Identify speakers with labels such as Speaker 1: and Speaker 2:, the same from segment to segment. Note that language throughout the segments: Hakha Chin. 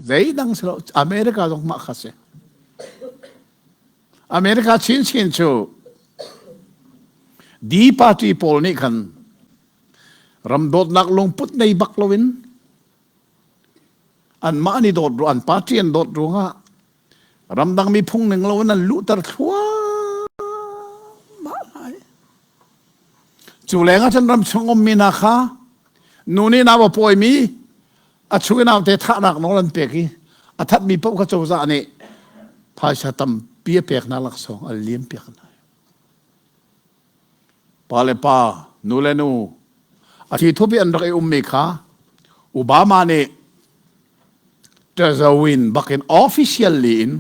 Speaker 1: Zeidang si lo. America zong mah kha si. America chinchin cu D party pawl nih khan ram dawtnak lungput nei bak loin anmah an i dawt an party an dawt ruangah ramdang mi phung ning loin an luhter thluahmah lai. Cu lengah cun ram chung ummi hna kha nu nih nau a pawimi a chung i naute thahnak nawl an pek i a thatmi paoh kha cozah nih phaisa tampi a pek hna laksawng an liam piak hna. Pa le pa, nu le nu, a thi thup i an rak i ummi kha Obama nih ṭazawin bakin officially in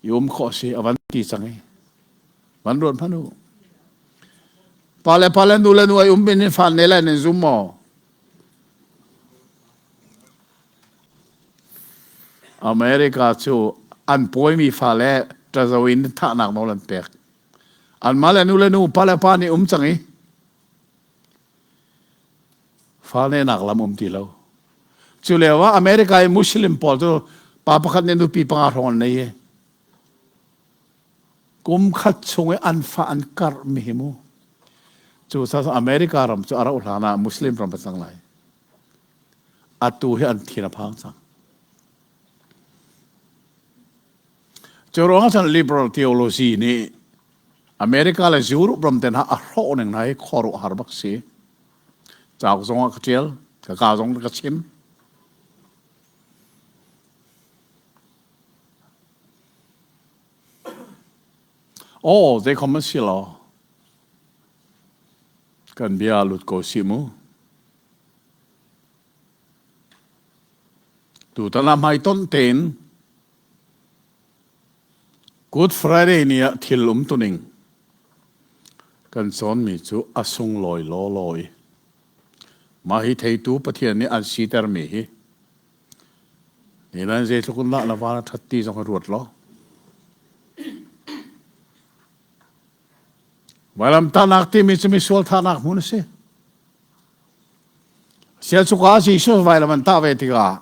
Speaker 1: i um khawh si a van ti cang i van ruat hmanh u. Pa le pa le nu le nu ai um in fa ne lai nan zum maw? America cu an pawimi fale ṭazo in thahnak nawl an pek. Anmah le nu le nu, pa le pa nih um cang i fa nehnak lam um ti lo. Cu lio ah America i Muslim pawl cu pa pakhat nih nupi panga hrawng an nei i kum khat chung i an fa an karh mi hi mu. Cu America ram cu a rauh hlan ah Muslim ram a cang lai. Atu hi an thin a phang cang. Cu ruangah cun liberal theology nih America le Europe ram te hna a hrawh ning hna hi khuaruahhar bak si. Cauk zong ah ka ṭial, ka ka zong ka chim. Aw, zeikhom an si lo. Kan bia lut ko si mu. Tutan ah hmaitonh tein Good Friday ni ah thil umtuning kan cawnmi cu a sunglawi lawlaw i mah hi theitu Pathian nih an sitermi hi ni nan zeitluk in dah na van a ṭhat ti zong hi ruat law. Vailamtahnak timi cu misual thahnak hmun a si. Sialcuka Jesuh vailam an tah ve tikah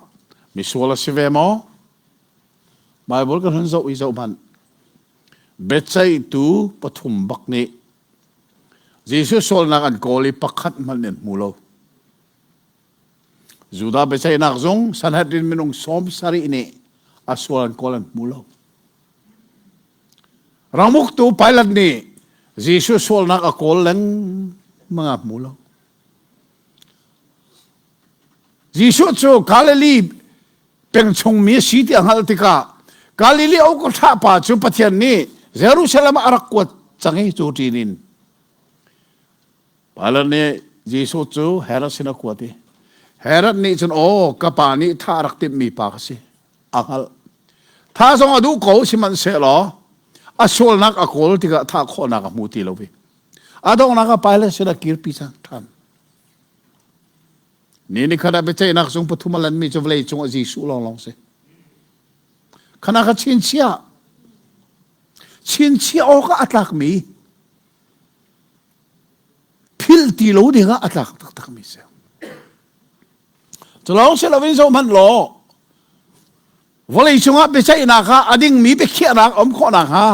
Speaker 1: misual a si ve maw? Bible kan hun zoh i zoh hmanh. Biaceihtu pathum bak nih Jesuh sualnak an kawl i pakhat hmanh an hmu lo. Judah biaceihnak zung Sanhedrin minung sawm sarih nih a sual an kawl an hmu lo. Ramuktu Pilate nih Jesuh sualnak a kawl lengmang a hmu lo. Jesuh cu Galilee peng chungmi a si ti a hngalh tikah Galilee oka pa cu Pathian nih Jerusalem ah a rak kuat cang i cu ṭin in Pilate nih Jesuh cu Herod sin a kuat i Herod nih cun aw ka pa nih thah a rak timhmi pa ka si a hngalh. Tha zong a duh ko sihmanhsehlaw a sualnak a kawl tikah thah khawhnak a hmu ti lo i a donghnak ah Pilate sin a kirpi cang ṭhan. Ni ni khat ah biaceihnak zung pathum a lanmi cu vawlei cung ah Jesuh lawnglawng si. Khana kha chinchiah chinchiah awk ah a tlakmi philh ti lo ding ah a tlak taktakmi si. Cu lawng si loin zohhmanh law vawlei cungah biaceihnak ah a dingmi biakhiahnak um khawh nakhnga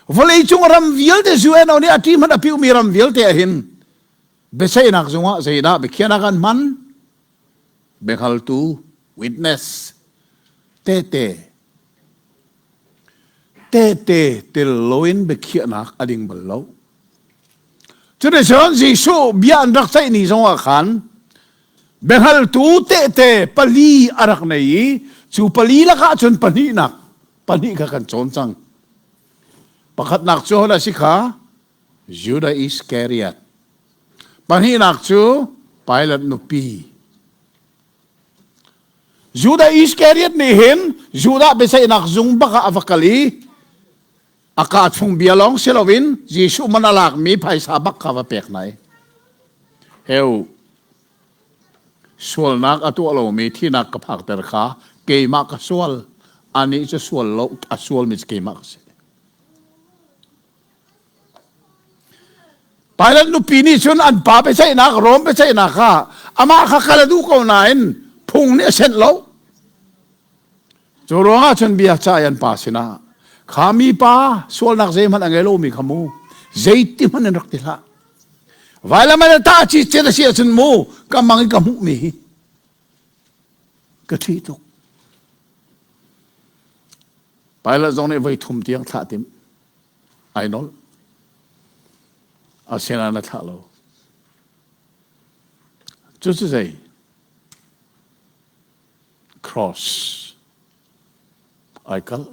Speaker 1: vawlei cung ram vialte UNO nih a ṭi hmanh a piumi ram vialte ah hin biaceihnak zungah zeidah biakhiahnak an hman biahaltu witness tehte tehte tel loin biakhiahnak a ding bal lo Cuticun Jesuh bia an rak ceih ni zongah khan biahngaltu tehte pali a rak nei i cu pali lakah cun pahnihnak pahnih kha kan cawn cang. Pakhatnak cu hodah si kha Judah Iskariot. Pahnihnak cu Pilate nupi. Judah Iskariot nih hin Judah biaceihnak zung bak ah a va kal i A kaa chung bia lawng si loin Jesuh man a lakmi phaisa bak kha va pek hna i heu sualnak a tuah lomi thinak ka phakter kha keimah ka sual anih cu sual lo a sualmi cu keimah ka si. Pilate nupi nih cun an pa biaceihnak Rom biaceihnak kha amah kha kal a duh ko nain Phung nih a senh lo. Cu ruangah cun bia ca an pa sinah kha mi pa sualnak zeihmanh a ngei lomi kha mu zeiti hmanh in rak ti hlah. Vailam an tah ci cet a si ahcun mu ka mang i ka hmuhmi hi ka ṭih tuk. Pilate zong nih voi thum tiang thlah tim ai nolh. Asinain a thlah lo. Cucu zei? Cross ai kalh.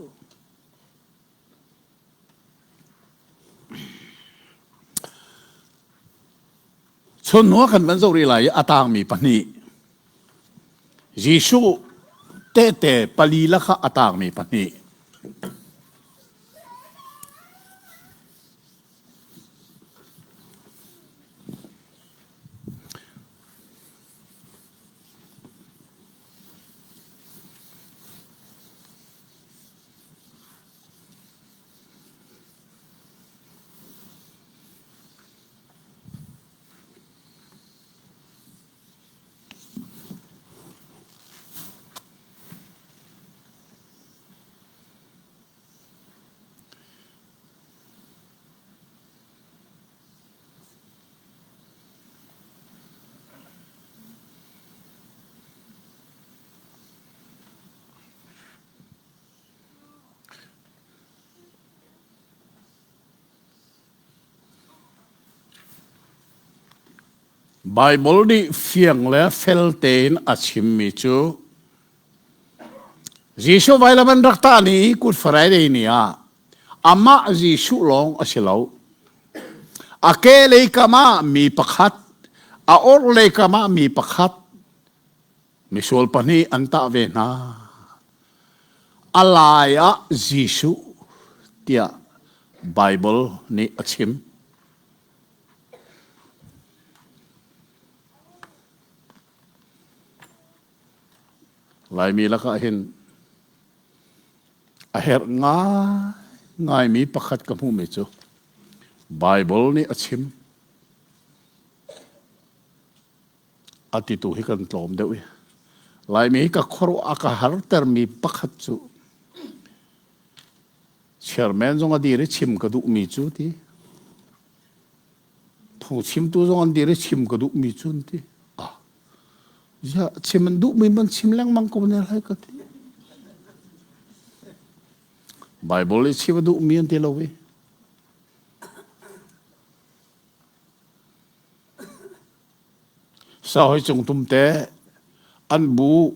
Speaker 1: Chun hnu ah kan van zoh rih lai i a tangmi pahnih Jesuh tehte pali lakah a tangmi pahnih Baibal nih fiang le fel tein a chimmi cu Jesuh vailam an rak tah ni Good Friday ni ah amah Jesuh lawng a si lo. A ke lei kam ah mi pakhat, a orhlei kam ah mi pakhat, misual pahnih an tah ve hna. A lai ah Jesuh tiah Baibal nih a chim. Laimi lakah hin a herh ngaingaimi pakhat ka hmuhmi cu Baibal nih a chim. A titu hi kan tlawm deuh i Laimi hi ka khuaruah a ka hartermi pakhat cu chairman zong a dir i chim ka duhmi cu ti phungchimtu zong an dir i chim ka duhmi cu an ti. Ah, ziah chim an duhmi man chim lengmang ko ne lai ka ti. Bible i chim a duhmi an ti lo i. Sahoi cung tumte an bu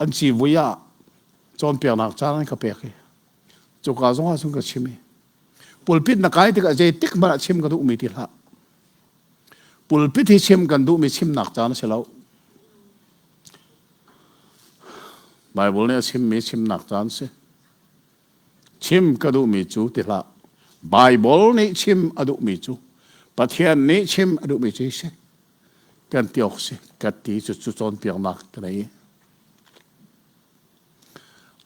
Speaker 1: an civui ah cawnpiaknak caan an ka pek i cuka zong ah cun ka chim i Pulpit na kai tikah zeitik hmanh ah chim ka duhmi ti hlah. Pulpit hi chim kan duhmi chimnak caan a si lo. Bible nih a chimmi chimnak caan si. Chim ka duhmi cu ti hlah. Bible nih chim a duhmi cu Pathian nih chim a duhmi cu si. Kan ti awk si. Ka ti cu cu cawnpiaknak ka nei.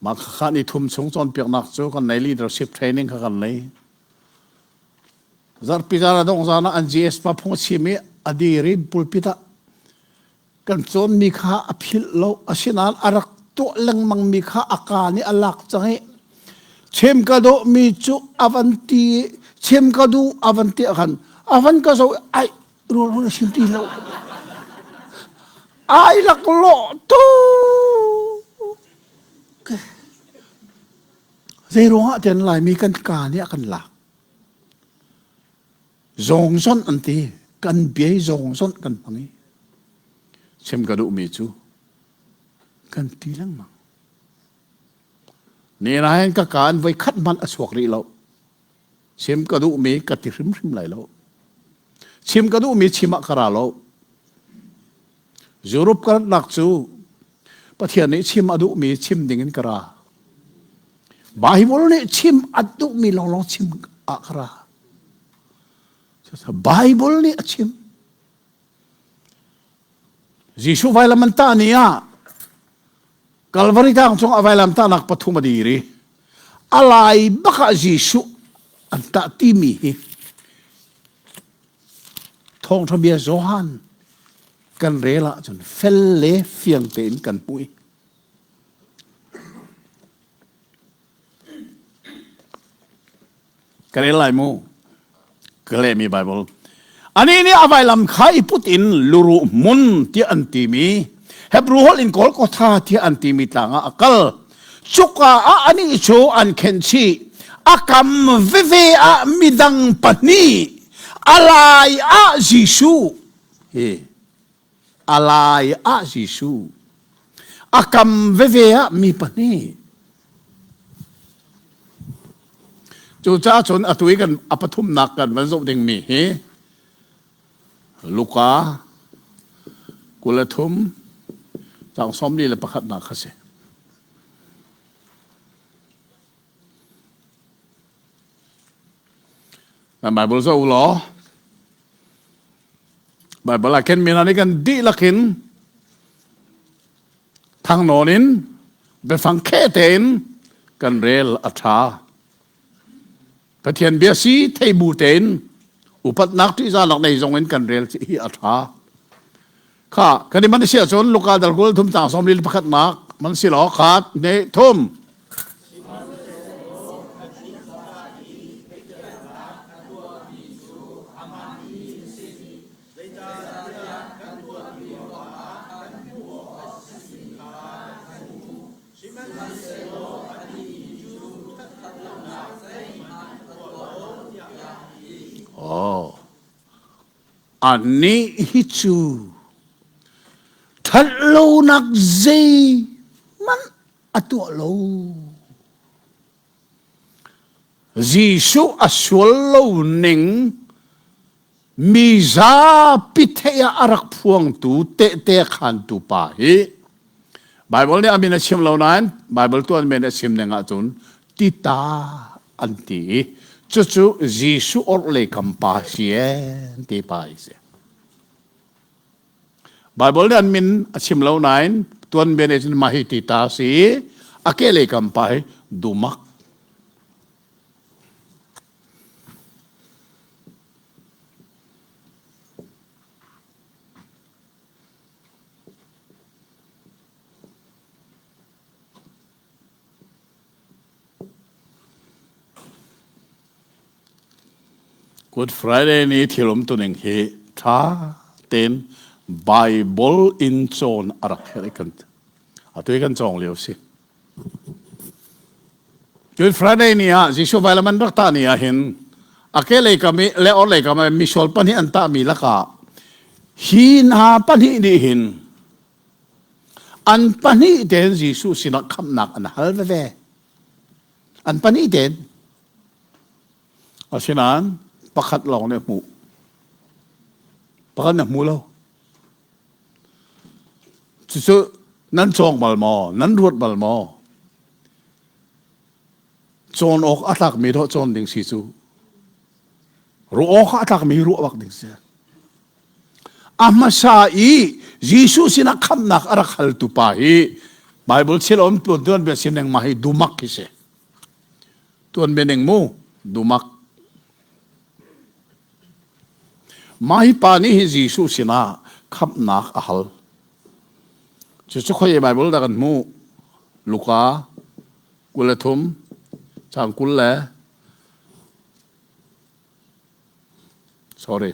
Speaker 1: Mah khakha ni thum chung cawnpiaknak cu kan nei leadership training kha kan nei. Zarhpi zan a dongh zan ah an GS pa phung a chim i a dir i pulpit ah kan cawnmi kha a philh lo asinain a rak tuah lengmangmi kha a ka nih a lak cang i chim ka dawhmi cu a van ti i chim ka duh a van ti ah khan a van ka zoh i ai rual a sim ti lo ai laklawh tuk zei ruangah tian laimi kan ka nih a kan lak zawngzon an ti kan biai zawngzon kan hmang i chim ka duhmi cu kan ti lengmang ni nain ka kaan voi khat hmanh a chuak rih lo Chim ka duhmi ka ti hrimhrim lai lo. Chim ka duhmi chim ah ka ra lo. Europe ka ratnak cu Pathian nih chim a duhmi chim ding in ka ra. Bible nih chim a duhmi lawnglawng chim ah ka ra. Bible nih a chim. Jesuh vailam an tah ni ah Calvary tlang cung a vailam tahnak pathum a dir i a lai bak ah Jesuh an tah timi hi thawngṭha bia Johan. Kan rel ahcun fel le fiang tein kan hmuh i Ka rel lai mu. Ka lehmi Bible. Anih nih a vailam kha i put in luruh hmun tiah an timi Hebrew holh in Golgotha tiah an timi tlang ah a kal. Cuka ah anih cu an khenh chih. A kam veve ah midang pahnih, a lai ah Jesuh. Hi a lai ah Jesuh. A kam veve ah mi pahnih. Cucaah cun atu i kan a pathumnak kan van zoh dingmi hi Luka 23 cang 41 nak kha si. Na Bible zoh u law Bible ah khen mi hna nih kan dihlak in thangnawn in biafang kheh tein kan rel a ṭha. Pathian bia si thei bu tein upatnak ṭihzahnak nei zong in kan rel hi a ṭha. Kha kan i man si ahcun Luka dal kul thum cang sawm li pakhatnak man si law khat ne thum. Oh. Anih hi cu ṭhatlonak zeihmanh a tuah lo. Jesuh a sual lo ning mi zapi theih ah a rak phuangtu tehte khantu pa hi Bible nih a min a chim lo nain Bible tuan men a chim ning ahcun tita an ti i cucu Jesuh orhlei kam pa si en ti pa hi si. Bible nih an min a chim lo nain tuanbia nih cun mah hi tita si i a kehlei kam pa hi dumak. Good Friday ni thil umtuning hi ṭha tein Bible in cawn a rak herh i kan atu i kan cawng lio si. Good Friday ni ah Jesuh vailam an rak tah ni ah hin a ke lei kam i le or lei kam i misual pahnih an tahmi lakah hi hna pahnih nih hin An pahnih tein Jesuh sinah khamhnak an hal veve. An pahnih tein. Asinain pakhat lawng nih a hmuh. Pakhat nih a hmu lo. Cucu nan cawng bal maw? Nan ruat bal maw? Cawn awk a tlakmi dawh cawn ding si cu. Ruah awk a tlakmi ruah bak ding si. A hmasa i Jesuh sinah khamhnak a rak haltu pa hi Bible thil om tuan tuan bia sim lengmang hi dumak hi si. Tuan bia ning mu dumak. Mah hi pa nih hi Jesuh sinah khamhnak a hal. Cucu khoi Bible dah kan hmuh? Luka 23 cang 20 le Sorry.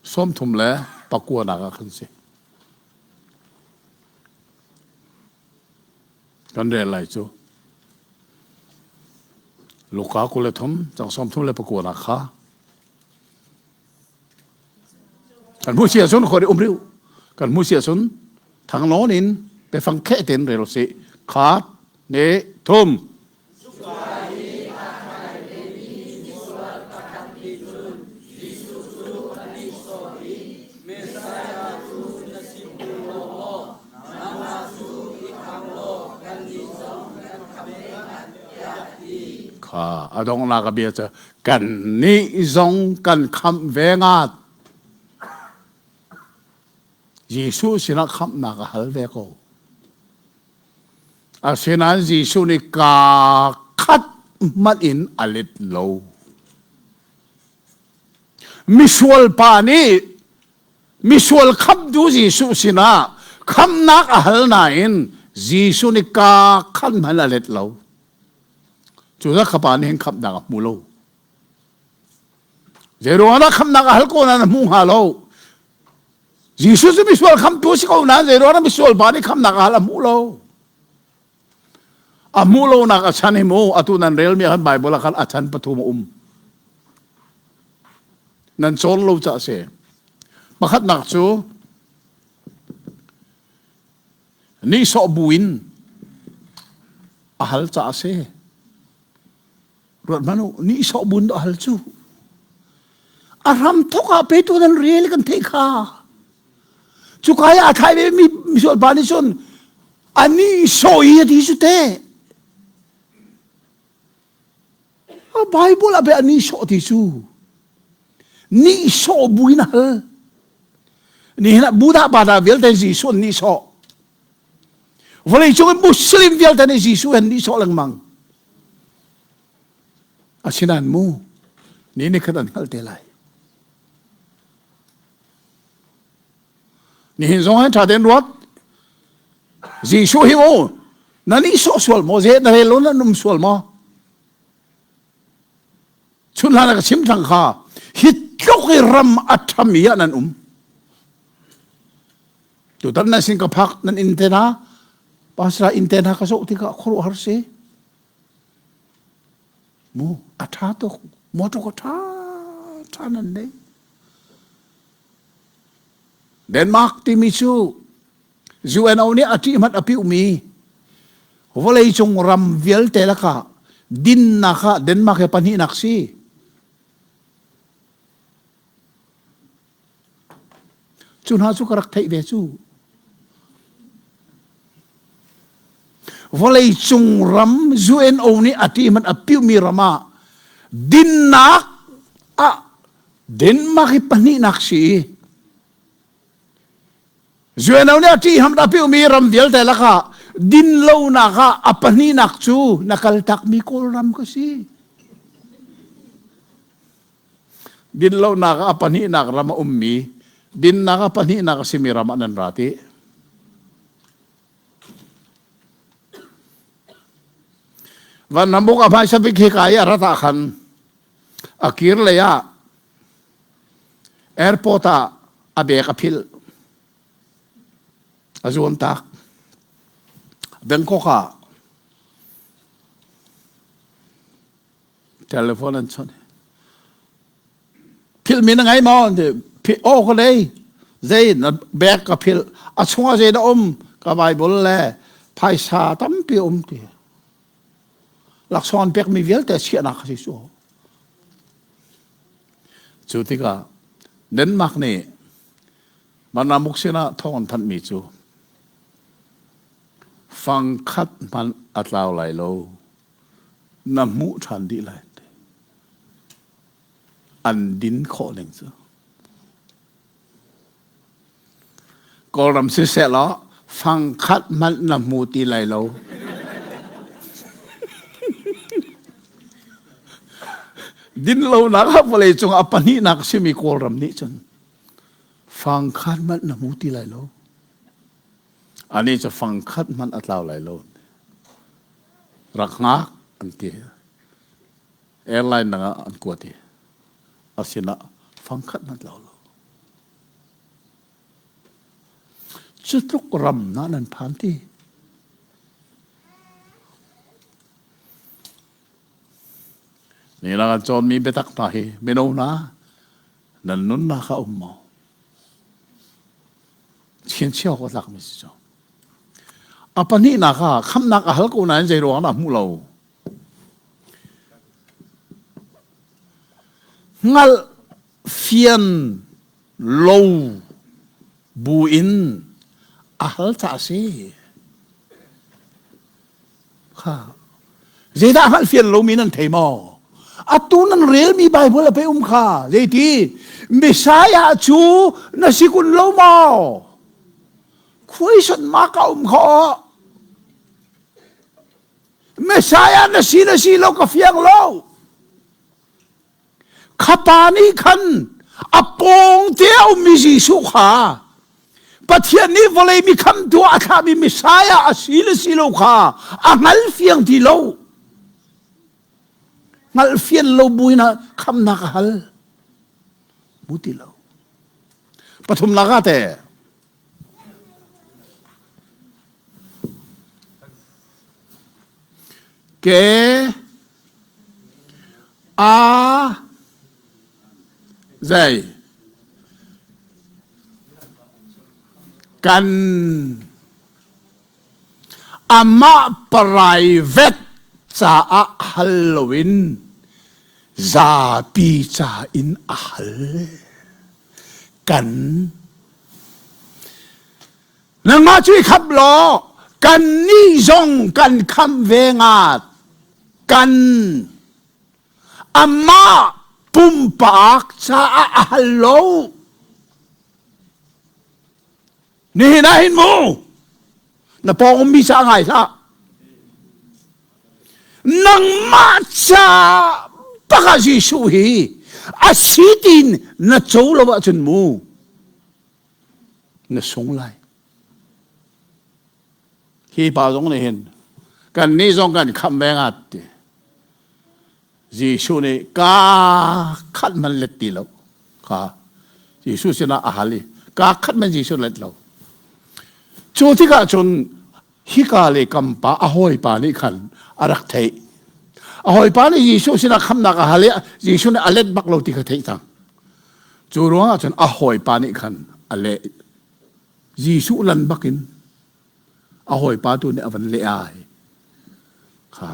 Speaker 1: 30 le pakua nak ah khan si. Kan rel lai cu. Luka 23 cang 34 nak kha. Kan hmu sia cun khori um riu. Kan hmu sia cun thanglawn in pefang khe ten rel si. Khat ne thum.
Speaker 2: Cuka i a tlai vemi misual pakhat nih cun Jesuh cu a nihsawh i, Messiah cu na si ṭung lo maw? Nangmah cu i khamh law kannih zong kan khamh ve ngat, tiah a ti.
Speaker 1: Kha a donghnak a bia cu kannih zong kan khamh ve ngat. Jesuh sinah khamhnak a hal ve ko. Asinain Jesuh nih kaa khat hmanh in a let lo. Misual pa nih Misual khamtu Jesuh sinah khamnak a hal nain Jesuh nih ka khan hmanh a let lo. Cu kha pa nih hin khamnak a hmu lo. Zeiruang ah khamnak a hal ko nain a hmu hnga lo. Jesuh cu misual khamtu a si ko nain zeiruang ah misual pa nih khamnak a hal a hmu lo. A hmuh lonak a chan hi mu atu nan relmi ah khan Bible ah khan a chan pathum a um. Nan cawn lo ca a si. Pakhatnak cu nihsawh buin a hal ca a si. Ruat hmanh u, nihsawh buin a hal cu. A hram thok ah petu nan rel kan theih kha. Cuka i aa thlai ve mi misual pa nih cun a nihsawh i a ti cu te. A Bible ah pe a nihsawh ti cu. Nihsawh buin a hal. Nihin ah Buddha pa vialte Jesuh an nihsawh. Vawleicung in Muslim vialte nih Jesuh an nihsawh lengmang. Asinain mu, ni ni khat an hngalh te lai. Nihin zong hin ṭha tein ruat. Jesuh hi mu, na nihsawh sual maw? Ze na rel lo na um sual maw? Chun hlan ka chim thang kha hi tluk i ram a ṭhami ah nan um. Tutan nan sin ka phak nan inn te hna, pastor inn te hna ka zoh tikah khuaruahhar si. Mu a ṭha tuk, motor ka ṭha ṭha nan nei. Denmark timi cu UNO nih a ṭih hmanh a piuhmi vawleicung ram vialte lakah dinnak ah Denmark he pahnihnak si. Cu hna cu ka rak theih ve cu. Vawleicung ram UNO nih a ṭih hmanh a piuhmi ram ah dinnak ah Denmark hi pahnihnak si i UNO nih a ṭih ham a piuhmi ram vialte lakah dinlonak ah a pahnihnak cu na kaltakmi Kawlram ka si. Dinlonak ah a pahnihnak ram a ummi, dinnak a pahnihnak a simi ram ah nan ra ti. Van Ramuk a hmaisa bik hika i a rat ah khan a kir lei ah airport ah a bag a philh. A zuan tak. Bangkok ah telephone an chawnh. Philh mi na ngei maw? Aw ka lei. Zei na bag ka philh. A chungah zei dah um? Ka Bible le phaisa tampi um ti. Laksawng an pekmi vialte chiahnak a si cu. Cu tikah Denmark nih Manamuk sinah thawng an thanhmi cu fangkhat hmanh a tlau lai lo na hmuh ṭhan dih lai an din khawh ning cu Kawlram siseh law fangkhat hmanh na hmu ti lai lo. Dinlonak ah vawleicung a pahnihnak simi Kawlram nih cun fangkhat hmanh na hmu ti lai lo. Ani cu fangkhat hmanh a tlau lai lo. Rak hngak an ti. Airline dang ah an kuat i a sinah fangkhat hmanh tlau lo. Cu tluk ram na nan phan ti. Ni la kan cawnmi biatak hna hi mino hna nan nunnak a um maw? Chianchiah awk a tlakmi si cu. A pahnihnak ah khamhnak a hal ko nain zei ruang dah hmuh lo? Hngalh fian lo bu in a hal ca a si. Kha zeidah hngalh fian lomi nan thei maw? Atu nan relmi Bible a pe um kha zeiti Messiah cu na si kun lo maw? Khuaisat ma ka um kho Messiah na si na si lo ka fiang lo. Kha pa nih khan A pawng te a ummi Jesuh kha Pathian nih vawlei mi khamtu a thlahmi Messiah a si le si lo kha a hngal fiang ti lo. Hngalh fian lo buin ah khamnak a hal. Bu ti lo. Pathumnak ah te Ke A zei kan amah private caah hal loin zapi ca in a hal kan Nangmah cu i khamh law kannih zong kan khamh ve ngat. Kan amah pumpak caah a hal lo. Nihin ah hin mu na pawng ummi ca ngai hlah. Nangmah ca bak ah Jesuh hi a si tiin na co lo ahcun mu na sung lai. Hi pa zong nih hin kan nih zong kan khamh ve ngat ti. Jesuh nih ka khat man let ti lo. Kha Jesuh sinah a hal i ka khat man Jesuh let lo. Cu tikah cun hika le kam pa a hawipa nih khan a rak theih. A hawipa nih Jesuh sinah khamnak a hal i Jesuh nih a let bak lo ti kha theih cang. Cu ruangah cun a hawipa nih khan a leh. Jesuh lan bakin a hawipa tu nih a van leh ai. Kha.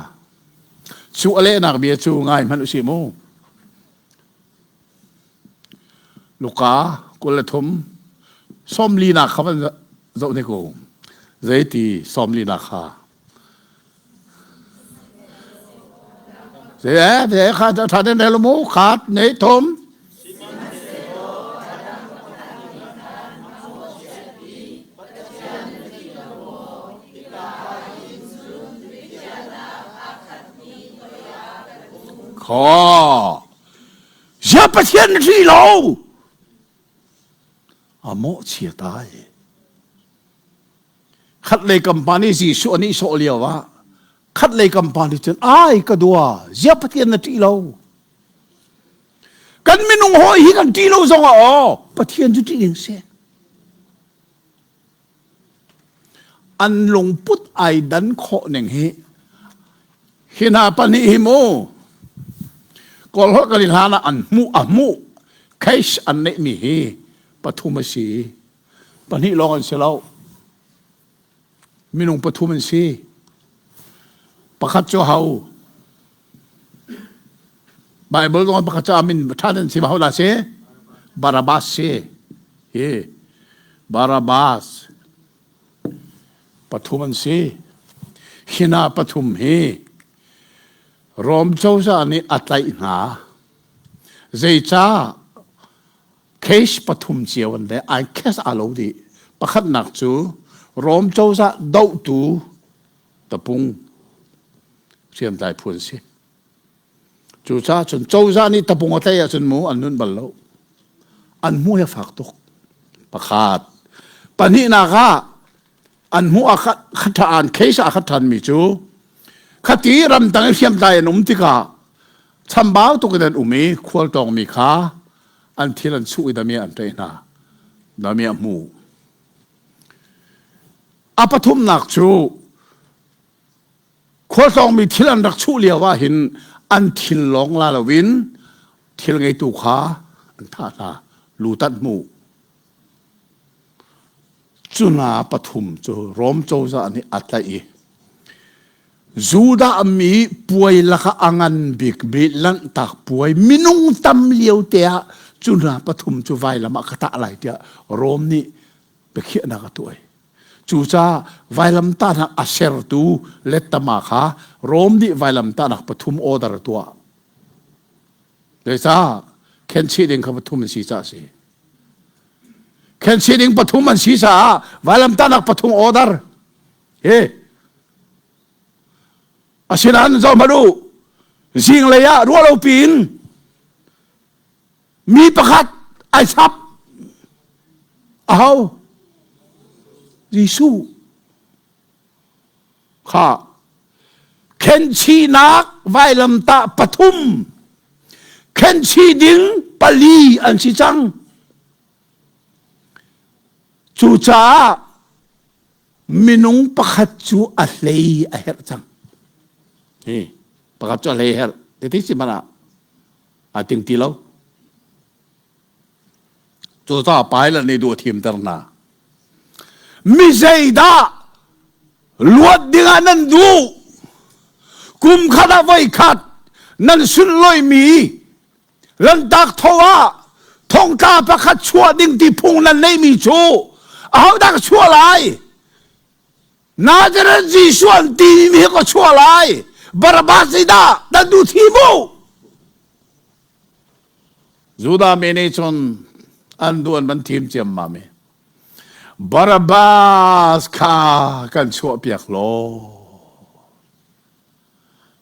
Speaker 1: Cu a lehnak bia cu ngai hmanh usih mu. Luka 23 sawmlinak kha van zoh ne ko. Zeiti sawmlinak kha. Ze kha tha den rel mu khat nei thum. Kho. Zia Pathian ri lo. A mawhchia tai. Khatlei kam pa nih Jesuh a nihsawh lio ah khatlei kam pa nih cun ai ka dua zia Pathian na ṭih lo. Kan minung hawi hi kan ṭih lo zong ah aw Pathian cu ṭih ding si. An lungput ai dan khawh ning hi hi hna pahnih hi mu Kawl holh kan i hlan ah an hmuh a hmuh case an neihmi hi pathum a si. Pahnih lawng an si lo. Minung pathum an si. Pakhat cu ho? Bible zong pakhat cu amin ṭhan an si ho dah si? Barabbas si. Hi Barabbas pathum an si. Hina pathum hi Rom cozah nih a tlaih hna. Zeicah Case pathum cio an le ai case aa lo dih. Pakhatnak cu Rom cozah dohtu tapung hriamtlai phu an si. Cucaah cun cozah nih tapung a tlaih ahcun mu an nun bal lo. An hmu hi a fak tuk. Pakhat. Pahnihnak ah an hmuh ah khat an case ah khat ṭhanmi cu khati ramdang i hriamtlai an um tikah chambau tuk in an um i khualtawngmi kha an thil an chuh i damiah an ṭaih hna damiah hmu a pathumnak cu khualtlawngmi thil an rak chuh lio ah hin an thil lawng la loin thil ngeitu kha an thah hna lutat hmu Cu hna pathum cu Rom cozah nih a tlaih i Judah mi puai lakah a ngan bikmi Lanhtak puai minung tam lio te ah cu hna pathum cu vailam ah ka tah lai tiah Rom nih biakhiahnak a tuah. Cucaah vailamtahnak a sertu lettama kha Rom nih vailamtahnak pathum order a tuah. Zeicah khenchih ding kha pathum an si caah a si. Khenchih ding pathum an si caah vailamtahnak pathum order. Hi. Asinain zoh hmanh u. Zinglei ah ruahlo piin mi pakhat. Ai chap. Aho? Jesuh. Kha. Khenchihnak vailamtah pathum. Khenchih ding pali an si cang. Cucaah minung pakhat cu a hlei a herh cang. Hi, pakhat cu a hlei a herh. Tete si hmanh ah aa ting ti lo. Cucaah Pilate nih duh a thimter hna. Mi zeidah luat dingah nan duh? Kum khat ah voi khat nan sunlawihmi Lantak tho ah thongtla pakhat chuah ding ti phung nan neihmi cu ahodah ka chuah lai? Nazareth Jesuh an timi hi ka chuah lai. Barabbas zeidah nan duh thi mu? Judah mi nih cun an duh an van thim ciammam i Barabbas kha kan chuahpiak law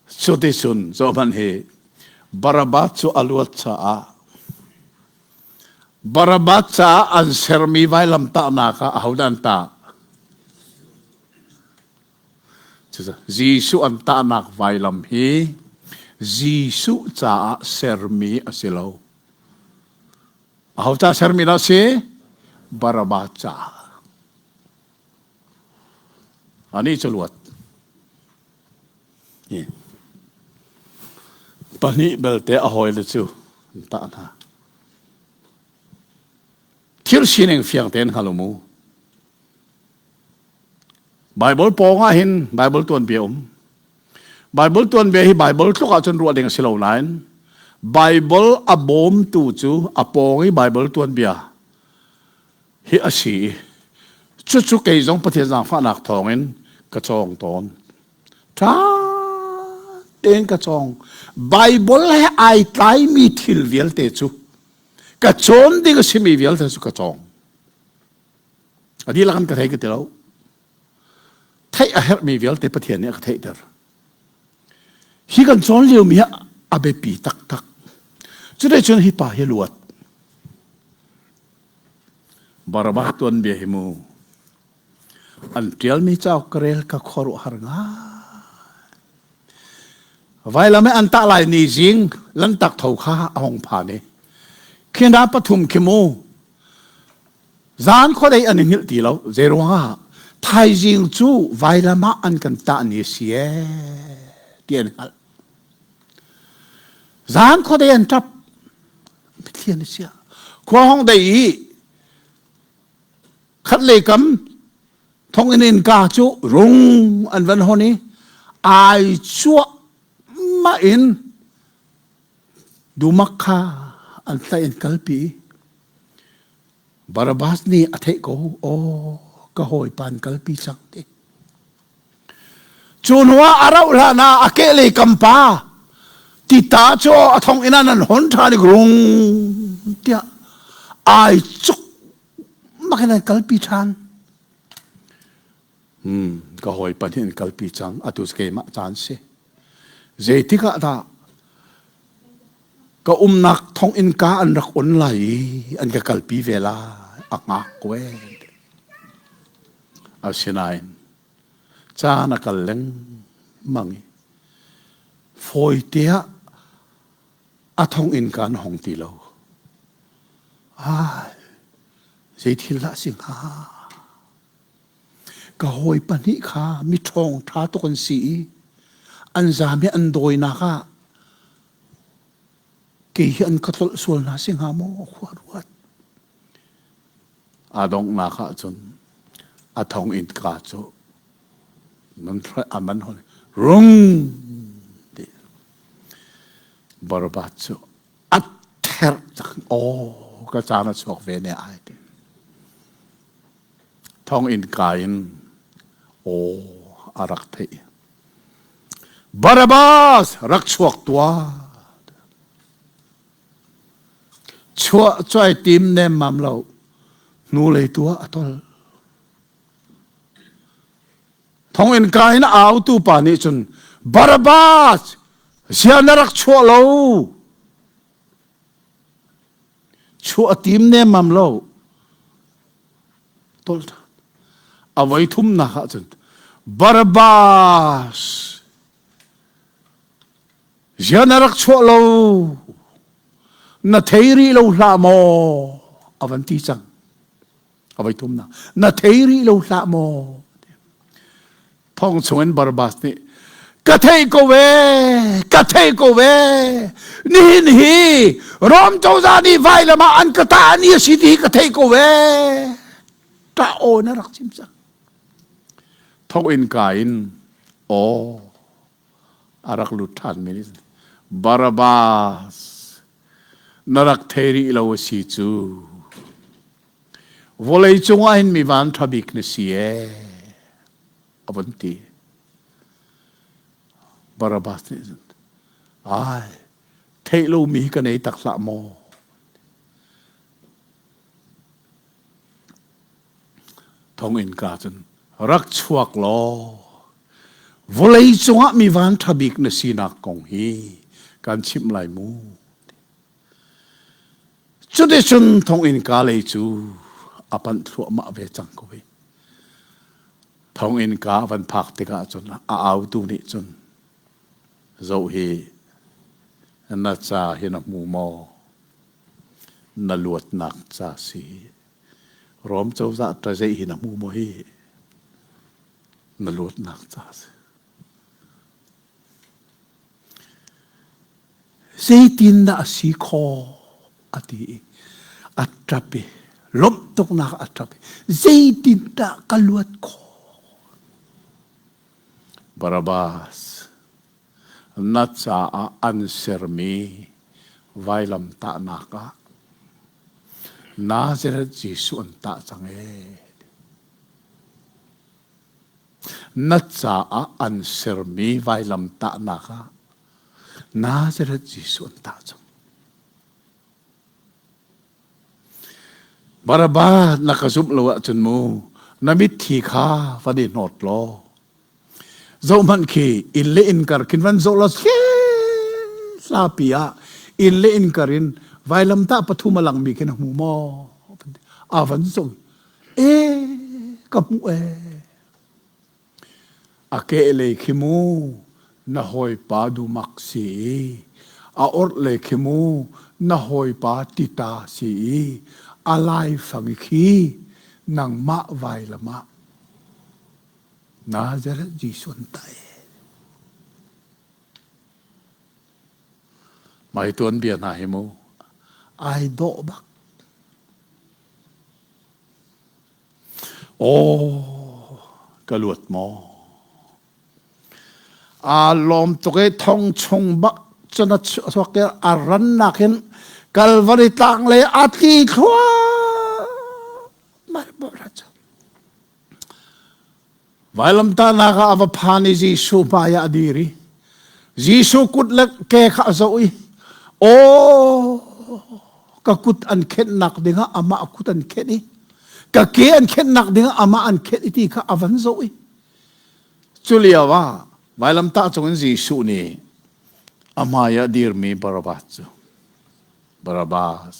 Speaker 1: Cuticun zohhmanh hi Barabbas cu a luat caah Barabbas caah an sermi vailamtahnak ah ahodah an tah? Jesuh an tahnak vailam hi Jesuh caah sermi a si lo. Aho caah sermi dah a si? Barabbas caah. Anih cu luat. Pahnih belte a hawile cu an tah hna. Thil sining fiang tein hngal u mu. Bible pawng ah hin Bible tuanbia um. Bible tuanbia hi Bible tluk ahcun ruah ding a si lo nain Bible a bawmtu cu a pawng i Bible tuanbia hi a si i cucu kei zong Pathian zaangfahnak thawngin ka cawng tawn. Ṭha tein ka cawng. Bible he ai tlaimi thil vialte cu ka cawn ding a simi vialte cu ka cawng. A dihlak in ka thei ka ti lo. Theih a herhmi vialte Pathian nih a ka theihter. Hi kan cawn liomi hi a biapi taktak. Cuti cun hi pa hi luat. Barabbas tuanbia hi mu an ṭialmi cauk ka rel ka khuaruahhar ngai. Vailam i an tah lai ni zing lantak tho kha a hung phan i khi hna pathum khi mu zan khuadei an i hngilh ti lo zeiruangah thaizing cu vailam ah an kan tah ni a si ee ti an hngalh. Zan khuadei an ṭap Mitthli an i chiah. Khua hong dei i khat lei kam thonginn innka cu rung an van hon i ai cuahmah in dumak kha an tlaih in kalpi. Barabbas nih a theih ko, aw ka hawipa an kalpi cang ti. Cu hnuah a rauh hlan ah a kehlei kam pa tita cu a thonginn ah nan hon ṭhan i rung tiah ai cuk makin an kalpi ṭhan. Hmm, ka hawipa nih an kalpi cang atu cu keimah caan si. Zeitik ah dah ka umnak thonginn ka an rak on lai i an ka kalpi ve lai a ngak ko ee. Asinain caan a kal lengmang i fawite ah a thonginn ka an hong ti lo. Ai, zei thil dah a si hnga? Ka hawi pahnih kha mi ṭhawng ṭha tuk an si i an zaam i an dawinak ah kei hi an ka tlolh sual hna si hnga maw khua ruat. A donghnak ahcun a thong innka cu man a man hon rung ti Barabbas cu a therh cang aw ka caan a chuak ve ne ai ti thong innka in aw a rak theih Barabbas rak chuak tuah Chuah cuai tim nemmam lo hnulei tu ah a tol. Thonginn ka in a autu pa nih cun Barabbas zia na rak chuah lo. Chuah a tim nemmam lo. Tol ṭhan. A voi thumnak ah cun Barabbas Ziah na rak chuah lo? Na thei rih lo hlah maw? A van ti cang. A voi thumnak. Na thei rih lo hlah maw? Thong chungin Barabbas nih ka thei ko ve, ka thei ko ve. Nihin hi Rom cozah nih vailam ah an ka tah ni a si ti hi ka thei ko ve. Ṭah aw na rak chim cang. Thong in ka in aw a rak lut ṭhanmi nih Barabbas na rak thei rih lo a si cu vawlei cungah hin mi van ṭha bik na si ee a vun ti. Barabbas nih cun ai theih lomi hi ka nei tak hlah maw? Thonginn ka cun rak chuak law vawlei cungah mi van ṭha bik na sinak kong hi kan chimh lai mu. Cuticun thonginn ka lei cu a panh thluahmah ve cang ko hi. Thonginn ka van phak tikah cun a autu nih cun zoh hi na ca hi na hmu maw? Na luatnak ca si. Rom cozah ṭazeih hi na hmu maw hi? Na luatnak ca si. Zeitindah a si khawh a ti i a ṭap i lawmh tuknak a ṭap i zeitindah ka luat khawh? Barabbas na caah an sermi vailamtahnak ah Nazareth Jesuh an tah cang ee. Na caah an sermi vailamtahnak ah Nazareth Jesuh an tah cang. Barabbas na ka zumh lo ahcun mu na mitthi kha van i hnawt law Zohhmanh khi inn le inn kar khin van zoh law hlapi ah inn le inn kar in vailamtah pathum a langmi khi na hmu maw? A van zoh. E ka hmuh e. A kehlei khi mu na hawipa dumak si i a orhlei khi mu na hawipa tita si i a laifang khi nangmah vailam ah Nazareth Jesuh an tah ee. Mai tuanbia hna hi mu ai dawh bak. Aw ka luat maw? Aa lawm tuk i thong chung bak cun a chuak i a rannak in Kalvari tlang lei a tli thluahmah. Vailamtahnak ah a va phan i Jesuh hmai ah a dir i Jesuh kut le ke kha a zoh i aw ka kut an khenhnak dingah amah kut an khenh i ka ke an khenhnak dingah amah an khenh i ti kha a van zoh i cu lio ah vailamtah cungin Jesuh nih a hmai ah dirmi Barabbas cu Barabbas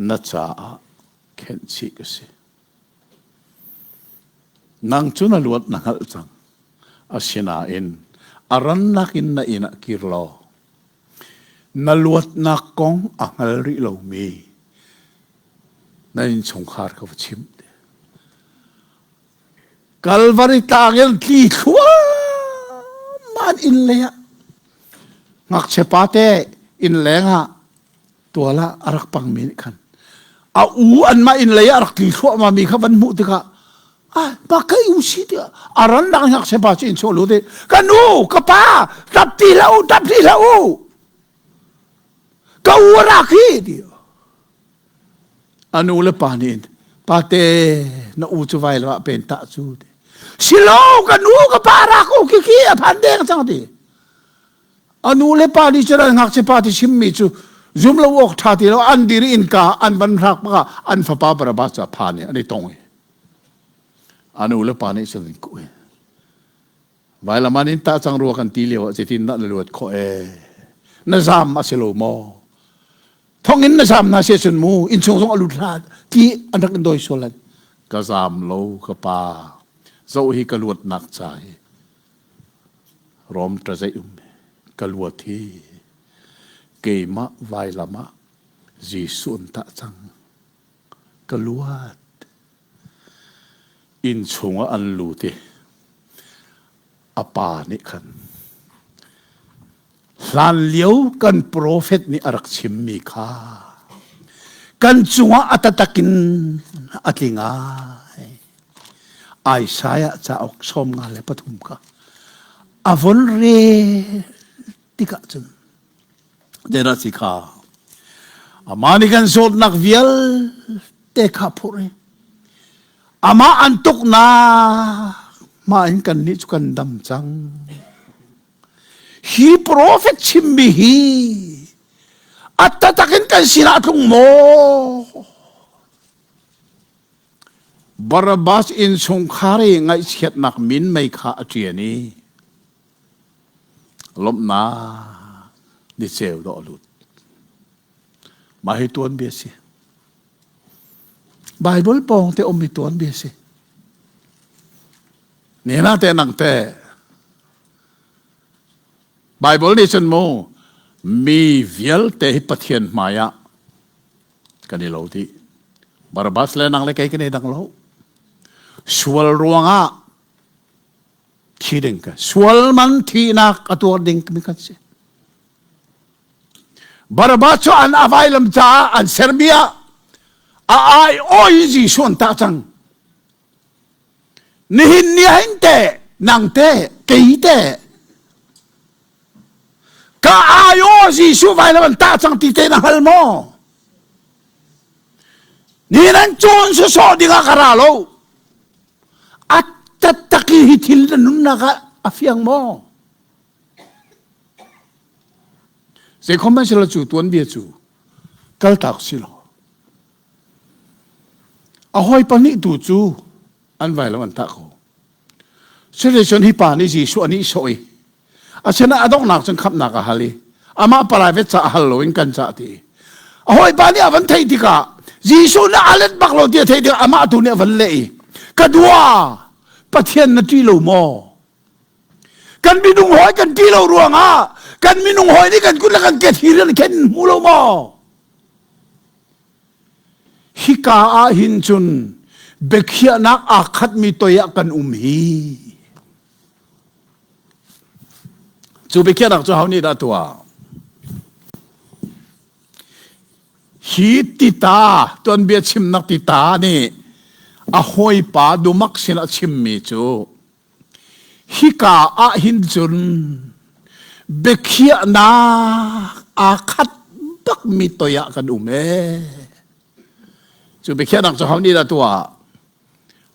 Speaker 1: na caah khenh chih ka si. Nang cu na luat na hngalh cang. Asinain a rannak in na inn ah kir law na luatnak kong a hngal rih lomi na innchungkhar ka va chim. Kalvari tlang in tli thluahmah inn lei ah ngakchia pate inn leng ah tual ah a rak pangmi nih khan a u anmah inn lei ah a rak tli thluahmah mi kha van hmuh tikah ah pa ka u si tiah a ran dang ngakchia pa cu in chuah lut i ka nu ka pa tap ti hlah u tap ti hlah u ka u a rak hi ti a nu le pa nih pate na u cu vai lo ah pen tah cu ti silo ka nu ka pa rak u khi khi a phan deng cang ti A nu le pa nih cun an ngakchia pa ti chimmi cu zum lo awk ṭha ti lo an dir i innka an van hrak bak ah an fapa Barabbas cu a phan i an i tong i a nu le pa nih cun an kuh i vailam an in tah cang rua kan ti lio ah zeitin dah na luat khawh ee na zam a si lo maw? Thonginn na zaam hna si cun mu innchung zong a lut hlah ti an rak in dawi sual lan. Ka zaam lo ka pa. Zoh hi ka luatnak ca hi. Rom ṭazeih um ka luat hi. Keimah vailam ah Jesuh an tah cang. Ka luat. Inn chungah an lut i a pa nih khan hlanlio kan profet nih a rak chimmi kha kan cungah a taktak in a tling ai. Isaiah cauk 53 kha a von rel tikah cun zeidah si kha amah nih kan zawtnak vialte kha phurh i amah an tuknak mah in kannih cu kan dam cang. Hi profet chimmi hi a taktak in kan sinah a tlung maw? Barabbas innchungkhar i ngaihchiatnak minmei kha a ṭian i lawmhnak niceu dawh a lut. Mah hi tuanbia si. Bible pawng te ummi tuanbia si. Nena te nang te Bible nih cun mu mi vialte hi Pathian hmai ah kan i lo dih. Barabbas le nang le kei kan i dang lo. Sual ruangah thi ding ka sual man thihnak a tuar ding mi kan si. Barabbas cu an availam caah an sermi ah a ai oi Jesuh an tah cang. Nihin ni hin te nang te kei te ka ai aw Jesuh vailam an tah cang ti te na hngal maw? Ni nan cawn sawsawh dingah ka ra lo. A taktak i hi thil na nunnak ah a fiang maw? Zeikhom hmanh silo cu tuanbia cu kaltak si lo. A hawi pahnih tu cu an vailam an tah ko. Cuticun hi pa nih Jesuh a nihsawh i asinain a donghnak cun khamhnak a hal i amah private ca a hal loin kan cah ti. A hawipa nih a van theih tikah Jesuh nih a let bak lo ti a theih tikah amah tu nih a van leh i ka dua Pathian na ṭih lo maw? Kan minung hawi kan ṭih lo ruangah kan minung hawi nih kan kut le kan ke thir in khen hmu lo maw? Hika ah hin cun biakhiahnak aa khatmi toi ah kan um hi. Cu biakhiahnak cu ho nih dah tuah? Hi tita tuanbia chimnak tita nih a hawipa dumak sin a chimmi cu Hika ah hin cun biakhiahnak aa khat bakmi toi ah kan um ee. Cu biakhiahnak cu ho nih dah tuah?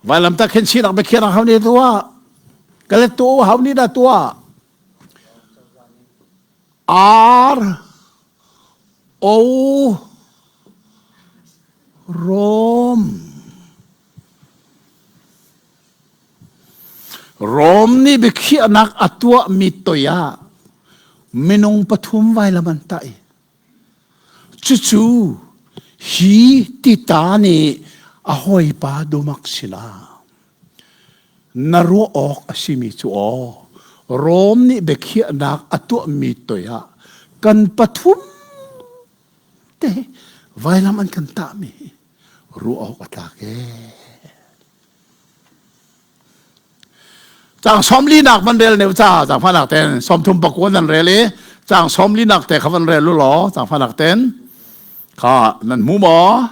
Speaker 1: Vailamtah khenchihnak biakhiahnak ho nih tuah? Ka let tu ho nih dah tuah? R O Rom Rom nih biakhiahnak a tuahmi toi ah minung pathum vailam an tah i cucu hi tita nih a hawipa dumak sinah na ruah awk a simi cu aw Rom nih biakhiahnak a tuahmi toi ah kan pathum te vailam an kan tahmi ruah awk a tlak ee. Cang sawmli nak van rel neu ca cang fa nak ten 39 nan rel i cang 40 nak te kha van rel lu law cang fa nak ten kha nan hmu maw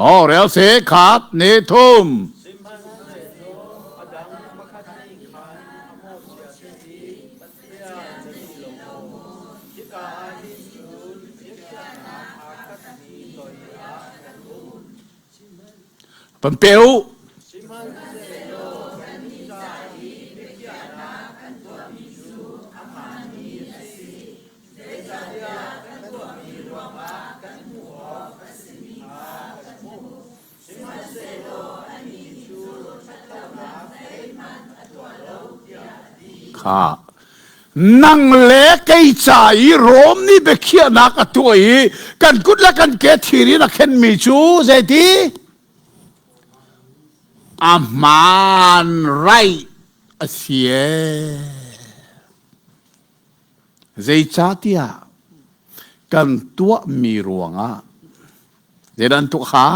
Speaker 1: oh rel se khat ni thum Pan pe u. Kha. Nang le kei ca i Rom nih biakhiahnak a tuah i kan kut le kan ke thir in a khenmi cu zeiti? A hmaan right a si ee. Zeicahtiah kan tuahmi ruangah zeidah an tuah kha?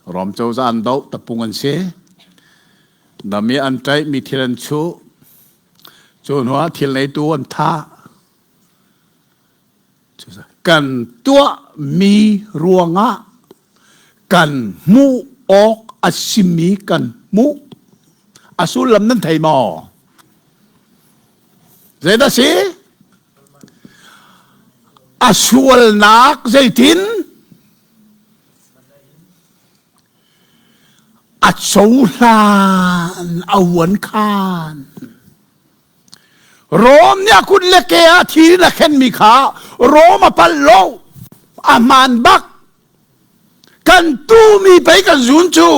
Speaker 1: Rom cozah an doh, tapung an si. Dami an ṭaih, mi thil an chuh. Cu hnuah thil neitu an thah. Kan tuahmi ruangah kan hmuh awk a simi kan hmuh. A sullam nan thei maw? Zeidah si? A sualnak zeitin? A cohlan a uan khan. Rom nih a kut le ke ah thir in a khenmi kha Rom a palh lo. A hmaan bak. Kan tumi pei kan zun cu.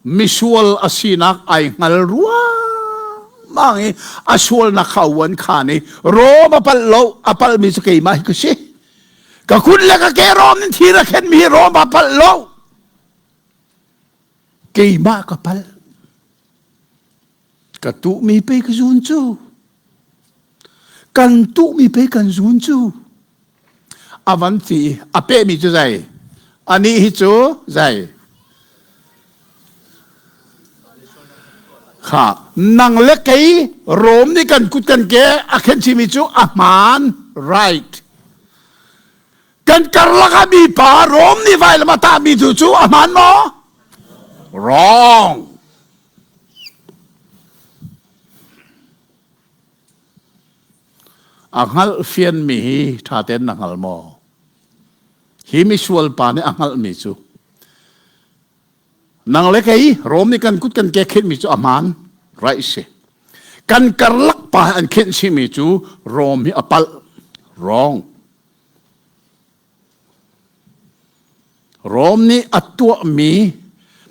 Speaker 1: Misual a sinak ai hngal ruangmang i a sualnak kha a uan khan i Rom a palh lo. A palhmi cu keimah hi ka si. Ka kut le ka ke Rom in thir a khenmi hi Rom a palh lo. Keimah ka palh. Ka tuhmi pei ka zun cu. Kan tuhmi pei kan zun cu. A van ti a pehmi cu zei? Anih hi cu zei? Kha nang le kei Rom nih kan kut kan ke a khen chimi cu a hmaan right. Kan karlak ah mipa Rom nih vailam a tahmi tu cu a hmaan maw? Wrong. A hngalh fianmi hi ṭha tein na hngal maw? Hi misual pa nih a hngalhmi cu nang le kei Rom nih kan kut kan ke khenhmi cu a hmaan right si. Kan karlak pa an khenh chihmi cu Rom hi a palh wrong. Rom nih a tuahmi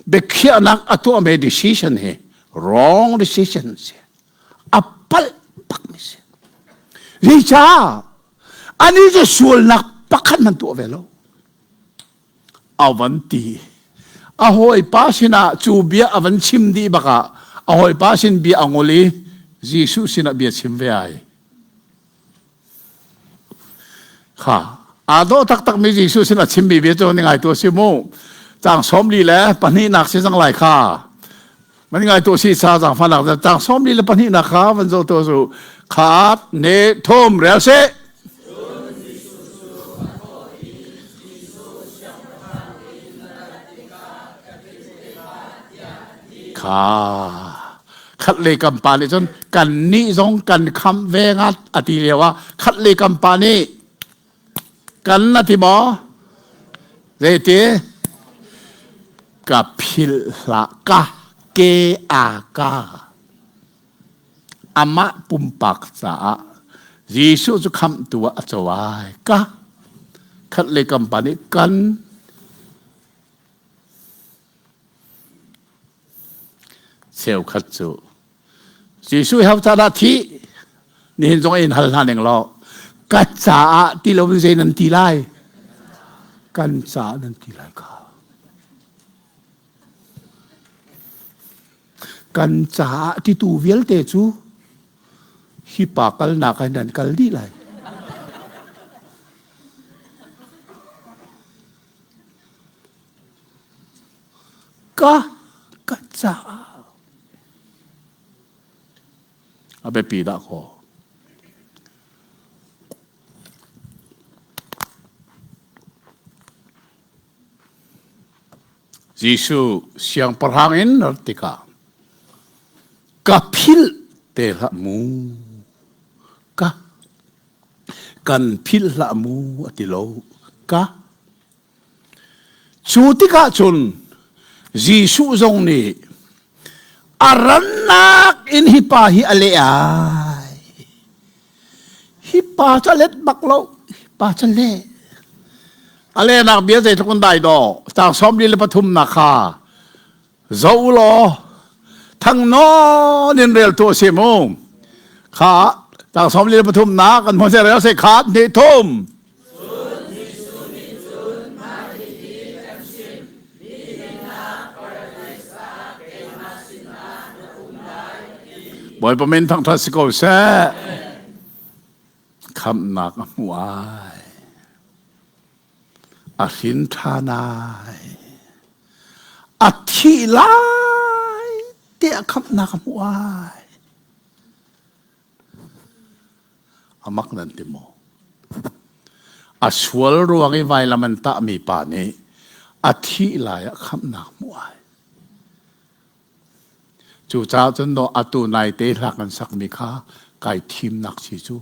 Speaker 1: biakhiahnak a tuahmi decision hi wrong decision si. A palh bakmi si. Zeicah? Ani cu sualnak pakhat hmanh tuah ve lo. A van ti. A hawipa sinah cu bia a van chim dih bakah a hawipa sin bia a ngol i Jesuh sinah bia chim ve ai. Kha aa dawh taktakmi Jesuh sin a chimmi bia cu ni ngaitu a si mu. Caang 42 si cang lai kha. Man ngaitu si sa zaangfahnak caang 42 kha van zoh tu su. Khat ne thum rel si. Kha khat lei kam pa nih cun kan nih zong kan khamh ve ngat a ti lio ah khat lei kam pa nih kan na ti maw zeiti ka philh hlah ka ke a ka amah pumpak caah Jesuh cu khamhtu ah a co ai ka khat lei kam pa nih kan Cheukhat cu Jesuh ho ca dah thih? Nihin zong in hal hna ning law ka caah ti lo in zei nan ti lai? Kan caah nan ti lai kha. Kan caah titu vialte cu hi pa kalnak ah nan kal dih lai. Ka ka caah a biapi dah kaw. Jesuh siangpahrang in rat tikah ka philh te hlah mu ka kan philh hlah mu a ti lo ka Cu tikah cun Jesuh zong nih a rannak in hi pa hi a leh ai. Hi pa cu a let bak lo. Hi pa cu a leh. A lehnak bia zeitluk in dai dawh. Caang 43 nak kha zoh u law thang nawn in rel tuah si mu. Kha tang som li pathum na kan hmu rel se khat ni thum. Bawipa min thangṭhat si ko seh. Khamhnak a hmu ai. A hrin ṭhan ai. A thih lai te a khamhnak a hmu ai. A mak nan ti maw? A sual ruang i vailam an tahmi pa nih a thih lai ah khamhnak hmu ai. Cucaah cun no atu naite hla kan sakmi kha kai thimnak si cu.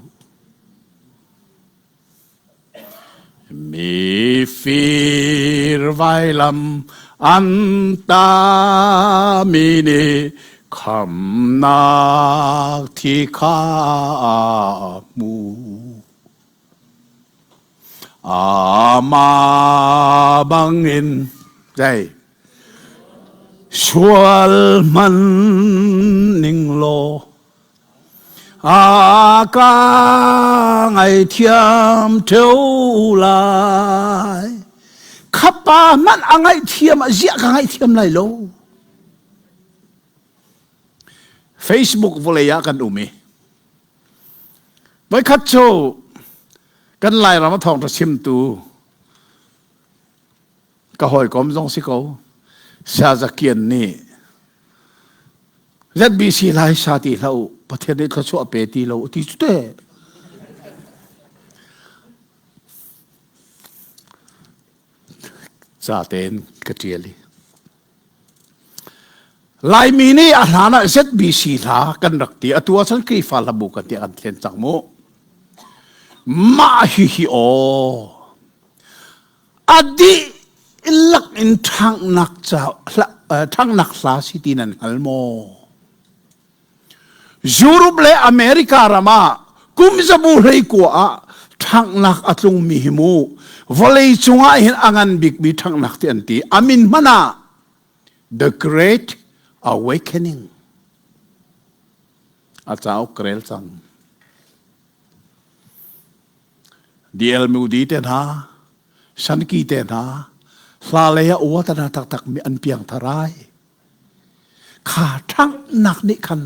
Speaker 1: Mifir vailam an tami nih khamnak thi kha a hmu. Amah bangin zei sual hman ning law A ka ngaithiam ṭheo lai. Khapa hmanh a ngaihthiam ah ziah ka ngaihthiam lai lo. Facebook vawlei ah kan um i voikhat cu kan Lairam a thawngṭha chimtu ka hawikom zong si ko Sazakian nih ZBC lai sa ti hlah u Pathian nih thluachuah pe ti lo ti cu te ca tein ka ṭial i Laimi nih a hlan ah ZBC hla kan rak ti atu ah cun Khrihfa hlabu kan ti kan thlen cang mu mah hi hi aw A dihlak in ṭhanghnak ca ṭhanghnak hla si ti nan hngal maw? Europe le America ram ah kum zabu 19 ah ṭhanghnak a tlungmi hi mu vawlei cungah hin a ngan bikmi ṭhanghnak ti an ti. A min hmanh ah The Great Awakening a cauk ka rel cang. D.L. Moody te hna, Shanky te hna, hla lei ah uata hna taktak mi an piang tharai. Kha ṭhanghnak nih khan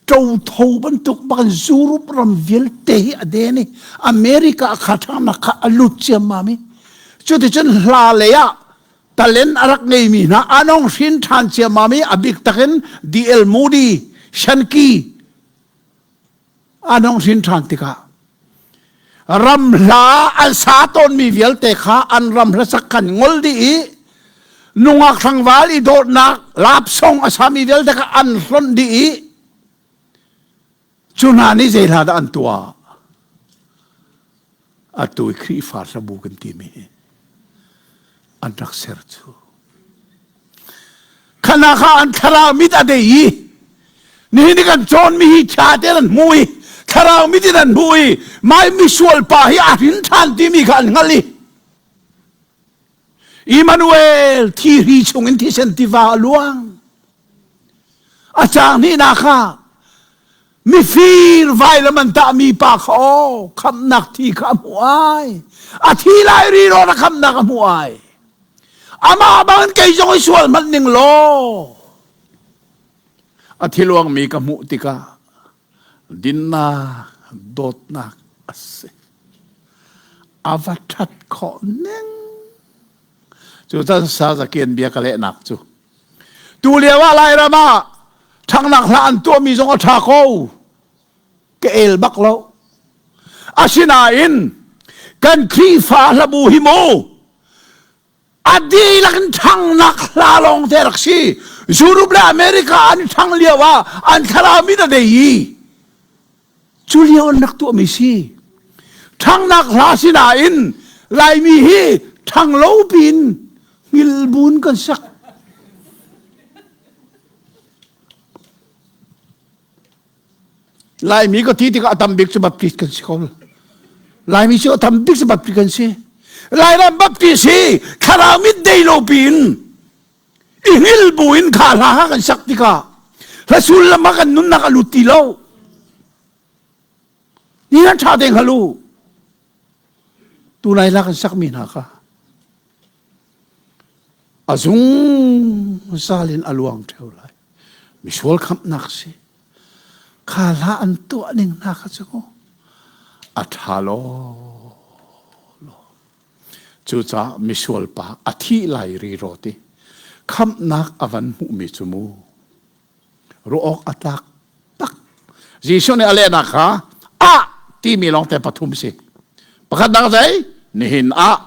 Speaker 1: ṭotho bantuk bak in Europe ram vialte hi a den i America kha ṭhanghnak kha a lut ciammam i cuticun hla lei ah talent a rak ngeimi hna anong hrin ṭhan ciammam i a bik takin D.L. Moody, Shanky an hong hrin ṭhan tikah ram hla an sa tawnmi vialte kha an ram hlasak khan ngol dih i nungak tlangval i dawtnak lapsong a sami vialte kha an hlonh dih i cu hna nih zei hla dah an tuah atu i Khrihfa hlabu kan timi hi an rak ser cu khana kha an thlarau mit a dei i nihin i kan cawnmi hi ṭha tein an hmu i thlarau mit in an hmu i mai misual pa hi a hrin ṭhan timi kha an hngalh i Immanuel thihri chungin thisen tiva a luang a caang hnihnak kha mifir vailam an tahmi pa kha aw khamhnak thi kha a hmuh ai a thi lai ri rawn a khamhnak a hmuh ai amah bangin kei zong i sual hmanh ning law a thiluangmi ka hmuh tikah dinnak dawtnak a si a va ṭhat khawh ning cu tan sa zakian bia ka lehnak cu tu lio ah Lairam ah ṭhangnak hla an tuahmi zong a ṭha ko ka el bak lo asinain kan Khrihfa hlabu hi mu a dihlak in ṭhangnak hla lawng te rak si Europe le America an ṭhang lio ah an thlarau mit a dei i cu lio an rak tuahmi si ṭhangnak hla sinain Laimi hi ṭhang lo piin hngilbun kan sak Laimi ka ti tikah a tam bik cu Baptist kan si ko. Laimi cu a tam bik cu Baptist kan si. Lairam Baptist hi thlarau mit dei lo piin i hngil buin kha hla kha kan sak tikah hla sullam ah kan nunnak a lut ti lo. Ni nan ṭha te hngal u. Tunai lak in sakmi hna kha a zungzal in a luang ṭheo lai. Misual khamhnak si. Kha hla an tuah ning hna kha cu a ṭha law law. Cucaah misual pa a thih lai riraw ti khamhnak a van hmuhmi cu mu ruah awk a tlak tak. Jesuh nih a lehnak kha a timi lawngte pathum si. Pakhatnak zei? Nihin ah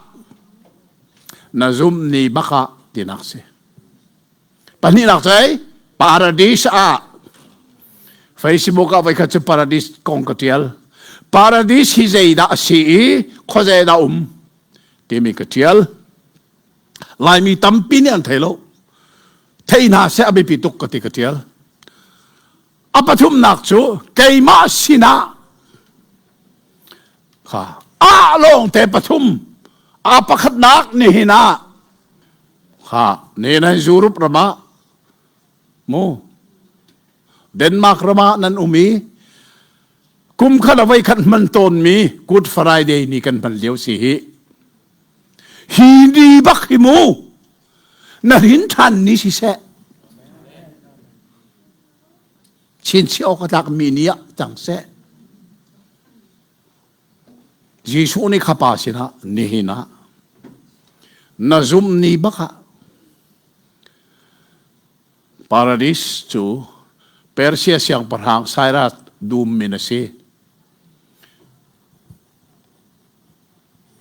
Speaker 1: na zum ni bak ah tinak si. Pahnihnak zei? Paradis ah. Facebook ah voikhat cu paradis kong ka tial. Paradis hi zeidah a si i khuazei dah um timi ka tial. Laimi tampi nih an thei lo. Thei hna seh a biapi tuk ka ti ka tial. A pathumnak cu keimah sinah kha a lawngte pathum a pakhatnak nihin ah kha ne nan Europe ram ah mu Denmark ram ah nan um i kum khat a voi khat hman tawnmi Good Friday ni kan hman lio si hi hi ni bak hi mu na rin ṭhan ni siseh chinchiah awk a tlakmi ni ah cang seh Jesuh nih kha pa sinah nihin ah na zumh ni bak ah Paradis cu Persia siangpahrang Cyrus dum min a si.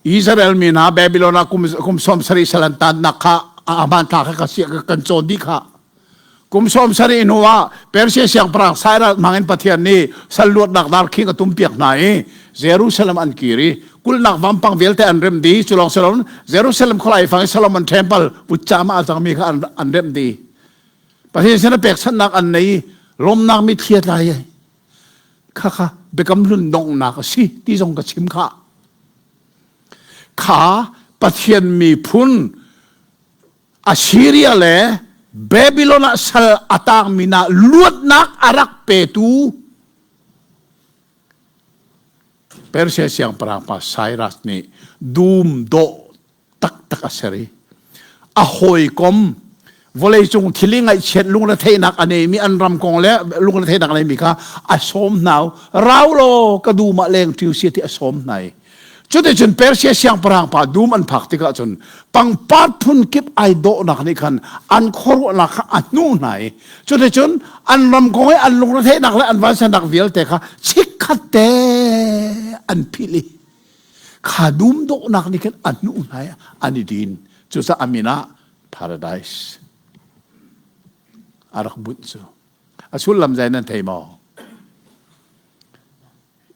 Speaker 1: Israel mi hna Babylon ah kum kum sawm sarih sal an tannak kha a hmanthlak kha ka kan cawn dih kha. Kum sawm sarih hnu ah Persia siangpahrang Cyrus hmang in Pathian nih sal luatnak darkhing a tumpiak hna i Jerusalem an kir i kulhnak vampang vialte an remh dih. Cu lawng si loin Jerusalem khualai fang i Solomon Temple vutcam ah a cangmi kha an, an remh dih. Pathian sin a pekchanhnak an nei i lawmnak mitthli a tlai ai. Khakha biakam hlun donghnak a si ti zong ka chim kha. Kha Pathian miphun Assyria le Babylon ah sal a tangmi hna luatnak a rak petu Persia siangpahrang pa Cyrus nih dum dawh taktak a ser i a hawikom vawleicung thil i ngaihchiat lungretheihnak a neimi an ram kong le lungretheihnak a neimi kha a sawm hna rau law ka dum ah leng ṭiu si ti a sawm hna i cuticun Persia siangpahrang pa dum an phak tikah cun pangpar phun kip ai dawhnak nih khan an khuaruahnak kha a hnuh hna i cuticun an ram kong i an lungretheihnak le an vansannak vialte kha chikkhat te an philh i kha dum dawhnak nih khan a hnuh hna i an i din cucaah a min ah paradise a rak bunh cu a sullam zei nan thei maw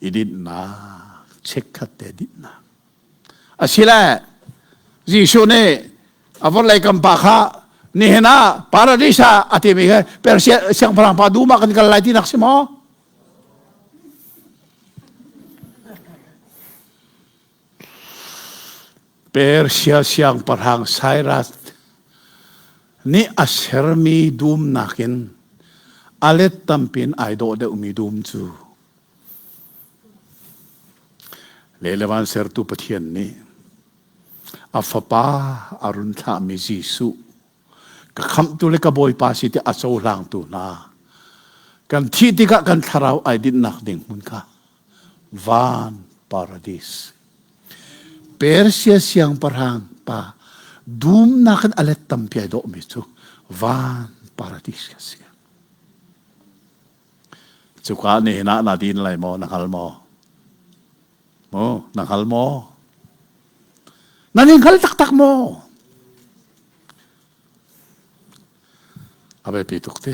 Speaker 1: i dinhnak chikkhat te dinhnak asile Jesuh nih a vawlei kam pa kha nihin ah paradis ah a timi kha Persia siangpahrang pa dum ah kan kal lai tinak si maw Persia siangpahrang Cyrus nih a sermi dum nakin a let tampi in ai dawh deuhmi dum cu le le van sertu Pathian nih a fapa a run thlahmi Jesuh ka khamhtu le ka bawipa si ti a cohlangtu hna kan thih tikah kan thlarau ai dinhnak ding hmun kha van paradis Persia siangpahrang pa dumnak in a let tampi ai dawhmi cu van paradis ka si cuka nihin ah na din lai maw na hngal maw maw na hngal maw nan in hngal taktak maw a biapi tuk ti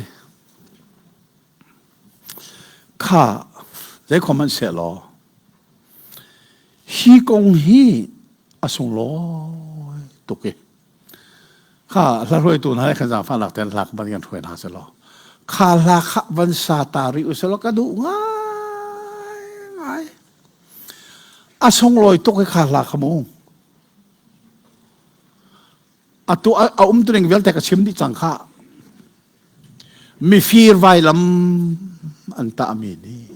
Speaker 1: Kha zeikhom hmanh sehlaw hi kong hi a sunglawi tuk i kha hla hruaitu hna he kan zaangfahnak tein hla van kan hruai hna selaw kha hla kha van sa ta rih u selaw ka duh ngai ngai a sunglawi tuk i kha hla kha mu atu a um tuning vialte ka chim dih cang kha mifir vailam an tahmi nih.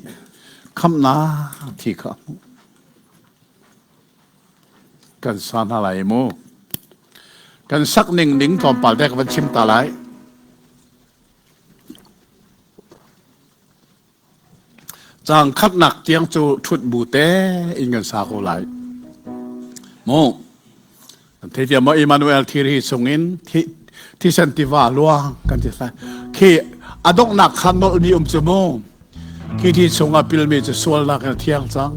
Speaker 1: Khamhnak thi kha a hmuh. Kan sa hna lai mu. Kan sak ning ding tlawmpal te ka van chim ta lai. Caang khatnak tiang cu ṭhut bu te in kan sa ko lai. Mu. Kan thei tiam maw Emmanuel thiri chungin thisen tiva luang kan ti lai. Khi a donghnak kha nolhmi um cu mu. Khi thi chungah pilmi cu sualnak in a thiang cang.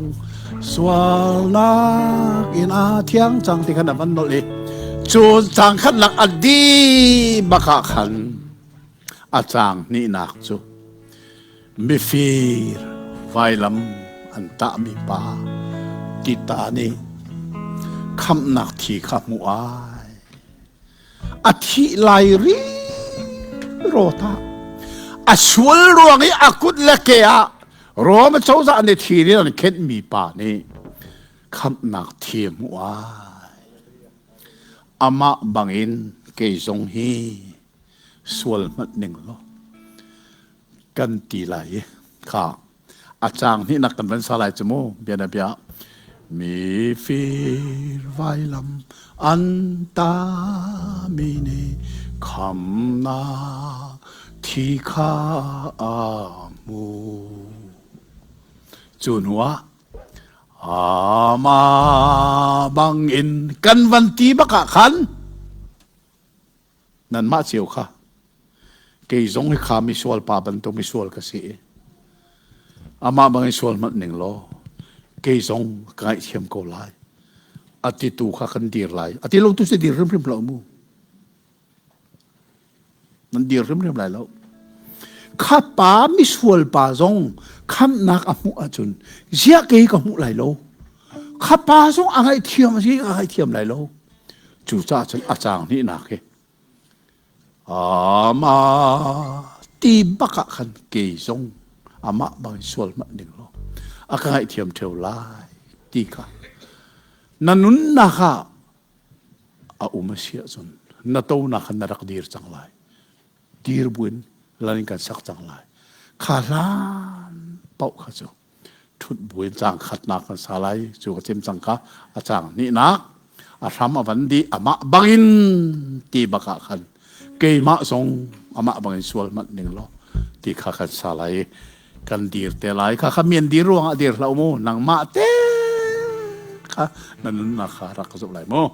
Speaker 1: Sualnak in a thiang cang ti khan a van nolh i cu caang khatnak a di bak ah khan A caang hnihnak cu mifir vailam an tahmi pa tita nih khamhnak thi kha hmuh ai. A thih lai ri rawt ah a sual ruang i a kut le ke ah Rom cozah nih thir in an khenhmi pa nih khamhnak thi hmuh ai. Amah bangin kei zong hi sual hmanh ning law kan ti lai i kha a caang hnihnak kan van sa lai cu mu bianabia mifir vailam an tami nih khamnak thi kha a hmu cu hnuah amah bangin kan van ti bak ah khan Nanmah cio kha kei zong hi kha misual pa bantuk misual ka si i amah bangin sual hmanh ning law kei zong ka ngaihthiam ko lai. A titu kha kan dir lai. A ti lo tu si dir hrimhrim hlah mu. Nan dir hrimhrim lai lo. Kha pa misual pa zong khamhnak a hmuh ahcun ziah kei ka hmuh lai lo. Kha pa zong a ngaihthiam a si ka ngaihthiam lai lo. Cucaah cun a caang hnihnak hi ama ti bak ah khan kei zong amah bang sual hmanh ding law a ka ngaihthiam ṭheo lai ti kha na nunnak ah a um a si ahcun na tonak khan na rak dir cang lai dir buin lan in kan sak cang lai kha hlan paoh kha cu ṭhut buin caang khatnak kan sa lai cu ka chim cang kha a caang hnihnak a hram a van dih amah bangin ti bak ah khan keimah zong amah bangin sual hmanh ning law ti kha kan sa lai kan dir te lai kha kha mian dir ruangah dir hlah mu nangmah te kha na nunnak kha rak ka zoh lai mu.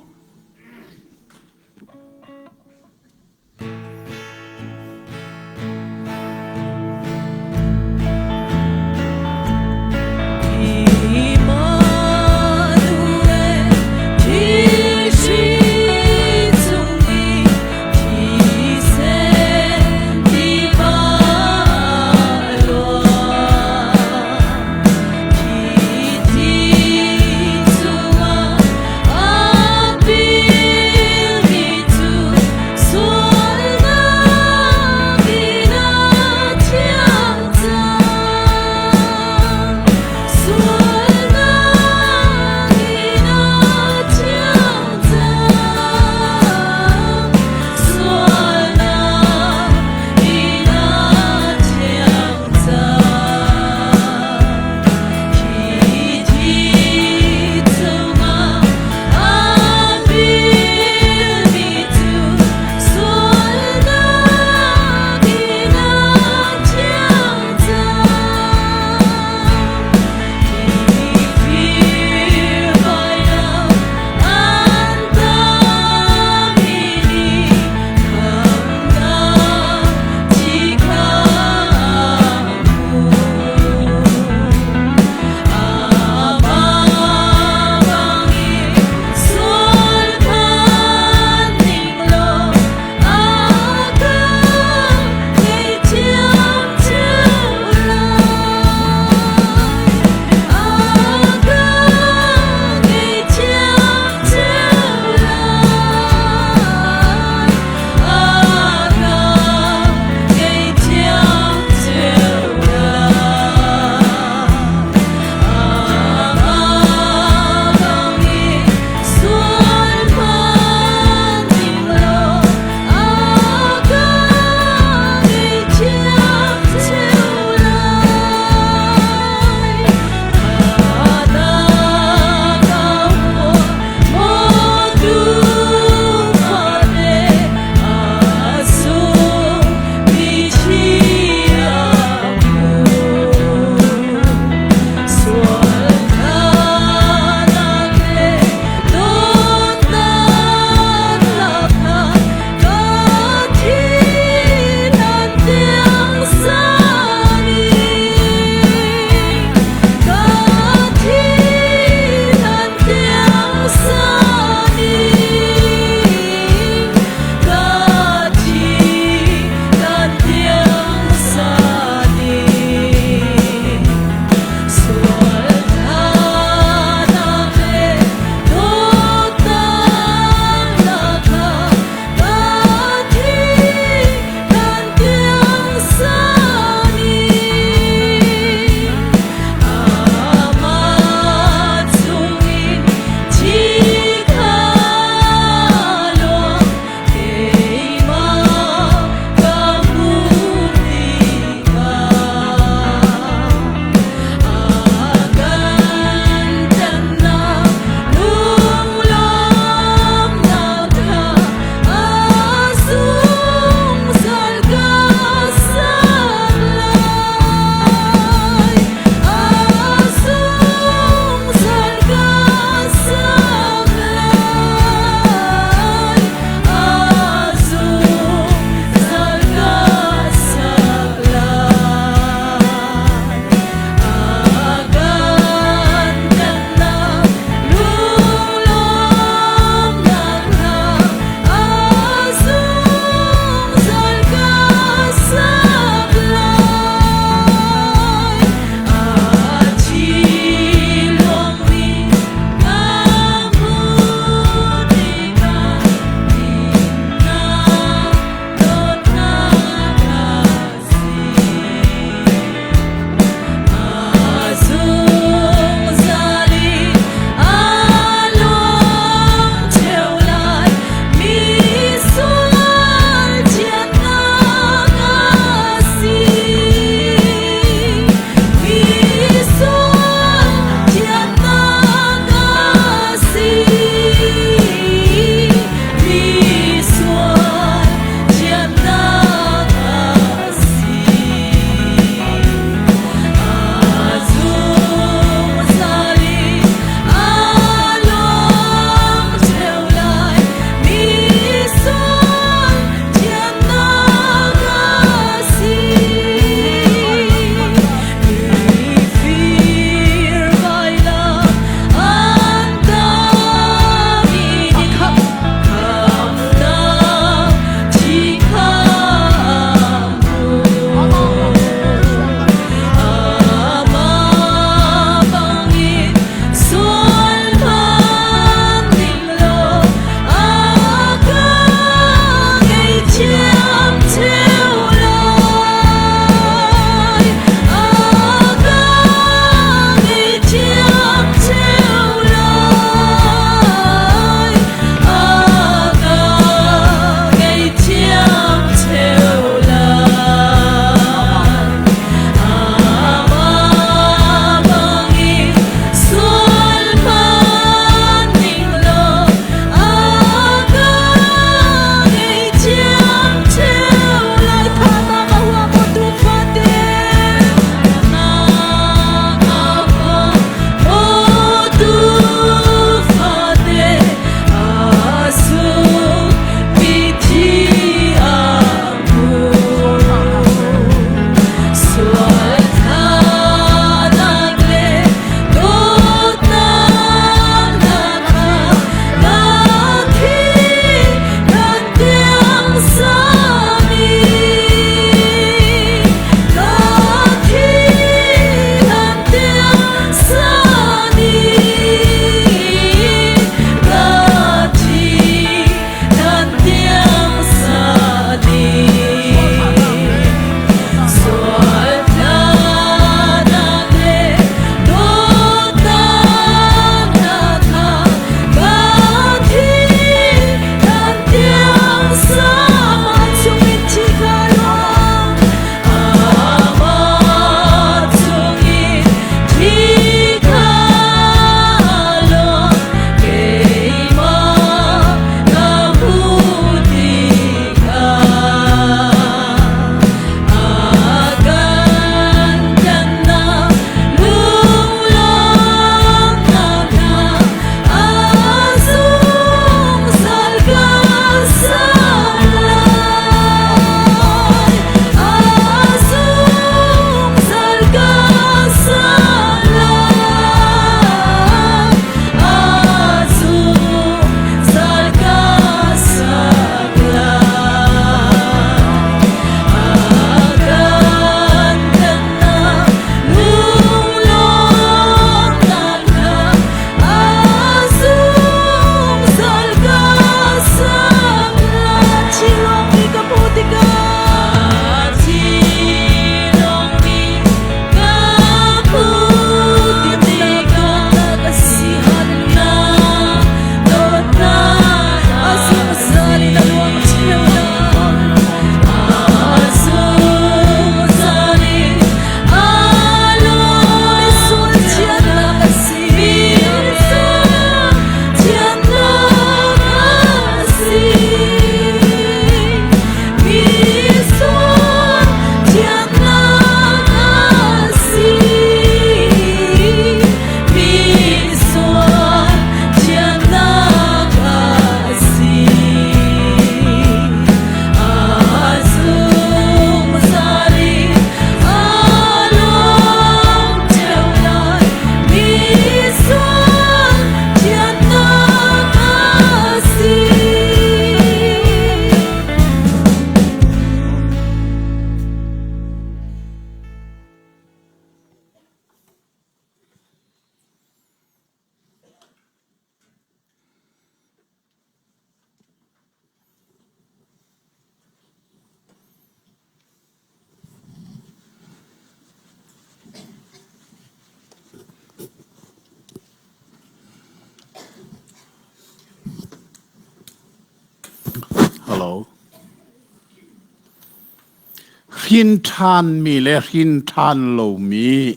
Speaker 1: Hrin ṭhanmi le hrin ṭhan lomi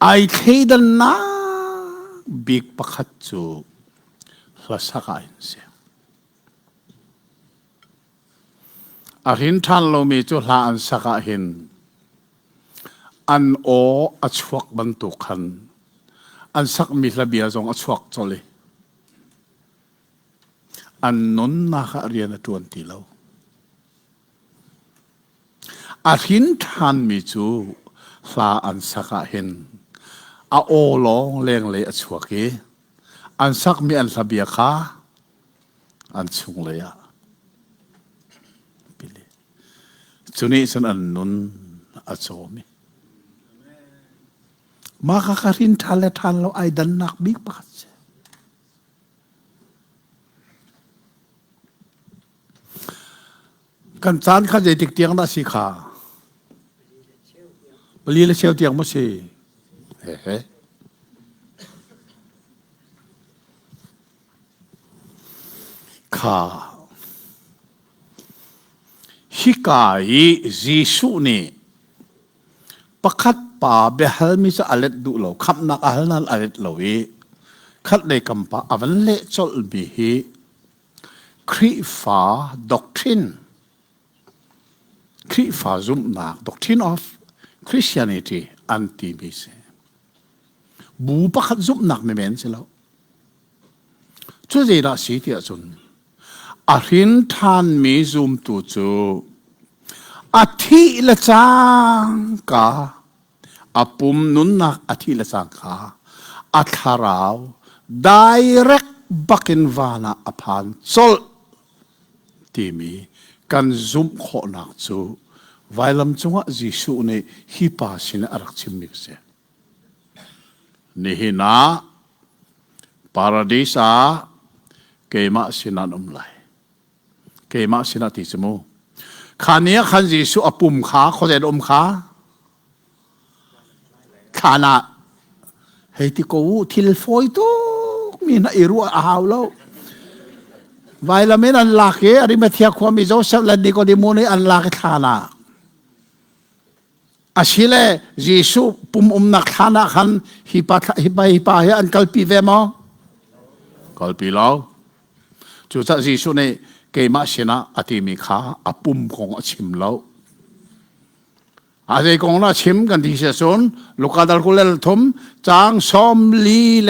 Speaker 1: ai thleidannak bik pakhat cu hlasak ah hin si. A hrin ṭhan lomi cu hla an sak ah hin an aw a chuak bantuk khan an sakmi hlabia zong a chuak colh i an nunnak ah rian a ṭuan ti lo. A hrin ṭhanmi cu hla an sak ah hin a aw lawng lenglei a chuak i an sakmi an hlabia kha an chunglei ah pili. Cu nih cun an nun a cawm i mah kha ka hrin ṭhan le ṭhan lo ai dannak bik pakhat si. Kan caan kha zeitik tiang dah si kha? Pali le cheu tiang maw si? He he. Kha. Hika i Jesuh nih pakhat pa biahalmi cu a let duh lo, khamhnak a hal nain a let lo i khatlei kam pa a van leh colhmi hi Khrihfa doctrine, Khrihfa zumhnak, doctrine of Christianity an timi si. Bu pakhat zumhnak men si lo. Cu zeidah si tiah cun a hrin ṭhanmi zumtu cu a thih le cangka a pum nunnak a thih le cangka a thlarau direct bakin van ah a phan colh timi kan zumh khawhnak cu vailam cungah Jesuh nih hi pa sin a rak chimmi a si. Nihin ah paradis ah keimah sinah an um lai. Keimah sinah ti cu mu. Kha ni ah khan Jesuh a pum kha khuazei um kha thlan ah hei ti ko u thil fawi tuk mi na i ruah a hau lo. Vailam in an lak i Arimathea khuami Joseph le Nikodemu nih an lak i thlan ah Asile Jesuh pum umnak thlan ah khan hi pa hi pa hi pa hi an kalpi ve maw? Kalpi lo. Cucaah Jesuh nih keimah sinah a timi kha a pum kong a chim lo. A zei kong na chim kan ti sia cun Luka dal 23 caang 46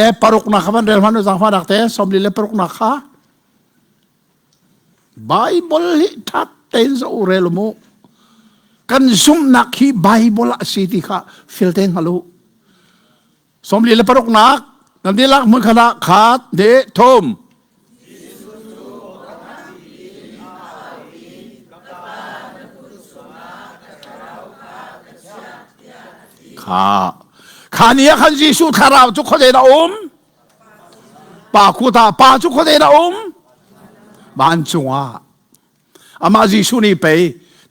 Speaker 1: nak kha van rel hmanh u zaangfah nak te 46 nak kha Bible hi ṭha tein zoh rel mu. Kan zumhnak hi Bible ah si ti kha fil te hngal u. 46 nak nan dihlak hmun khat ah khat ne thum. Kha kha ni ah khan Jesuh thlarau cu khuazei dah um? Pa kut ah pa cu khuadei dah um? Vancung ah. Amah Jesuh nih pei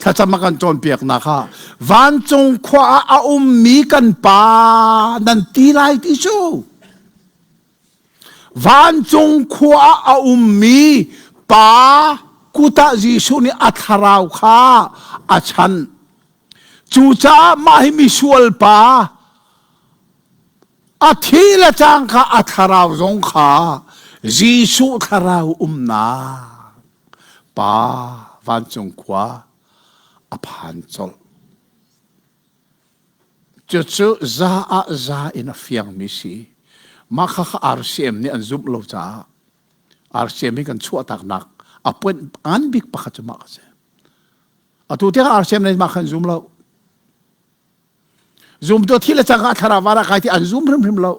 Speaker 1: thlacam a kan cawnpiaknak ah vancung khua ah a ummi kan pa nan ti lai ti cu. Vancung khua ah a ummi pa kut ah Jesuh nih a thlarau kha a chanh. Cucaah mah hi misual pa A thi le cangka a thlarau zong kha Jesuh thlarau umnak Pa vancung khua a phan colh. Cucu za ah za in a fiangmi si. Mah kha kha RCM nih an zumh lo caah RCM hi kan chuahtaknak a point ngan bik pakhat cu mah a si. Atu tiang RCM nih mah kha an zum lo. Zumtu thi le cangka thlarau van ah kai ti an zum hrimhrim lo.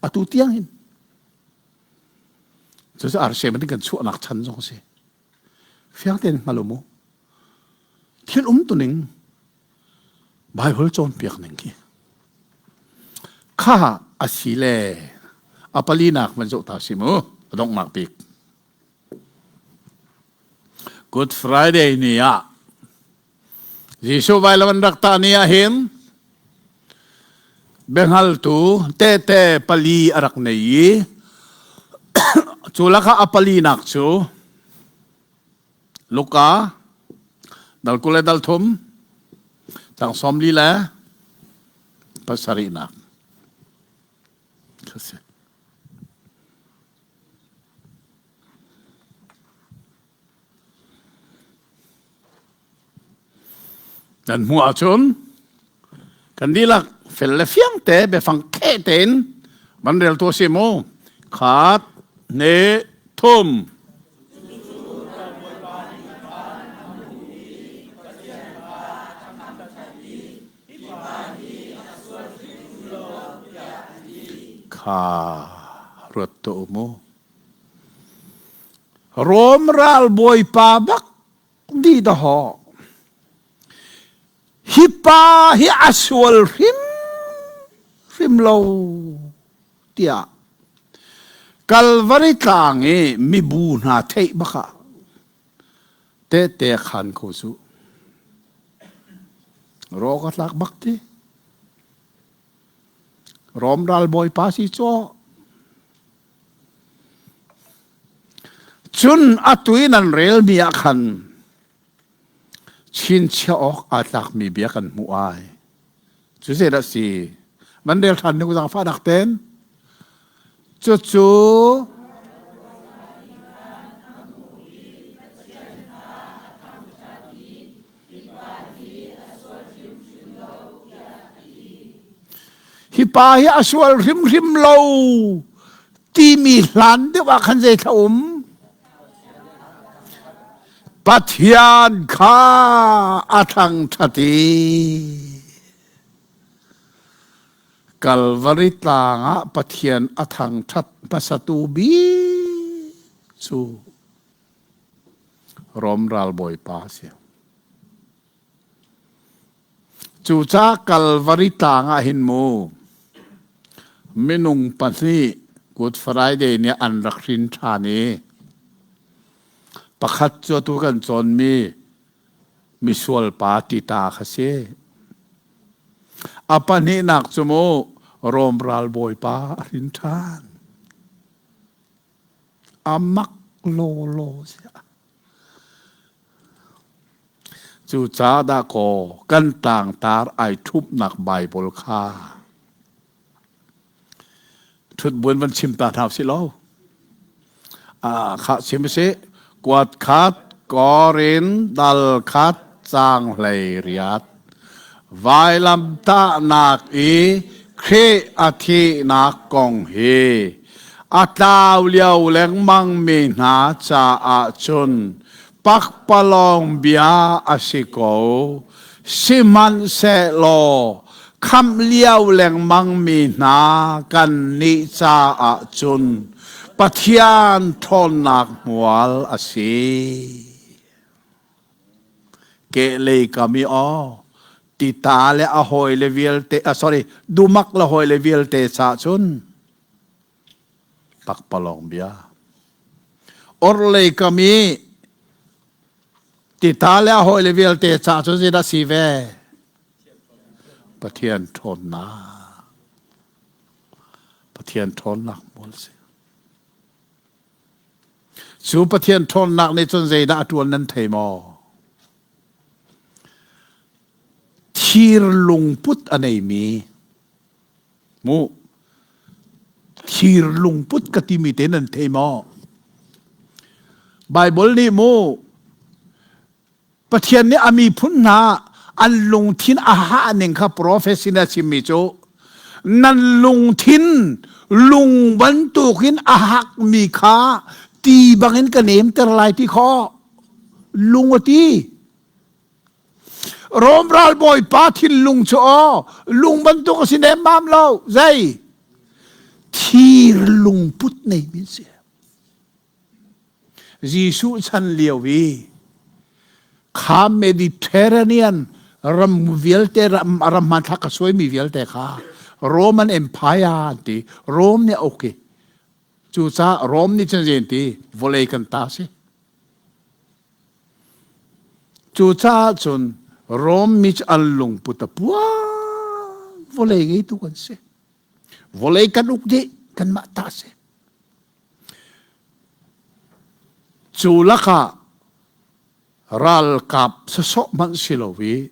Speaker 1: Atu tiang hin. Cucu RCM in kan chuahnak chan zong si. Fiang tein hngal mu. Thil um tu ning Bible cawnpiak ning khi. Kha asi le a palinak van zoh ta si mu. A donghnak bik. Good Friday ni ah Jesuh vailam an rak tah ni ah hin biahngaltu tehte pali a rak nei i cu lakah a palinak cu Luka, Dal 20 le dal thum cang 47 nak. Kasi. Nan hmuh ahcun kan dihlak fel le fiang te biafang kheh tein van rel tu a si mu. Khat, hnih, thum. Kha ruat tuah u mu. Rom ralbawipa bak di dahawh. Hi pa hi a sual hrim hrim lo tiah Kalvari tlang i mibu hna theih bak ah tehte khan ko cu. Rawk a tlak bak ti. Rom ralbawipa si caw. Cun atu i nan relmi ah khan chinchiah awk aa tlakmi bia kan hmuh ai. Cu zeidah a si? Nan rel ṭhan ning zaangfahnak ten. Cucu Hi pa hi a sual hrimhrim lo timi hlan deuh ah khan zei thla um? Pathian kha a thangṭhat i Kalvari tlang ah Pathian a thangṭhat hmasatu bik cu Rom ralbawipa a si. Cucaah Kalvari tlang ah hin mu minung pahnih Good Friday nih an rak hrin ṭhan i pakhat cu atu kan cawnmi misual pa Tita kha si. A pahnihnak cu mu Rom ralbawipa a hrin ṭhan. A mak lawlaw siah. Cucaah dahkaw kan tlangtar ai ṭhumhnak Baibal kha ṭhut buin van chim ta hna usih law. Ah, khah chim usih. Kuat khat, Korin dal khat, caang 18. Vailamtahnak i Khrih a thihnak kong hi a tlau lio lengmangmi hna caah cun pakpalawng bia a si ko. Sihmanhsehlaw khamh lio lengmangmi hna kannih caah cun Pathian ṭhawnnak hmual a si. Kehlei kam i aw tita le a hawile vialte ah sorry dumak le hawile vialte caah cun pakpalawng bia. Orhlei kam i tita le a hawile vialte caah cun zeidah si ve? Pathian ṭhawnnak. Pathian ṭhawnnak hmual si. Cu Pathian ṭhawnnak nih cun zeidah a ṭuan nan thei maw? Thir lungput a neimi mu thir lungput ka timi te nan thei maw? Baibal nih mu Pathian nih a miphun hna an lungthin a hah ning kha prophecy nih a chimmi cu nan lungthin lung bantukin a hakmi kha ti bangin ka nemter lai ti khawh lung a ti Rom ralbawipa thinlung cu aw lung bantuk a si nemmam lo zei thir lungput nei mi si Jesuh chan lio i kha Mediterranean ram vialte ram ram hmanthlak a suaimi vialte kha Roman Empire an ti. Rome nih a uk i cucaah Rome nih cun zei an ti vawlei kan ta si. Cucaah cun Rome mi cu an lungput a puang vawlei ngeitu kan si. Vawlei kan uk dih kanmah ta si. Cu lakah Ralkap sasawh hmanh si lo i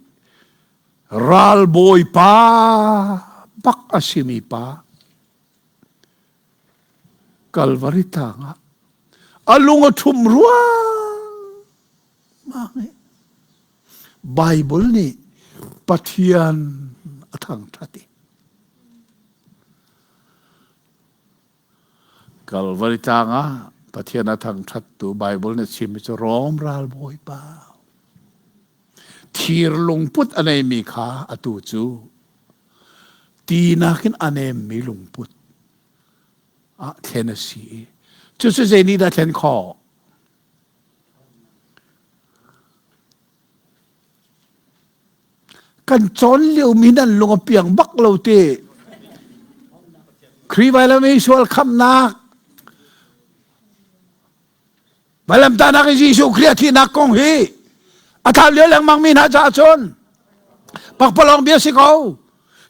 Speaker 1: ralbawipa bak a simi pa Kalvari tlang ah a lung a ṭhum ruangmang i Baibal nih Pathian a thangṭhat i Kalvari tlang ah Pathian a thangṭhattu Baibal nih a chimmi cu Rom ralbawipa thir lungput a neimi kha atu cu ti nakin a nemmi lungput ah thlen a si i cucu zei nih dah thlen khawh? Kan cawn liomi nan lung a piang bak lo ti. Khrih vailam i sual khamhnak Vailamtahnak i Jesuh Khrih a thihnak kong hi a thau lio lengmang mi hna caah cun pakpalawng bia si ko.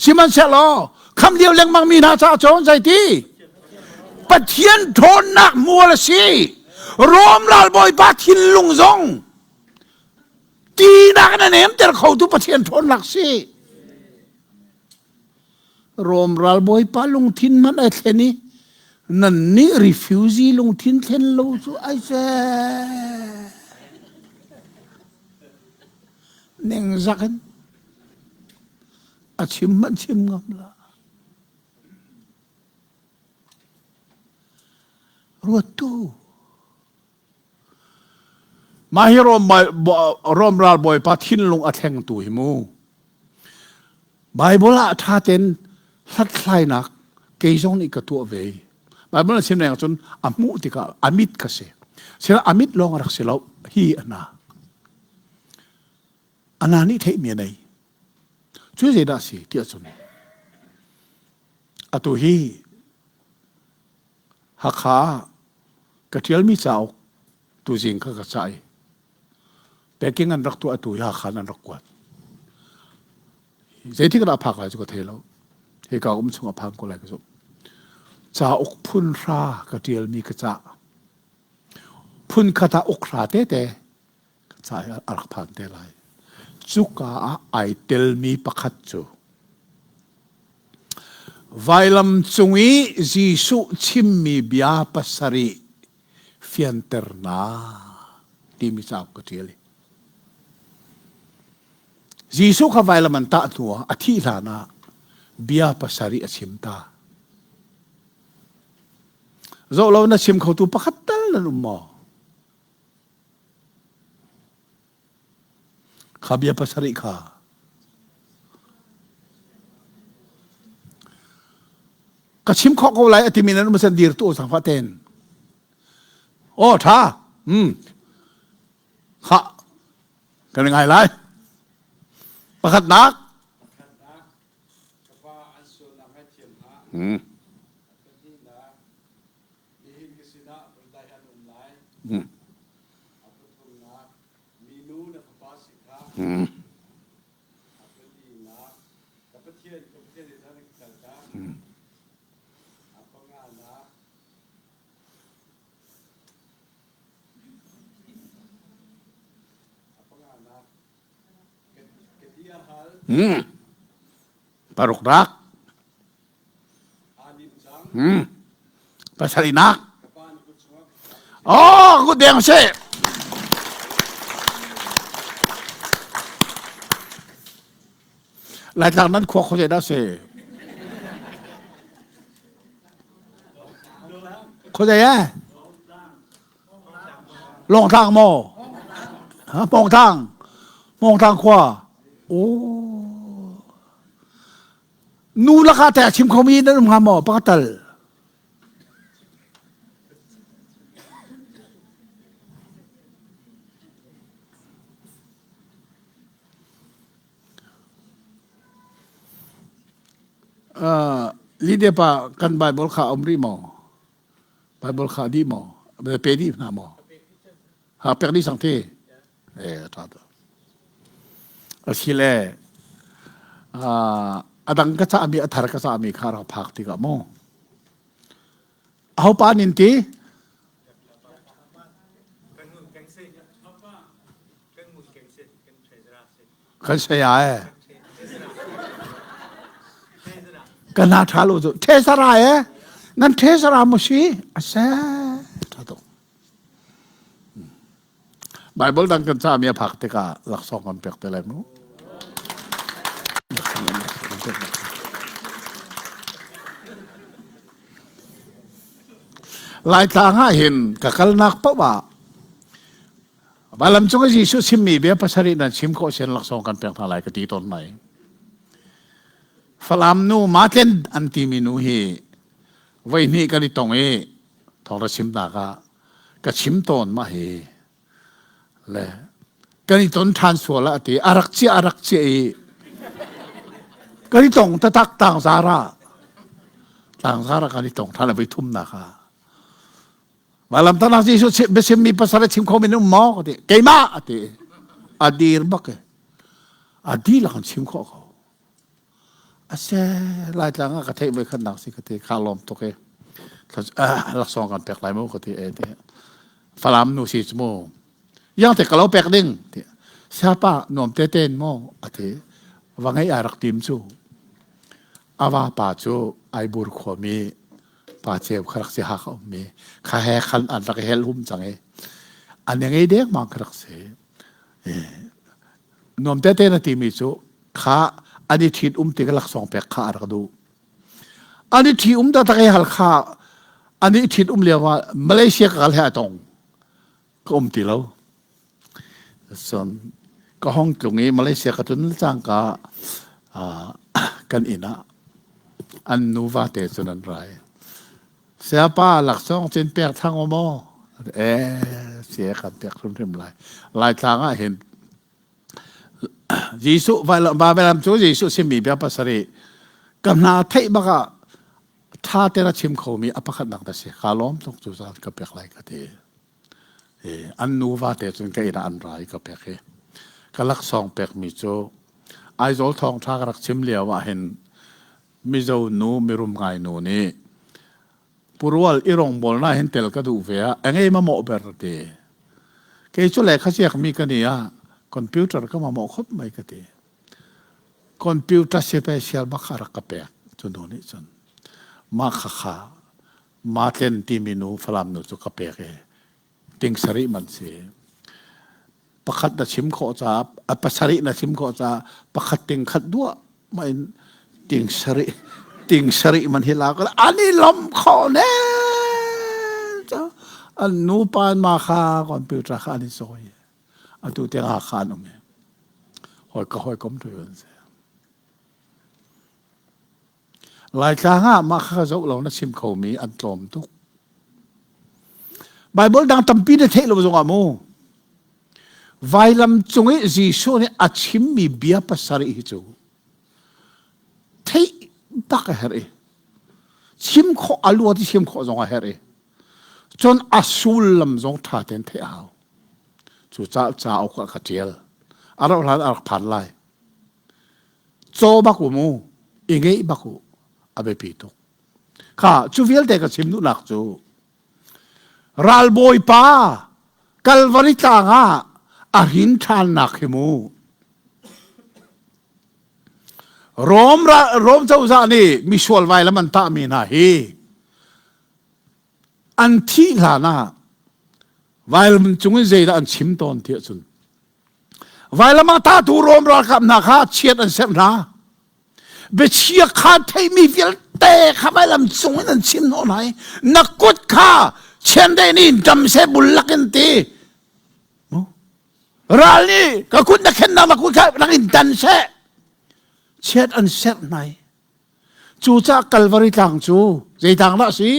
Speaker 1: Sihmanhsehlaw kham lio lengmang mi hna caah cun zeiti? Pathian ṭhawnnak mual a si. Rom ralbawipa thinlung zong tinak in a nemter khotu Pathian ṭhawnnak si. Rom ralbawipa lungthin hmanh ai thlen i nannih refugee lungthin thlen lo cu ai ce. Ningzak in a chim hmanh chim ngam la. Ruat tu. Mah hi Rom, Rom ralbawipa thinlung a thlengtu hi mu. Bible ah ṭha tein hlathlainak kei zong nih ka tuah ve. Bible a chim leng cun a hmuh tikah a mit ka si. Sila a mit lawng a rak si lo. Hi a na. A na nih theihmi a nei. Cu zeidah a si tiah cun atu hi Hakha ah ka ṭialmi cauk tuzing kha ka cah i packing an rak tuah atu hi Hakha in an rak kuat. Zeitik dah a phak lai cu ka thei lo. Hika um chung a phan ko lai ka zumh. Cauk phun hra ka ṭialmi ka cah. Phun khat ah uk hra tete ka cah i a rak phan te lai. Cuka ah ai telmi pakhat cu Vailam cung i Jesuh chimmi bia pasarih fianternak timi cauk ka ṭial. Jesuh kha vailam an tah hnuah a thih hlanah bia pasarih a chim ta. Zoh lo na chim khotu pakhat tal nan um maw? Kha bia pasarih kha. Ka chim khawh ko lai a timi nan um san dir tu sang fa ten. Oh tha. Hmm. Kha. Kan ngai lai. Pakhatnak. Hmm.
Speaker 2: Nihin ka sinah vundai an um lai. A pathumnak minu na fapa si kha. A palinak ka Pathian ka Pathian nih na ka kaltak. A panganak a panganak ka ti a hal.
Speaker 1: Paruknak. Hmm. Pasarihnak. Oh, ku deng se. Laitlang nan khua khuazei dah si? Khuazei eh? Lawngtlang maw? Ha, Pawngtlang. Pawngtlang khua. Oh. Nu lakah teh a chim khomi nan um hnga maw? Pakhat tal. Uh, Lydia pa kan Bible kha um rih maw? Bible kha dih maw? Pe dih hna maw? Ha pek dih sang te. Eh, ṭha tuk. Asile a dang ka cahmi a thar ka cahmi kha rak phak tikah mu. Aho pa nin ti? Kan saya e. Ka na tha lo cu. Thesara e. Nan thesara mu si? Ase. Tha tuk. Bible dang kan cami a phak tikah laksawng kan pek te lai mu. Laitlang ah hin ka kalnak paoh ah Vailam cung i Jesuh chimmi bia pasarih nan chim khawh sian laksawng kan pek hna lai ka ti tawn mai. Falam nu Matlen an timi nu hi voi hnih kan i tong i thawng ra chimnak ah ka chim tawn mah hi le kan i ton ṭhan sual ah ti a rak chia a rak chia i kan i tong tatak tangzar ah tangzar ah kan i tong ṭhan a voi thumnak ah Malam tanak Jesuh biasimmi pasal a chim kho min um maw ka ti keimah a ti a dir bak e a dihlak an chim khawh ko Ase Laitlang ah ka theih voi khatnak si ka ti kha lawm tuk i laksawng kan pek lai mu ka ti e ti Falam nu si cu mu yang te ka lo pek ding ti siapa nuam te ten mu ati va ngei ai rak tim cu ava pa cu Aibur khuami pa ceu kha rak si ha ka ummi kha he khan an rak hel hum cang i an ngei deng mang kha rak si Nuam tete na timi cu kha an i ṭhit um tik laksawng pek kha a rak duh. An i ṭhi um taktak i hal kha an i ṭhit um lio ah Malaysia ka kal he a tong. Ka um ti lo. Cun ka hong tlung i Malaysia ka tlun cangka kan inn ah an nuva te cun an rai. Sayapa laksawng cin pek thang u maw? Eh, sia kan pek hrimhrim lai. Laitlang ah hin Jesuh vailam cu Jesuh simi bia pasarih ka hna theih bak ah tha te na chim khomi a pakhatnak na si. Ka lawm tuk cu zan ka pek lai ka ti. An nuva te cun ka inn ah an ra i ka pek i ka laksawng pekmi cu Aizawl thawngṭha ka rak chim lio ah hin Mizo nu mirum ngai nu nih purual i rawngbawlnak hin tel ka duh ve ah engei mamawh ber ti. Kei cu lehkha ziakmi ka ni ah computer ka mamawh khop mai ka ti. Computer special bak kha rak ka pek cu nu nih cun. Mah kha kha Matlen timi nu Falam nu cu ka pek i ting sarih man si. Pakhat na chim khawh caah a pasarih na chim khawh caah pakhat ting khat duah ma in ting sarih ting sarih man hi la ko an i lom kho ne an nu pa ma kha computer kha an i sawi atu te nga kha an um hoi ka hoi kom tu an se Laitlang ah mah kha zoh lo na chim khomi an tlawm tuk. Bible dang tampi na theih lo zongah mu. Vailam cung i Jesuh nih a chimmi bia pasarih hi cu theih bak a herh i chim khawh a luat i chim khawh zong a herh i cun a sullam zong ṭha tein theih a hau. Cu ca cauk ah ka ṭial. A rauh hlan a rak phan lai. Caw bak u mu, i ngeih bak u, a biapi tuk. Kha cu vialte ka chim duhnak cu ralbawipa Kalvari tlang ah a hrin ṭhannak hi mu. Rom, Rom cozah nih misual vailam an tahmi hna hi an thih hlan ah vailam cung in zeidah an chim tawn ti ahcun Vailam ah tatu Rom ralkap hna kha chiat an serh hna. Biachia kha theimi vialte kha vailam cung in an chim hnawh hna i na kut kha chiandeih nih dam seh bul lakin ti. Ral nih ka kut na khennak na kut kha rak in dan seh. Chiat an serh hna i Cucaah Kalvari tlang cu zei tlang dah a si?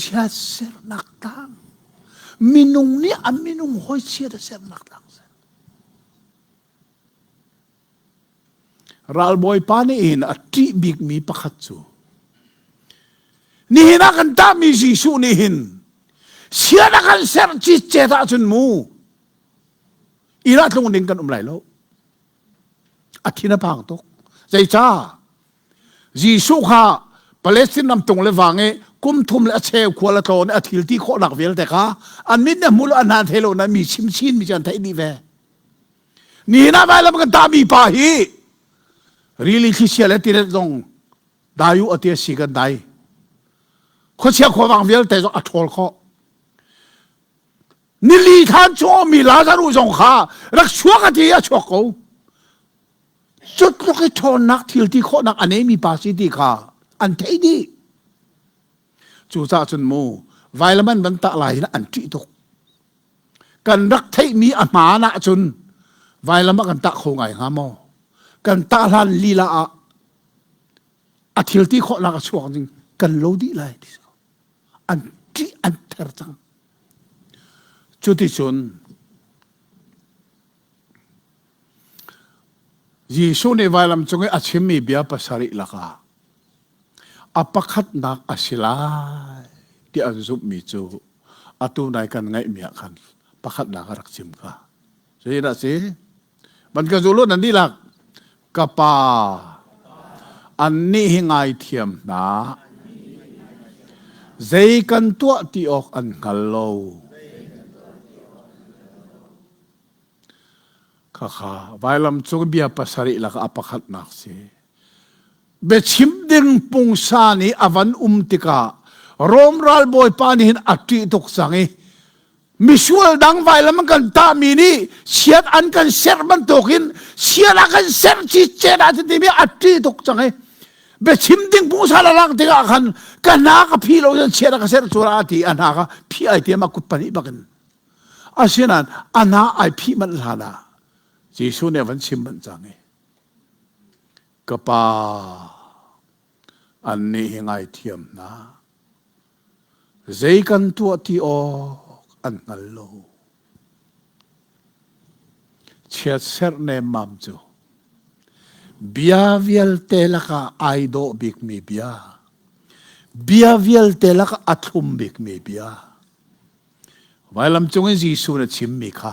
Speaker 1: Chiatsernak tlang. Minung nih a minung hawi chiat a sernak tlang si. Ralbawipa nih hin a ṭih bikmi pakhat cu nihin ah kan tahmi Jesuh nih hin sian a kan serh citcet ahcun mu inn ah tlung ding kan um lai lo. A thin a phang tuk. Zeicah? Jesuh kha Palestine ram tung le vang i kum thum le a cheu khual a tlawn i a thil ti khawhnak vialte kha an mit ne hmu lo an hna thei lo na mi chim chin mi cu an theih dih ve. Nihin ah vailam kan tahmi pa hi rili thlichia le tilet zong dai u a ti a si kan dai. Khuachia khuavang vialte zong a ṭhawl khawh. Nili than chung mi Lazarus zong kha rak chuak a ti a chuak ko. Cu tluk i ṭhawnnak thil ti khawhnak a neimi pa si ti kha an theih dih. Cucaah cun mu vailam an van tah lai hin an ṭih tuk. Kan rak theihmi a hmaan ahcun vailam ah kan tah kho ngai hnga maw? Kan tah hlan lila ah a thil ti khawhnak a chuak ding kan lo dih lai ti an ṭih an ther cang. Cuticun Jesuh nih vailam cung i a chimmi bia pasarih lakah a pakhatnak a si lai ti an zumhmi cu atu nai kan ngaihmi ah khan pakhatnak a rak chim kha. Zeidah si? Van ka zul u nan dihlak. Ka pa, annih hi ngaithiam hna. Zei kan tuah ti awk an hngal lo. Khakha vailam cung bia pasarih lakah a pakhatnak si. Biachim ding pungsan i a van um tikah Rom ralbawipa nih hin a ṭih tuk cang i misual dang vailam an kan tahmi nih chiat an kan serh bantukin chiat a kan serh cicet ah timi a ṭih tuk cang i biachim ding pungsan a lang tikah khan ka hna ka phi lo cun chiat a ka serh cu a ti a hna ka phi ai tiam a kut pahnih bakin Asinain a hna ai phih manh hlan ah Jesuh nih a van chim manh cang i ka pa annih hi ngaithiam hna zei kan tuah ti awk an hngal lo chiatserh nemmam cu bia vialte lakah ai dawh bikmi bia bia vialte lakah a thlum bikmi bia Vailam cung in Jesuh na chimmi kha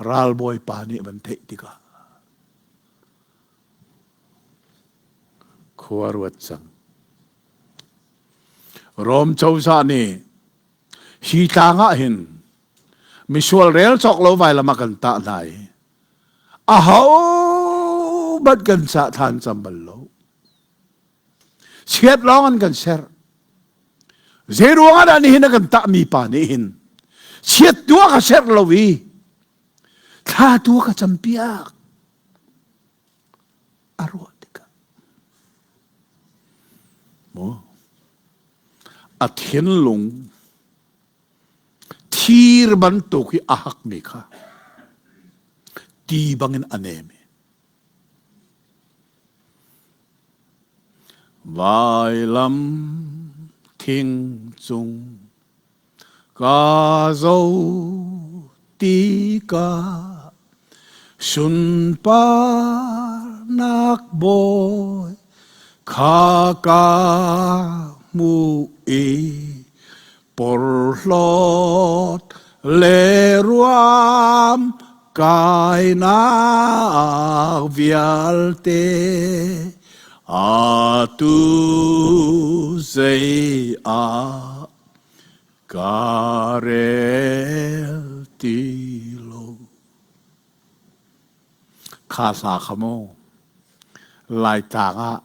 Speaker 1: ralbawipa nih van theih tikah khua ruat cang. Rom cozah nih hi tlang ah hin misual rel cawk lo vailam ah kan tah hna i aho bat kan cah than cam bal lo. Chiat lawng an kan ser. Zei ruang ah dah nihin a kan tahmi pa nih hin chiat tu a ka ser lo i thla tu a ka campiak a ruah tikah maw a thinlung thir bantuk i a hakmi kha ti bangin a nem i Vailam thing cung ka zo tikah sunparnak bawi kha ka hmuh i porhlawt le ruam kainak vialte atu zei ah ka rel ti lo. Kha hla kha mu Laitlang ah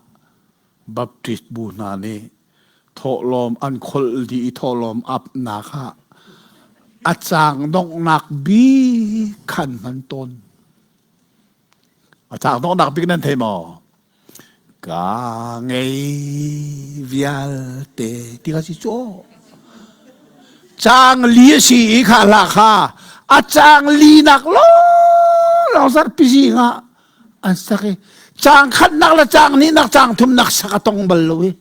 Speaker 1: Baptist bu hna nih thawhlawm an kholh dih i thawhlawm apnak ah a caang donghnak bik khan hman tawn. A caang donghnak bik nan thei maw? Ka ngei vialte ti kha si cu. Caang li a si i kha hla kha a caang li nak lawng zarhpi zing ah an sak i caang khatnak le caang hnihnak caang thumnak sak a tong bal lo i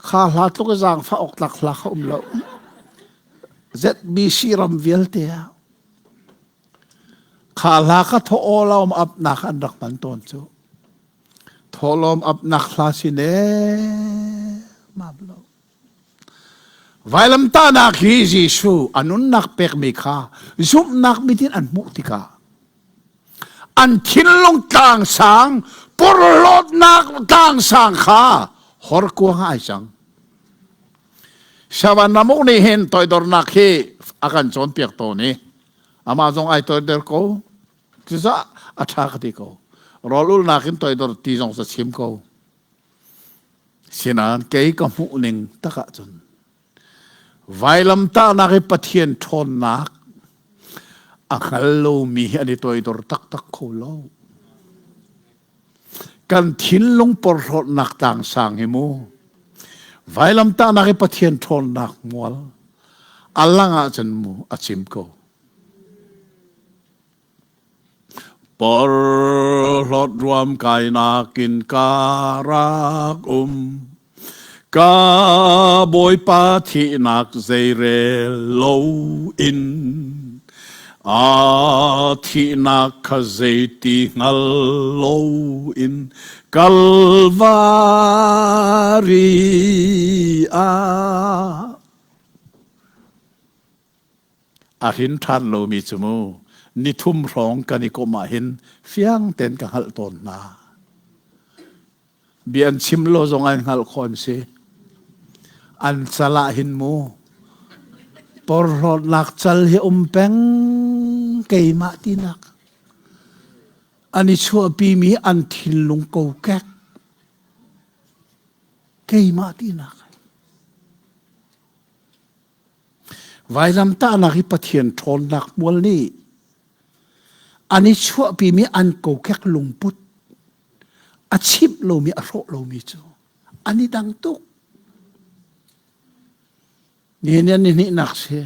Speaker 1: kha hla tluk i zaangfah awk tlak hla kha um lo ZBC ram vialte ah kha hla kha thawlawm apnak an rak hman tawn cu thawlawm apnak hla si ne mam lo Vailamtahnak hi Jesuh a nunnak pekmi kha zumhnak mit in an hmuh tikah an thinlung tlangsang porhlawtnak tlangsang kha horkuang ah ai cang. Savan ramuk nih hin toidornak hi a kan cawnpiak tawn i amah zong ai toidor ko. Cucaah a ṭha ka ti ko. Rawl ulhnak in toidor ti zong sa chim ko. Sinain kei ka hmuh ning tak ahcun vailamtahnak i Pathian ṭhawnnak a hngal lomi hi an i toidor taktak kho lo. Kan thinlung porhlawtnak tlangsang hi mu vailamtahnak i Pathian ṭhawnnak mual a lang ahcun mu a cim ko. Porhlawt ruam kainak in ka rak um. Ka Bawipa thihnak zeirel lo in a thihnak kha zeiti hngal lo in Kalvari ah A hrin ṭhan lomi cu mu nithum hrawng kan i komh ahhin fiang tein ka hngalh tawn hna. Bia an chim lo zong an hngalh khawh an si. An cal ah hin mu porhlawtnak cal hi um peng keimah tinak. An i chuahpimi an thinlung kokek keimah tinak. Vailamtahnak hi Pathian ṭhawnnak hmual nih an i chuahpimi an kokek lungput a chimh lomi a hrawh lomi cu an i dang tuk. Nihin ni hnihnak si.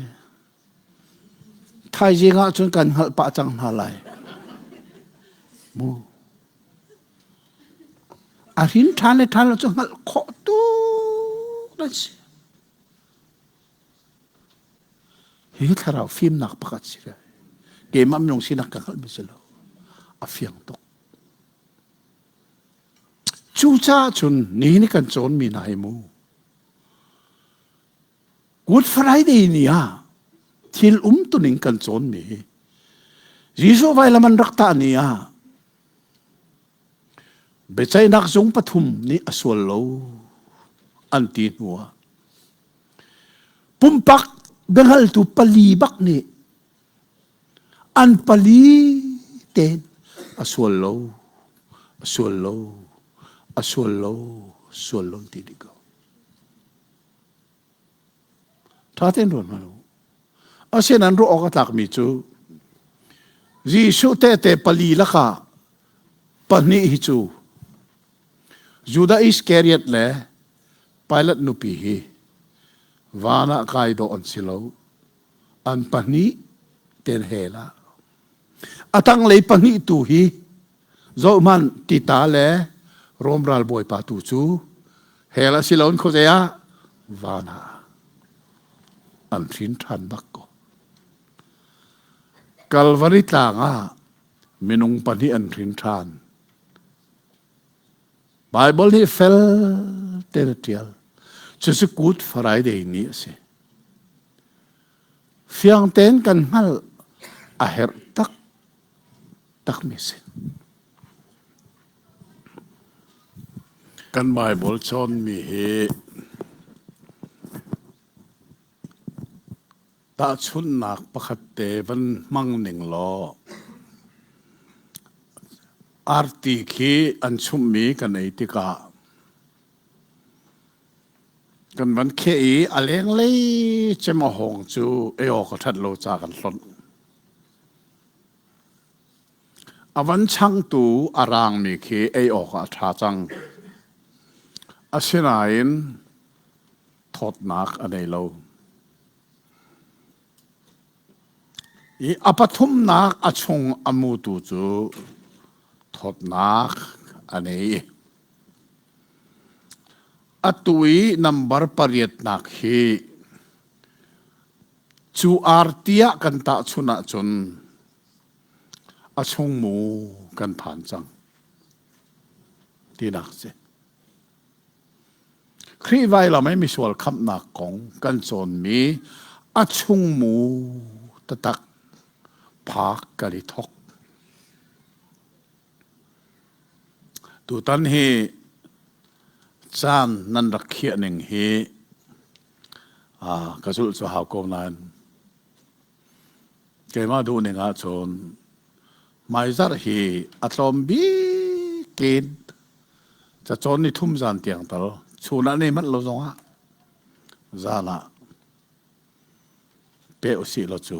Speaker 1: Thaizing ah cun kan hngalh pah cang hna lai. Mu. A hrin ṭhan le ṭhan lo cu hngalh khawh tuk an si. Hi thlarau fimnak pakhat si ve. Keimah minung sinak ka hngalhmi si lo. A fiang tuk. Cucaah cun nihin kan cawnmi hna hi mu. Good Friday ni ah thil umtuning kan cawnmi hi Jesuh vailam an rak tah ni ah Biaceihnak zung pathum nih a sual lo an ti hnuah pumpak biahngaltu pali bak nih an pali tein a sual lo, a sual lo, a sual lo, sual lo ti dih ko. Ṭha tein ruat hmanh u. Asinain ruah awk a tlakmi cu Jesuh tehte pali lakah pahnih hi cu Judah Iskariot le Pilat nupi hi van ah kai dawh an si lo. An pahnih ten hell ah. A tanglei pahnih tu hi zohhmanh Tita le Rom ralbawipa tu cu hell a si loin khuazei ah van ah an hrin ṭhan bak ko. Kalvari tlang ah minung pahnih an hrin ṭhan. Baibal nih fel tein a ṭial. Cucu Good Friday ni a si. Fiang tein kan hngalh a herh tak takmi si. Kan Baibal cawnmi hi tahchunhnak pakhat te van hmang ning law arti khi an chumhmi kan ei tikah kan van kheh i a lenglei cem a hawng cu ei awk a ṭhat lo ca kan hlonh. A van changtu a raangmi khi ei awkah a ṭha cang. Asinain thawtnak a nei lo. I a pathumnak a chung a mutu cu thawtnak a nei. Atu i nambar pariatnak hi cu arti ah kan tahchunh ahcun a chungmu kan phan cang tinak si. Khrih vailam i misual khamhnak kong kan cawnmi a chungmu taktak phak kan i thok. Tutan hi caan nan rak khiah ning hi ka zulh cu hau ko nain keimah duhning ahcun Hmaizarh hi a tlawm bik in cacawn ni thum zan tiang tal chun ah nei manh lo zongah zan ah pe usih law cu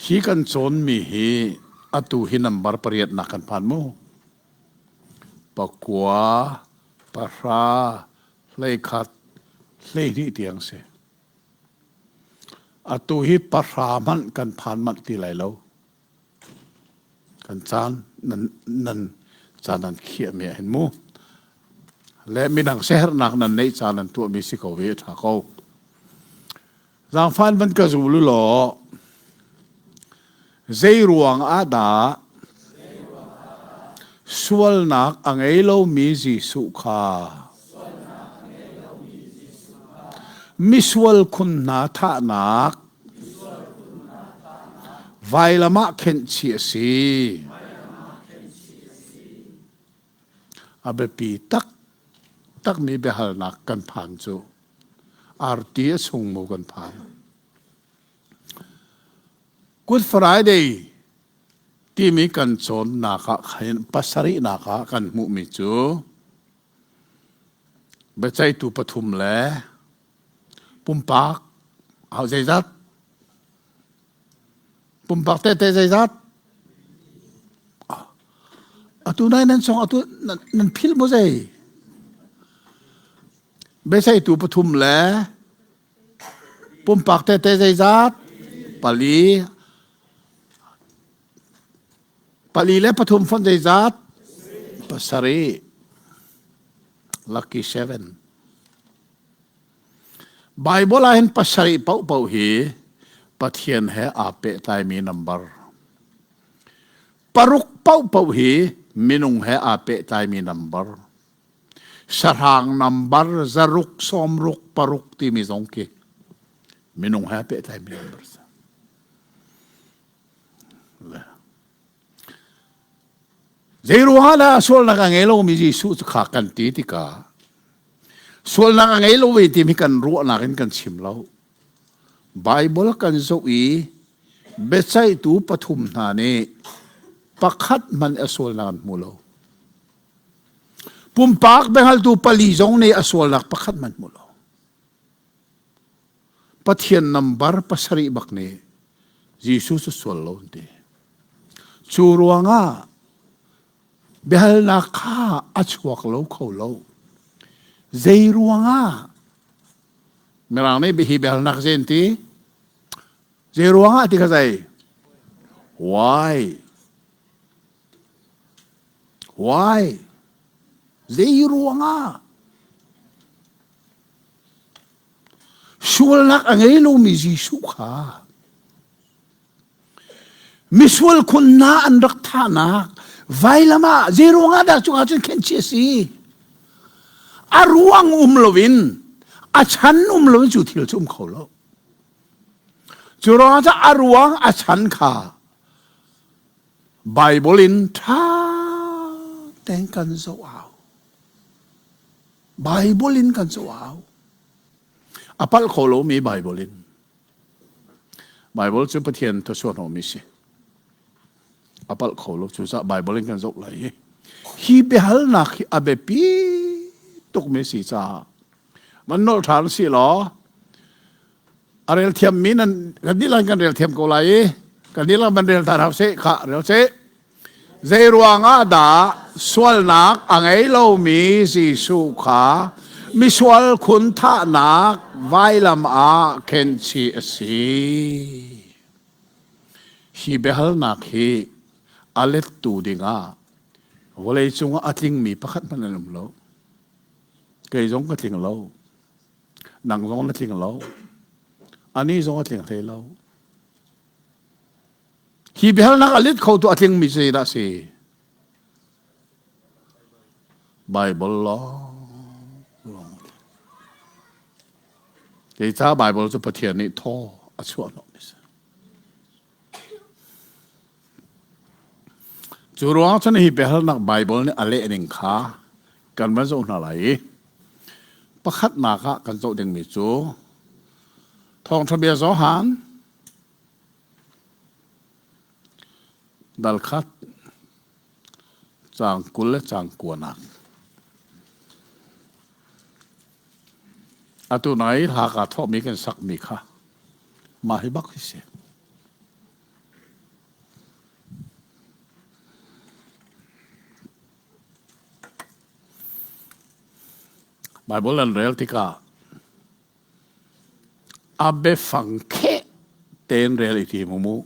Speaker 1: hi kan cawnmi hi atu hi nambar pariatnak kan phan mu. Pakua, pahra, 11, 12 tiang si. Atu hi pahra hmanh kan phan manh ti lai lo. Kan caan nan, nan caan nan khiahmi ah hin mu. Le midang siaherhnak nan neih caan nan tuahmi si ko i a ṭha ko. Zaangfan van ka zul u law zei ruang ah dah sualnak a ngei lomi Jesuh kha misual khun hna thahnak vailam ah khenhchih a si. A biapi taktakmi biahalnak kan phan cu arti a chung mu kan phan. Good Friday timi kan cawnnak ah khin pasarihnak ah kan hmuhmi cu biaceihtu pathum le pumpak au zeizat Pumpak tete zeizat? Atu nai nan song atu nan phil mo zei? Beiseitu pathum le pumpak tete zeizat? Pali. Pali le pathum fon zeizat? Pasarih. Lucky seven. Baibal ah hin pasarih paohpaoh hi Pathian he aa pehtlaimi nambar. Paruk paohpaoh hi minung he aa pehtlaimi nambar. Sahrang nambar zaruk sawmruk paruk timi zong khi minung he aa pehtlaimi nambar si. Zei ruangah dah sualnak a ngei lomi Jesuh cu kha kan ti tikah sualnak a ngei lo ve timi kan ruahnak in kan chim lo. Baibal kan zoh i biaceihtu pathum hna nih pakhat hmanh a sualnak an hmu lo. Pumpak biahaltu pali zong nih a sualnak pakhat hmanh hmu lo. Pathian nambar pasarih bak nih Jesuh cu sual lo an ti. Cu ruangah biahalnak kha a chuak lo kho lo. Zei ruangah Mirang nih hi biahalnak zei an ti? Zei ruangah ti kha zei? Why? Why? Zei ruangah? Sualnak a ngei lomi Jesuh kha misual khun hna an rak thahnak vailam ah zei ruangah dah cungah cun khenchih a si? A ruang um loin a chan um loin cu thil cu um kho lo. Cu ruangah cun a ruang a chan kha Bible in ṭha tein kan zoh au. Bible in kan zoh au. A palh kho lomi Bible in. Bible cu Pathian thawchuahhnawhmi si. A palh kho lo. Cucaah Bible in kan zoh lai hi. Hi biahalnak hi a biapi tukmi si caah man nolh ṭhan si law a rel thiammi nan kan dihlak kan rel thiam ko lai i kan dihlak man rel ṭhan hau seh khah rel seh Zei ruangah dah sualnak a ngei lomi Jesuh kha misual khun thahnak vailam ah khenhchih a si? Hi biahalnak hi a lettu dingah vawleicung ah a tlingmi pakhat hmanh an um lo. Kei zong ka tling lo. Nang zong na tling lo. Anih zong a tling hlei lo. Hi biahalnak a let khotu a tlingmi cu zeidah a si? Baibal lawng. Kei ca Baibal cu Pathian nih thaw a chuah hnawhmi si. Cu ruang cun hi biahalnak Baibal nih a leh ning kha kan van zoh hna lai i pakhatnak ah kan zoh dingmi cu Thawngṭha bia Johan. Dal khat caang 20 le caang kuanak. Atu nai hla kaa thawhmi kan sakmi kha mah hi bak hi si. Bible an rel tikah a biafang kheh tein rel i tim u mu.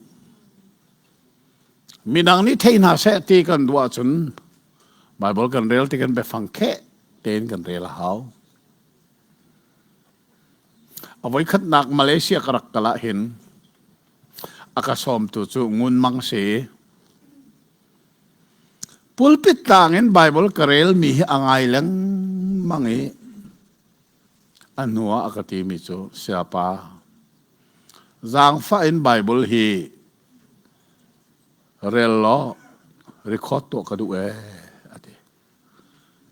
Speaker 1: Midang nih thei hna seh ti kan duh ahcun Bible kan rel ti kan biafang kheh tein kan rel a hau. A voikhatnak Malaysia ka rak kal ah hin a ka sawmtu cu Ngun Mang si. Pulpit tlang in Bible ka relmi hi a ngai lengmang i a hnu ah a ka timi cu sayapa zaangfah in Bible hi rel law record tuah ka duh ee a ti.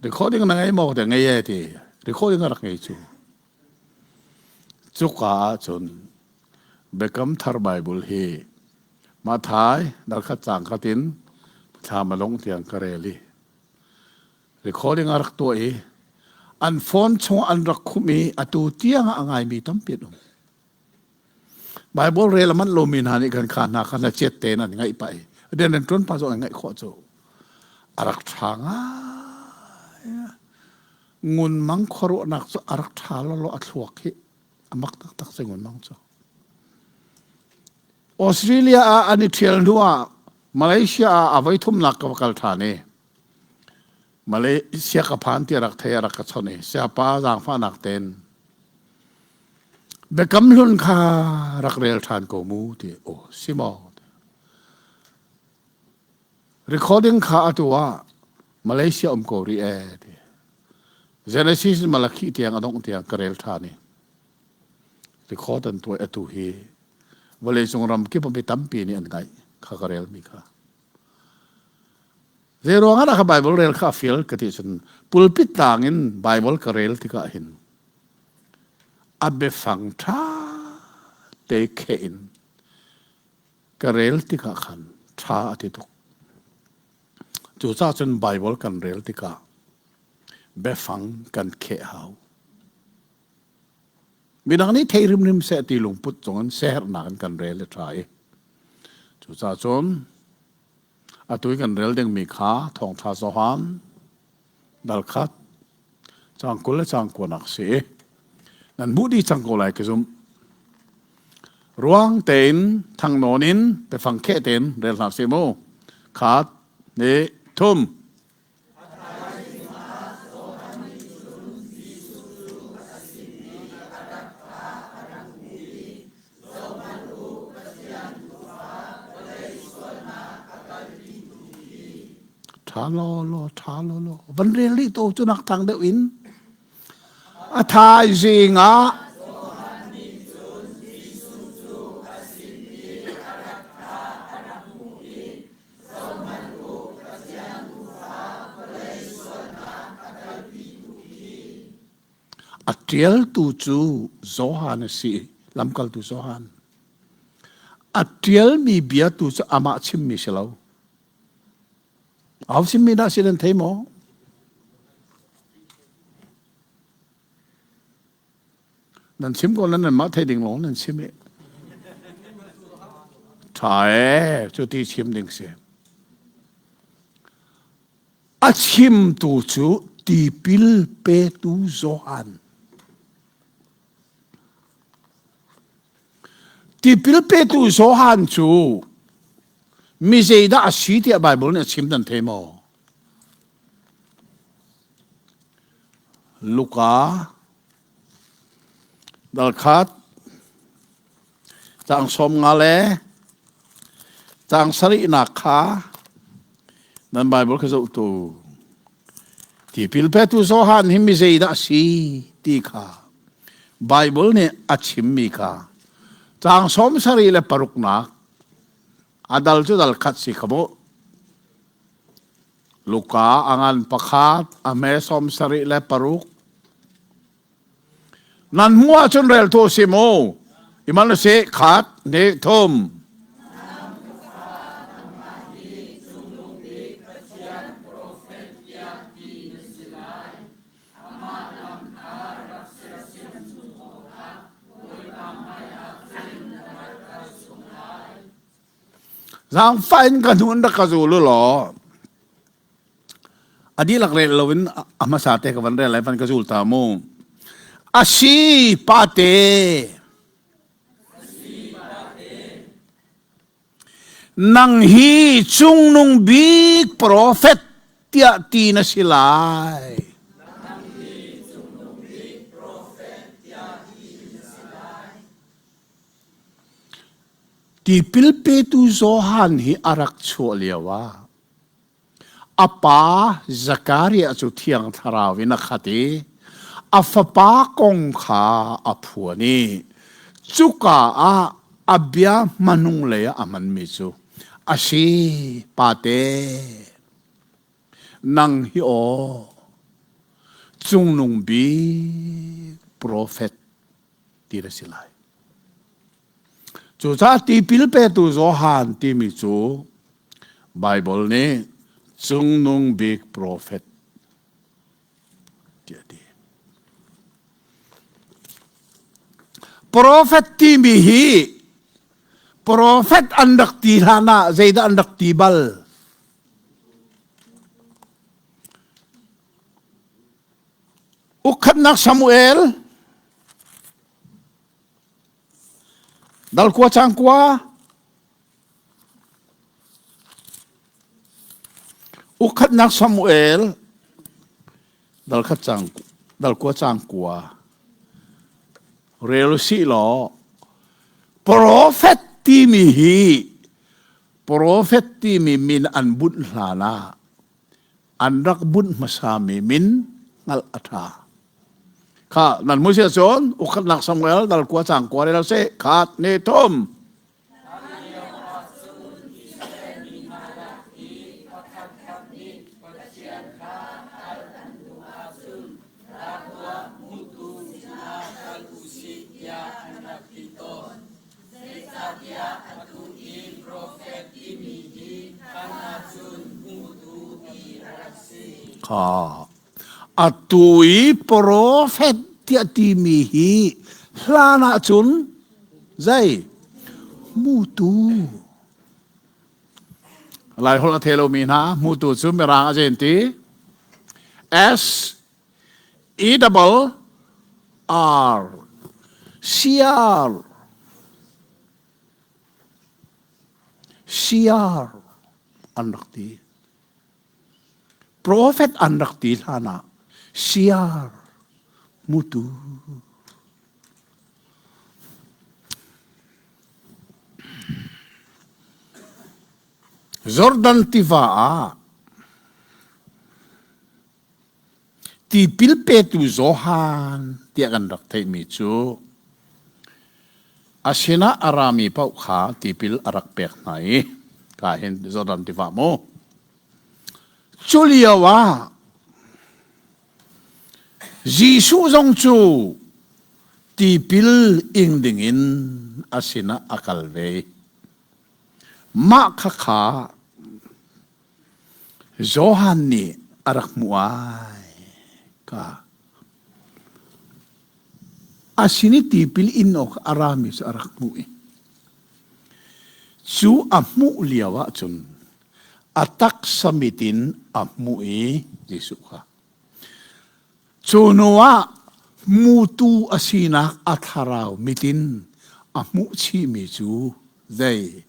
Speaker 1: Recording na ngei maw? Te ngei ee ti. Recording a rak ngei cu. Cuka ahcun Biakam Thar Bible hi Matthai dal khat caang khat in thlam a lung tiang ka rel i recording a rak tuah i an phone chung an rak khumh i atu tiang ah a ngaimi tampi an um. Bible rel a manh lomi hna nih kan kha hna kha hnachiat tein an ngaih pah i rian an ṭuan pah zong an ngaih khawh cu a rak ṭha ngai. Ngun mang khuaruahnak cu a rak ṭha lawlaw a thluak hi a mak taktak si ngun mang cu. Australia ah an i ṭhial hnu ah Malaysia ah a voi thumnak ka va kal ṭhan i Malaysia ka phan ti rak thei a rak ka chawnh i siapa zaangfahnak tein Biakam hlun kha rak rel ṭhan ko mu ti aw si maw recording kha atu ah Malaysia um ko rih ee ti Genesis Malakhi tiang a dongh tiang ka rel ṭhan i record an tuah atu hi vawleicung ram kip mi tampi nih an ngaih kha ka relmi kha Zei ruang ah dah ka Bible rel kha a fial ka ti cun pulpit tlang in Bible ka rel tikah hin a biafang ṭha te kheh in ka rel tikah khan ṭha a ti tuk. Cucaah cun Bible kan rel tikah biafang kan kheh hau. Midang nih thei rimrim seh ti lungput cungin siaherhnak in kan rel i ṭha i cucaah cun Atu i kan rel dingmi kha Thawngṭha Johan dal khat caang 20 le caang kuanak a si i nan hmuh dih cang ko lai ka zumh. Ruang tein thangnawn in biafang kheh tein rel hna sih mu. Khat, hnih, thum. Ṭha lawlaw, ṭha lawlaw. Van rel rih to cu nak thang deuh in. A thaizing ah A ṭialtu cu Johan a si, lamkaltu Johan. A ṭialmi bia tu cu amah chimmi si lo. Aho chimmi dah si nan thei maw? Nan chim ko nan nanmah thei ding lawng nan chim i. Ṭha ee, cu ti chim ding si. A chimtu cu tipil petu Johan. Tipil petu Johan cu mi zeidah a si tiah Baibal nih a chim nan thei maw? Luka dal khat Caang 50 le caang sarihnak kha nan Baibal kha zoh tu. Tipil petu Johan hi mi zeidah a si ti kha Baibal nih a chimmi kha caang 76nak a dal cu dal khat si kha mu. Luka a ngan pakhat a hme 76. Nan hmuh ahcun rel tu si mu. Imal na si khat, hnih, thum. Zaangfah in ka hnu in rak ka zul u law a dihlak rel loin a hmasa te ka van rel lai van ka zul ta mu. Asi pate. Nang hi cungnung bik profet tiah ti na si lai. Tipil petu Johan hi a rak chuah lio ah a pa Zakariah cu Thiang Thlarau in a khat i a fapa kong kha a phuan i cuka ah a bia hmanung lei ah a hmanmi cu a si pate nang hi aw cungnung bik profet ti na si lai. Cucaah tipil petu Johan timi cu Baibal nih cungnung bik profet tiah a ti. Profet timi hi profet an rak ti hlan ah zeidah an rak ti bal? Ukkhatnak Samuel Dal kua cang kua. Ukhatnak Samuel dal khat cang dal kua cang kua. Rel si law profet timi hi profet timi min an bunh hlan ah an rak bunh hmasami min hngalh a ṭha. Kha nan mu sia cun ukhatnak Samuel dal kua cang kua rel se khat ne thum.
Speaker 2: Zeicahtiah atu i profet timi hi hlan ahcun hmutu ti a rak si.
Speaker 1: Kha atu i profet tiah timi hi hlan ahcun zei hmutu Laiholh a thei lomi hna hmutu cu mirang a zen ti S E double R C R C R an rak ti. Profet an rak ti hlan ah siar mutu. Jordan tiva ah tipil petu Johan tiah kan rak theihmi cu a sinah a rami paoh kha tipil a rak pek hna i ka hin Jordan tiva mu cu lio ah Jesuh zong cu tipil ing dingin a sinah a kal ve. Mah khakha Johan nih a rak hmuh ai ka. A sin i tipil in awk a rami cu a rak hmuh i cu a hmuh lio ahcun a taksa mit in a hmuh i Jesuh kha cu hnu ah hmutu a sinak a thlarau mit in a hmuh chihmi cu zei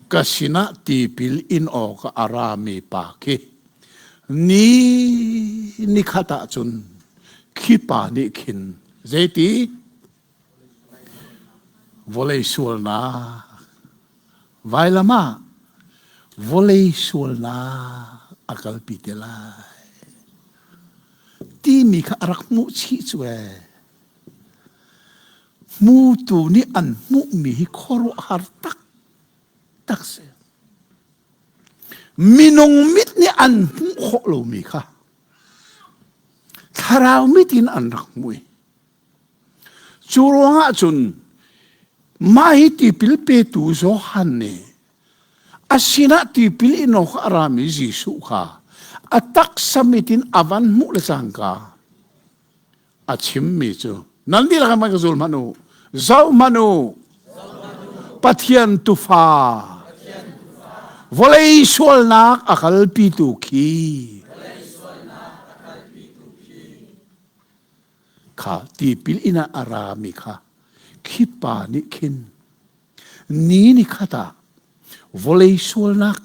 Speaker 1: Ka sinah tipil in awkah a rami pa khi ni nikhat ah cun khi pa nih khin zeiti vawlei sualnak vailam ah vawlei sualnak a kalpi te lai timi kha a rak hmuh chih cu ee. Hmutu nih an hmuhmi hi khuaruahhar taktak si. Minung mit nih an hmuh khawh lomi kha thlarau mit in an rak hmuh i cu ruangah cun mah hi tipil petu Johan nih a sinah tipil in awk a rami Jesuh kha a taksa mit in a van hmuh le cangka A chimmi cu nan dihlak in ka zul hmanh u. Zoh hmanh u. Pathian tufa. Vawlei sualnak a kalpitu khi. Kha tipil inn ah a rami kha khi pa nih khin ni ni khat ah vawlei sualnak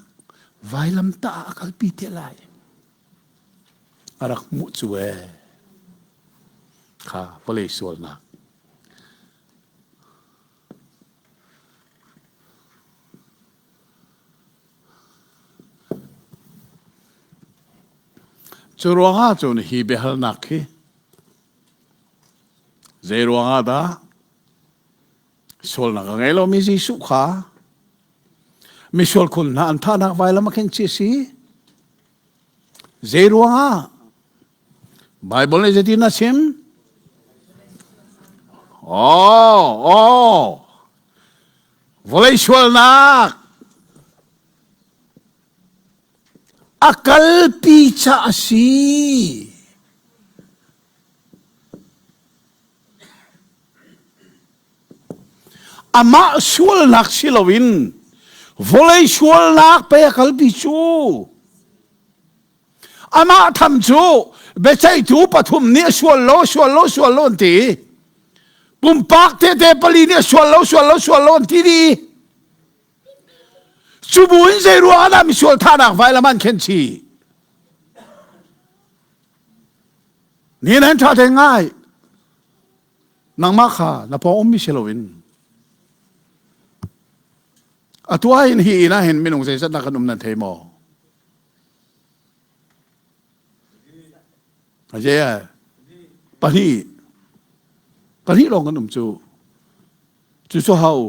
Speaker 1: vailamtah ah a kalpi te lai. A rak hmuh cu ee. Kha vawlei sualnak. Cu ruangah cun hi biahalnak hi zei ruangah dah sualnak a ngei lomi Jesuh kha misual khun hna an thahnak vailam a khen chi a si? Zei ruangah? Bible nih zeitin a chim? Oh, oh. Vawlei sualnak a kalpi ca a si. Amah sualnak si loin vawlei sualnak pei a kalpi cu. Amah tham cu biaceihtu pathum nih a sual lo, sual lo, sual lo an ti. Pumpak tete pali nih a sual lo, sual lo, sual lo an ti dih. Cu bu in zei ruang ah dah misual thahnak vailam an khen chih? Ni nan ṭha te ngai. Nangmah kha na pawng ummi si loin atu ah hin hi inn ah hin minung zeizat dah kan um nan thei maw? Aje pahnih pahnih lawng kan um cu. Cu cu hau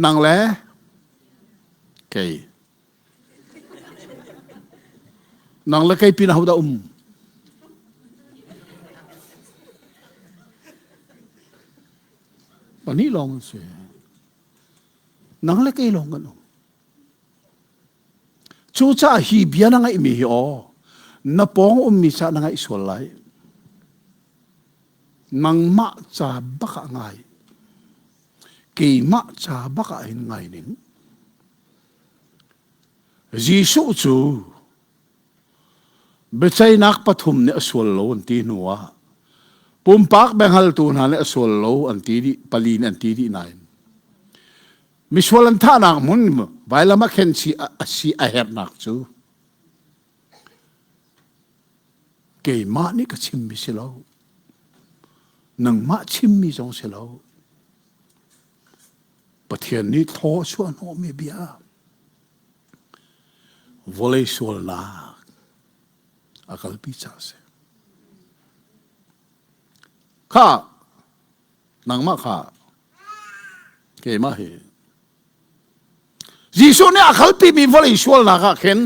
Speaker 1: nang le kei nang le kei pin ahodah um? Pahnih lawng an si. Nang le kei lawng kan um. Cucaah hi bia na ngaihmi hi aw, na pawng ummi ca na ngaih sual lai. Nangmah ca bak ah ngai. Keimah ca bak ah hin ngai ning. Jesuh cu biaceihnak pathum nih a sual lo an ti hnu ah pumpak biahngaltu hna nih a sual lo an ti dih pali nih an ti dih nain misual an thahnak hmun vailam a khen si a si a herhnak cu keimah nih ka chimmi si lo nangmah chimmi zong si lo Pathian nih thaw a chuah hnawhmi bia vawlei sualnak a kalpi ca a si. Kha nangmah kha keimah hi Jesuh nih a kalpimi vawlei sualnak ah khin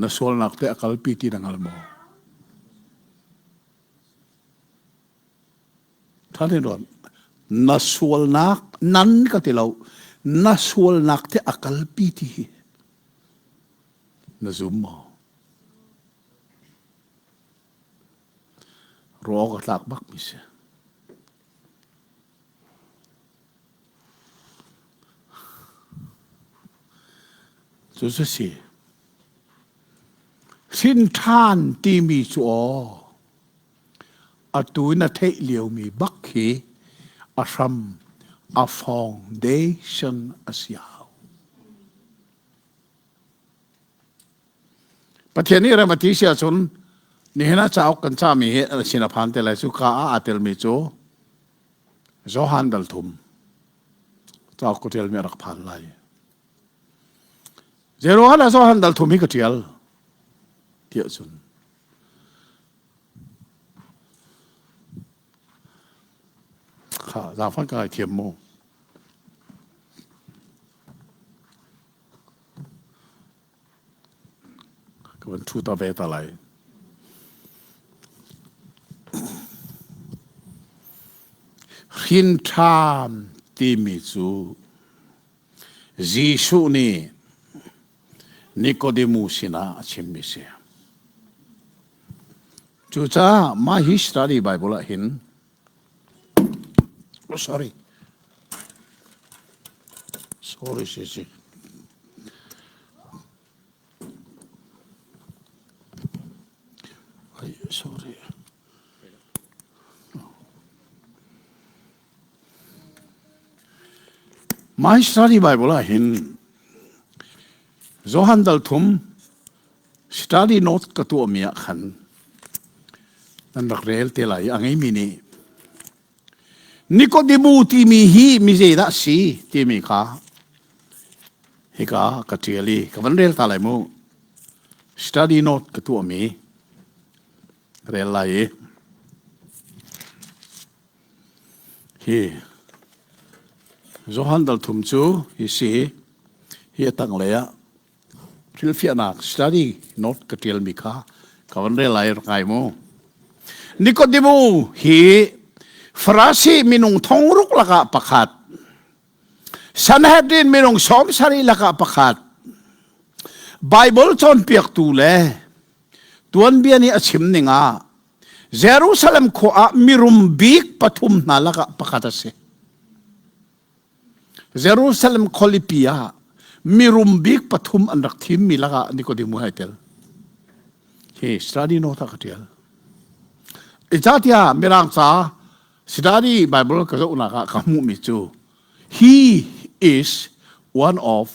Speaker 1: na sualnak te a kalpi ti na hngal maw? Ṭha ruat. Na sualnak nan ka ti lo. Na sualnak te a kalpi ti hi na zum maw? Ruah awk a tlak bak mi si. Cu cu si. Hrin ṭhan timi cu aw atu na theih liomi bak khi a hram a foundation a si hau. Pathian nih rem a ti si ahcun nihin ah cauk kan cahmi hi a sin a phan te lai cu ka ah aa telmi cu Johan dal thum cauk ka ṭialmi a rak phan lai. Zeiruangah dah Johan dal thum hi ka ṭial tiah cun kha zaangfang ka ngaithiam mu. Ka van ṭhu ta ve ta lai. Hrin ṭhan timi cu Jesuh nih Nikodemu sinah a chimmi si. Cucaah mah hi study Bible ah hin oh, sorry sorry si si Ay, sorry My study Bible ah hin Johan dal thum Study note ka tuahmi ah khan nan rak rel te lai i a ngeimi nih Nikodemu timi hi mi zeidah si timi kha hika ka ṭial i ka van rel ta lai mu. Study note ka tuahmi rel lai i hi Johan dal thum cu hi si hi a tanglei ah Thilfiahnak study note ka ṭialmi kha ka van rel lai rak ngai mu. Nikodemu hi Farasi minung thongruk lakah pakhat, Sanhedrin minung 70 lakah pakhat, Bible cawnpiaktu le tuanbia nih a chim ning ah Jerusalem khua ah mirum bik pathum hna lakah pakhat a si. Jerusalem khualipi ah mirum bik pathum an rak thimmi lakah Nikodemu hai tel. Hi study note ah ka tial. Icatiah Mirang ca study Bible ka zohnak ah ka hmuhmi cu he is one of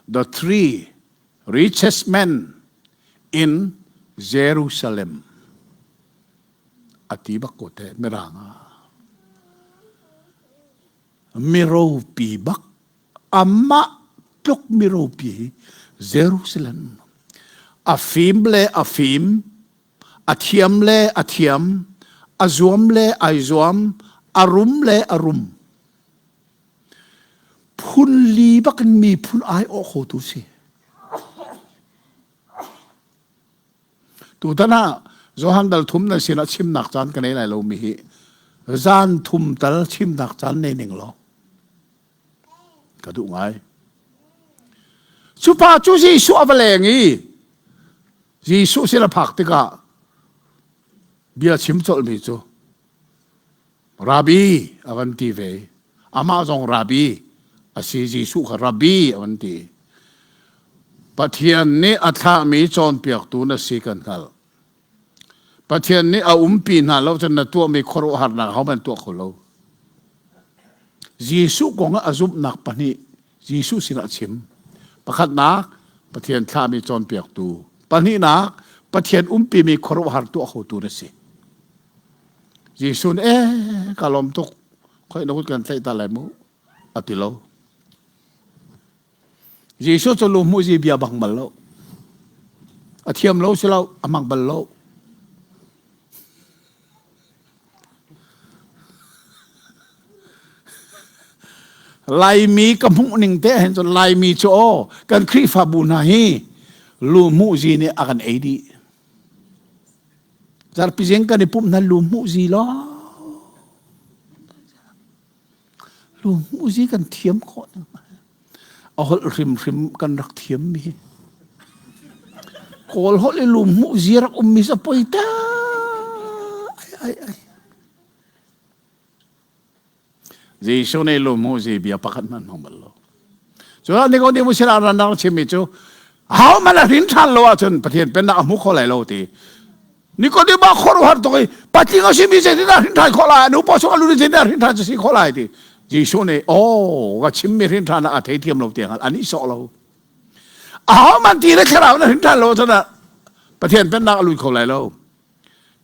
Speaker 1: the three richest men in Jerusalem. A ti bak ko te Mirang ah. Miropi bak amah tluk miropi hi Jerusalem a fim le a fim a thiam le a thiam a zuam le ai zuam a rum le a rum phun li bak in mi phun ai awh khotu si Tutan ah Johan dal thum nan sinah chimnak caan ka nei lai lomi hi zan thum tal chimnak caan nei ning law ka duh ngai. Cu pa cu Jesuh a va leng i Jesuh sin a phak tikah bia chim colhmi cu Rabbi a van ti ve. Amah zong Rabbi a si Jesuh kha Rabbi a van ti. Pathian nih a thlahmi cawnpiaktu na si kan hngalh. Pathian nih a umpi hna lo cun na tuahmi khuaruahharnak ahohmanh tuah kho lo. Jesuh kong ah a zumhnak pahnih Jesuh sinah a chim. Pakhatnak, Pathian thlahmi cawnpiaktu. Pahnihnak, Pathian umpimi khuaruahhar tuah khotu na si. Jesuh nih eh ka lawm tuk khoi na kut kan tlaih ta lai mu a ti lo. Jesuh cu lu hmuh bia bang bal lo. A thiam lo si lo, a hmang bal lo. Laimi ka hmuh ning te hin cun Laimi cu aw kan Khrihfabu hna hi lu hmuh zi nih a kan ei dih. Zarpi zing kan i pumh hna lu hmuh zi law lu hmuh zi kan thiam khawh a holh hrimhrim kan rak thiam mi kawl holh i lu hmuh zi rak um mi sa poi ta ai ai ai Jesuh nih lungmu zi bia pakhat hmanh hmang bal lo. Cu Nicodemus sinah ran rak chimmi cu ho hmanh a hrin ṭhan lo ahcun Pathian pennak a hmu kho lai lo ti. Nicodemus khuaruahhar tuk i patling a simi zeitindah hrin ṭhan khawh lai nu paw chung a lut zeitindah hrin ṭhan si khawh lai ti. Jesuh nih oh ka chimmi hrin ṭhan ah a theithiam lo tiang an i sawh lo. Aho man ti le thlarau na hrin ṭhan lo ahcun Pathian pennak a lut kho lai lo.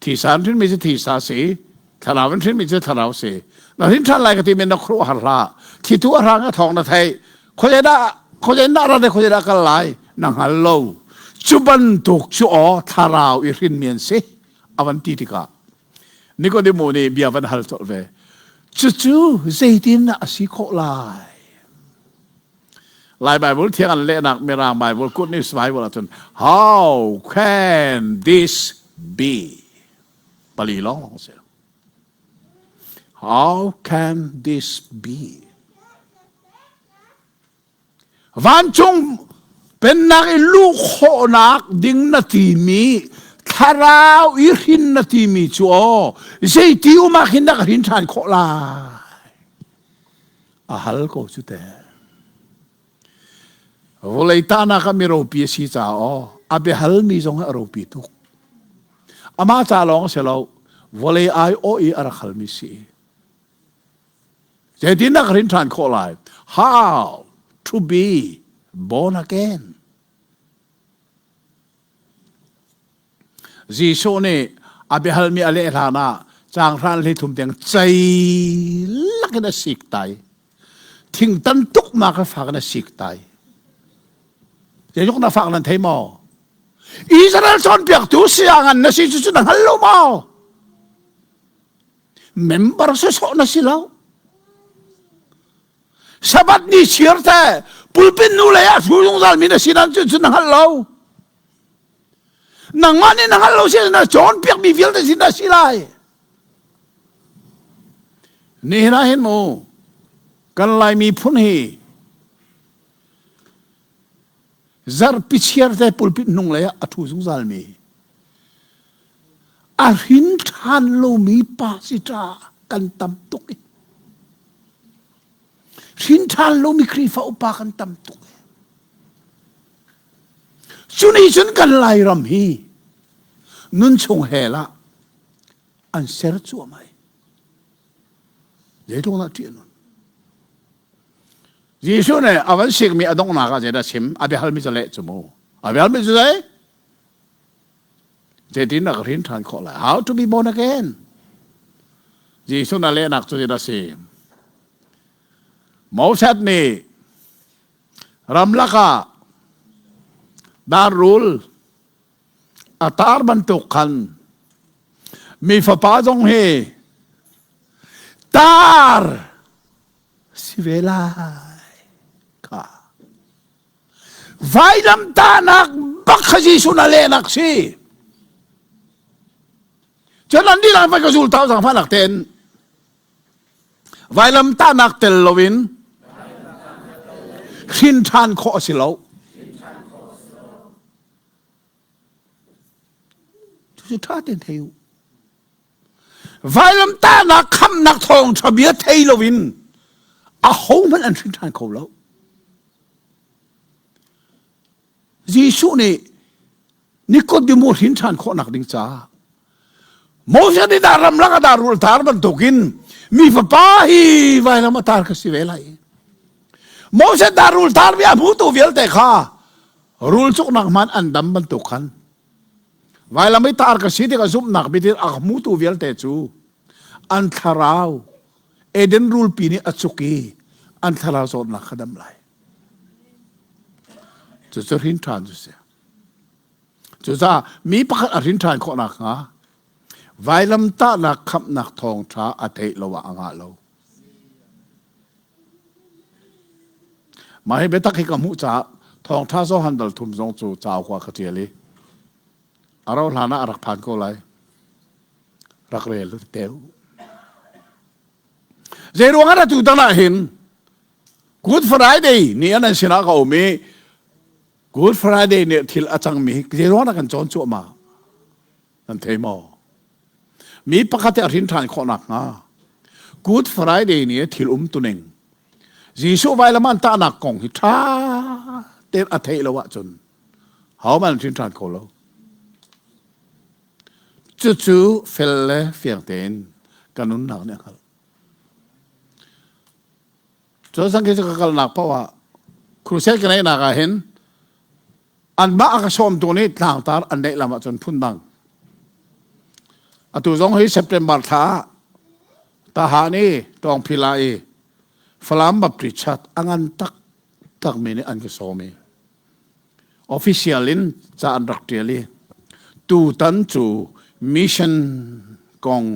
Speaker 1: Thisa an hrinmi cu thisa si, thlarau an hrinmi cu thlarau si. Na hrin ṭhan lai ka ti men na khuaruah har hlah. Thitu a hrang a thawng na theih. Khuazei dah khuazei dah rat khuazei dah kal lai na hngal lo. Cu bantuk cu aw thlarau i hrinmi an si. A van ti tikah Nikodemu nih bia van hal colh ve. Cucu zeitin a si khawh lai? Lai Bible thiang an lehnak Mirang Bible Good News Bible ahcun how can this be? Pali lawng lawng si. How can this be? Vancung pennak i luh khawhnak ding na timi Thlarau i hrin na timi cu aw zeiti um ah khin dah ka hrin ṭhan khawh lai? A hal ko cu te. Vawlei tahnak ah mi ropi a si caah aw a biahalmi zong hi a ropi tuk. Amah ca lawng a si lo, vawlei aiawh i a rak halmi si. Zeitin dah ka hrin ṭhan khawh lai? How to be born again? Jesuh nih a biahalmi a leh hlan ah caanghran hlei thum tiang cei lakin a sik tai. Thingtan tuknak a fak in a sik tai. Zeitluk na fak nan thei maw? Israel cawnpiaktu siangan na si cu cu na hngal lo maw? Member sawsawh na si lo. Sabbath ni chiar te pulpit nu lei ah thu zungzal mi na si nan cu cu na hngal lo. Nangmah nih na hngal lo si na cawnpiak mi vialte sin dah si lai. Nihin ah hin mu kan Lai miphun hi zarpi chiar te pulpit hnung lei ah a thu zungzal mi a hrin ṭhan lomi pa si ṭa kan tam tuk i hrin ṭhan lomi Khrihfa upa kan tam tuk i cu nih cun kan Lairam hi nunchung hell ah an ser cuahmah i zeitluk dah ṭih a nun Jesuh nih a van sikmi a donghnak ah zeidah chim? A biahalmi cu leh cu mu. A biahalmi cu zei? Zeitin dah ka hrin ṭhan khawh lai? How to be born again? Jesuh na lehnak cu zeidah si? Moses nih ramlak ah darrul a tar bantuk khan mi fapa zong hi tar si ve lai kha vailamtahnak bak kha Jesuh na lehnak si cun an dihlak vai ka zul tau zangfahnak tein vailamtahnak tel loin hrin ṭhan khawh a si lo cucu ṭha tein thei u Vailamtahnak khamhnak thawngṭha bia thei loin ahohmanh an hrin ṭhan kho lo. Jesuh nih Nikodemu hrin ṭhan khawhnak ding caah Moses nih dah ramlak a dah rul tar bantukin mi fapa hi vailam a tar ka si ve lai. Moses dah rul tar mi a hmutu vialte kha rul cuknak hman an dam bantuk khan Vailam i tar ka si tikah zumhnak bitin a hmutu vialte cu an thlarau Eden rulpi nih a cuk i an thlarau zawtnak kha dam lai. Cucu hrin ṭhan cu si. Cucaah mi pakhat a hrin ṭhan khawh nakhnga vailamtahnak khamhnak thawngṭha a theih lo ah a ngah lo. Mah hi biatak hi ka hmuh caah thawngṭha Johan dal thum zong cu cauk ah ka ṭial i a rauh hlan ah a rak phan ko lai. Rak rel te u. Zei ruang ah atu tan ah hin Good Friday ni an an sinah ka um i Good Friday nih thil a cangmi hi zei ruang dah kan cawn cuahmah? Nan thei maw? Mi pakhat a hrin ṭhan khawh nakhnga Good Friday ni thil umtuning Jesuh vailam an tahnak kong hi ṭha tein a theih lo ahcun hohmanh an hrin ṭhan kho lo. Cucu fel le fiang tein ka nunnak nih a hngalh. Cun sang khi cu ka kalnak paoh ah crusade ka neihnak ah hin anmah a ka sawmtu nih tlangtar an neih lam ahcun phundang. Atu zong hi September thla ah Tahan i Tawngphila i Falam Baptist Church a ngan taktakmi nih an ka sawm i official in ca an rak ṭial i tutan cu mission kong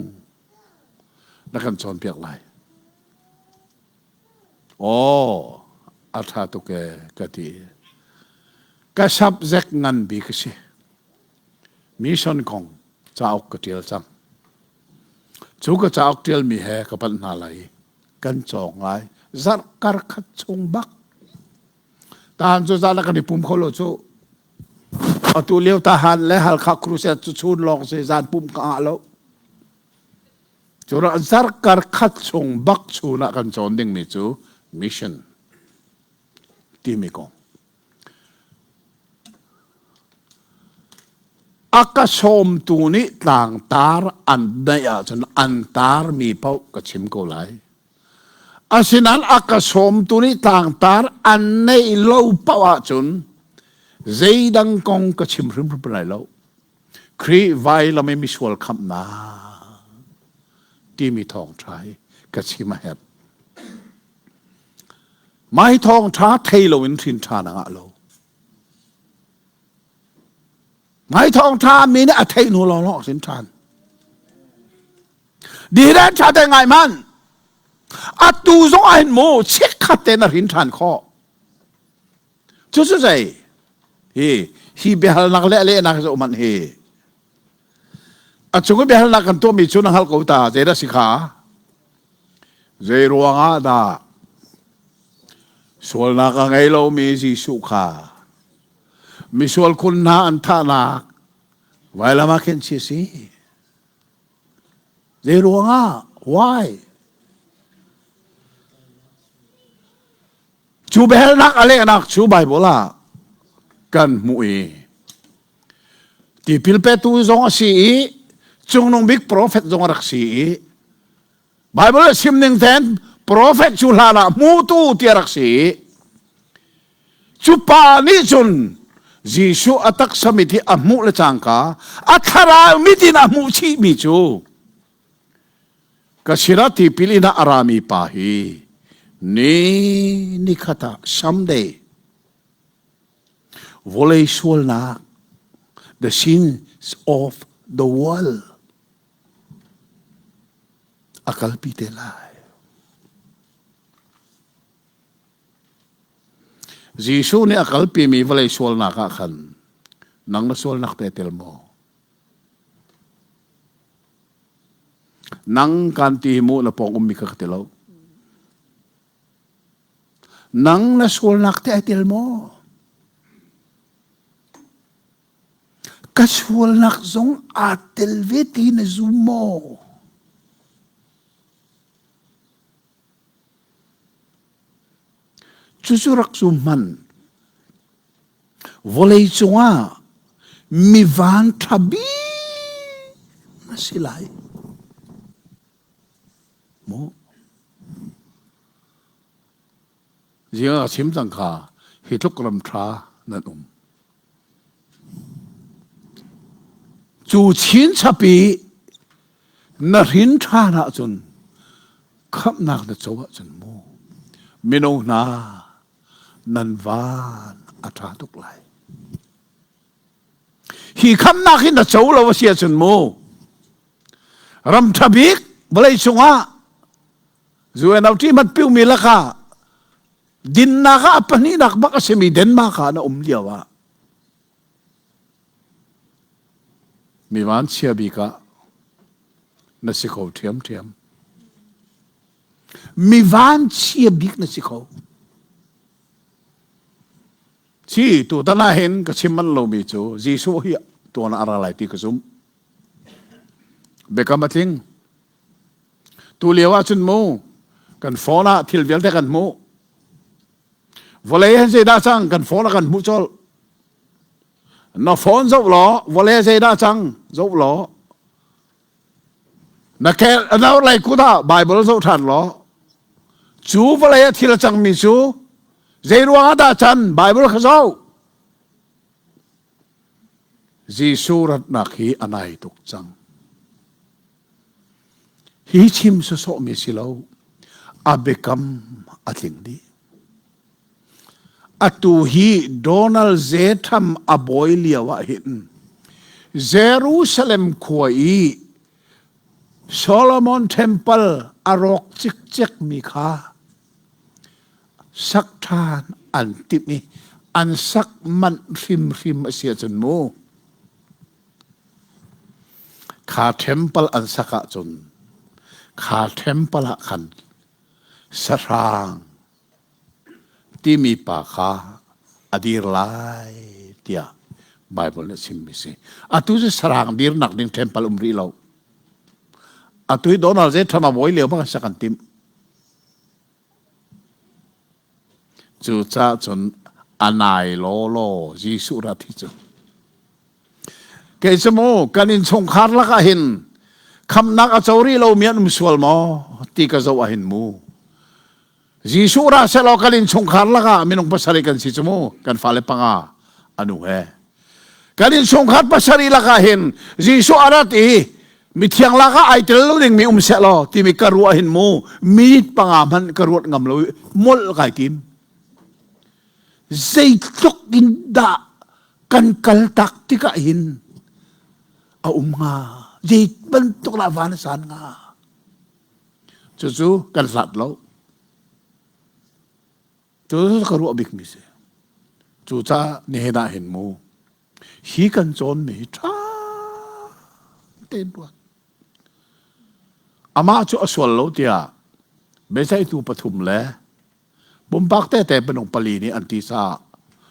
Speaker 1: na kan cawnpiak lai. Aw, a ṭha tuk ee ka ti. Ka subject ngan bik a si. Mission kong cauk ka ṭial cang. Cu ka cauk ṭialmi he ka panh hna lai i kan cawng lai. Zarh kar khat chung bak. Tahan cu zan ah kan i pum kho lo cu. Atu lio tahan le Halkha crusade cu chun lawng si zan pum ka ngah lo. Cu zarkar khat chung bak chun ah kan cawn dingmi cu mission timi kong. A ka sawmtu nih tlangtar an neih ahcun an tarmi paoh ka chim ko lai. Asinain a ka sawmtu nih tlangtar an neih lo paoh ahcun zeidang kong ka chim hrimhrim lai lo. Khrih vailam i misual khamhnak timi thawngṭha hi ka chim a herh. Mah hi thawngṭha thei loin hrin ṭha na ngah lo. Mah hi thawngṭha mi nih a theih hnu lawnglawng a hrin ṭhan. Dihren ṭha te ngai hmanh. Atu zong ah hin mu chikkhat te na hrin ṭhan khawh. Cucu zei? Hi hi biahalnak le lehnak cu hmanh hi. A cung i biahalnak kan tuahmi cu na hngalh ko ta zeidah si kha? Zei ruangah dah sualnak a ngei lomi Jesuh kha misual khun hna an thahnak vailam ah khin chi si? Zei ruangah? Why? Cu biahalnak a lehnak cu Baibal ah kan hmuh i tipil petu zong a si i cungnung bik profet zong a rak si i Baibal a chim ning ten profet cu hlan ah hmutu ti a rak si i cu pa nih cun Jesuh a taksa mit hi a hmuh le cangka a thlarau mit in a hmuh chihmi cu ka sinah tipil in ah a rami pa hi ni nikhat ah someday vawlei sualnak the sins of the world a kalpi te lai. Jesuh nih a kalpimi vawlei sualnak ah khan nang na sualnak te tel maw? Nang kan ti mu na pawng ummi ka ka ti lo. Nang na sualnak te ai tel maw? Ka sualnak zong aa tel ve ti na zum maw? Cucu rak zum hmanh. Vawlei cungah mi van ṭha bik na si lai. Maw? Zing ah chim cang kha hi tluk ram ṭha nan um. Cu chinchap i na hrin ṭhan ahcun khamhnak na co ahcun mu mino hna nan van a ṭha tuk lai. Hi khamhnak hi na co lo a si ahcun mu ram ṭha bik vawlei cungah UNLT mat piumi lakah dinnak ah a pahnihnak bak a simi Denmark ah na um lio ah mi vanchia bik ah na si kho ṭhiamṭhiam. Mi vanchia bik na si kho. Ci tutan ah hin ka chim manh lomi cu Jesuh hi tuan ah a ra lai ti ka zumh. Biakam a tling. Tu lio ahcun mu kan phone ah thil vialte kan hmuh. Vawlei han zeidah cang kan phone ah kan hmuh colh. Na phone zoh law vawlei zeidah cang zoh law na kel na lei kut ah Bible zoh ṭhan law cu vawlei ah thil a cangmi cu zei ruang ah dah can Bible kha zoh. Jesuh ratnak hi a nai tuk cang. Hi chim sawsawhmi si lo. A biakam a tling dih. Atu hi Donald J. Trump a bawi lio ah hin Jerusalem khua i Solomon Temple a rawk cikcekmi kha sak ṭhan an timh i an sak manh hrimhrim a si ahcun mu Kha ṭhempal an sak ahcun kha ṭhempal ah khan sahrang timi pa kha a dir lai tiah Bible nih a chimmi si. Atu cu sarang dirnak ding temple um rih lo. Atu hi Donald J. Trump a bawi lio bang sak an timh. Cucaah cun a nai lawlaw Jesuh rat hi cu. Kei cu mu kan innchungkhar lakah hin khamnak a co rih lomi an um sual maw ti ka zoh ah hin mu. Jesuh ra selaw kan innchungkhar lakah minung pasarih kan si cu mu kan fale panga anu he. Kan innchungkhar pasarih lakah hin Jesuh a rat i mithiang lakah ai tel lo dingmi um sehlaw timi ka ruah hin mu minute panga hmanh ka ruat ngam lo i molh kai tim. Zeitluk in dah kan kal tak tikah hin a um hnga zei bantuk lah van a san hnga Cucu kan hlat lo. Cucu ka ruah bikmi si. Cucaah nihin ah hin mu, hi kan cawnmi hi ṭha tein ruat. Amah cu a sual lo tiah biaceihtu pathum le pumpak tete minung pali nih an ti caah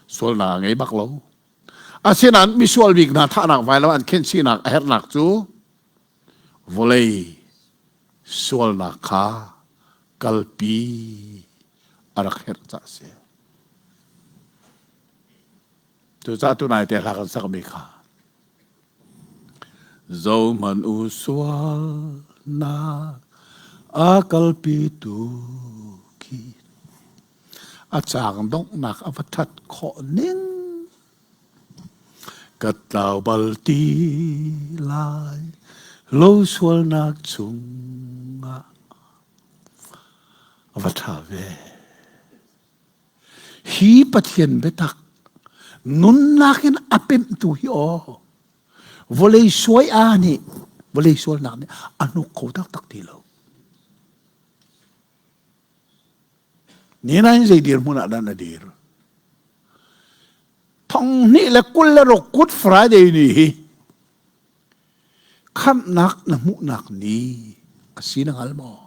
Speaker 1: sualnak a ngei bak lo. Asinain misual bik hna thahnak vailam an khenhchihnak a herhnak cu Vawlei sualnak kha kalpi a rak herh caah a si. Cucaah tunai te hla kan sakmi kha Zohmanh u sualnak a kalpitu khi a caang donghnak a va ṭhat khawh ning Ka tlau bal ti lai lo sualnak chungah a va ṭha ve. Hi Pathian biatak nunnak in a pemhtu hi aw vawlei suai a nih vawlei sualnak nih a hnuk kho taktak ti lo. Ninain zei dirhmun ah dah na dir? Thong hnih le 26 Good Friday ni hi khamhnak na hmuhnak ni a si na hngal maw?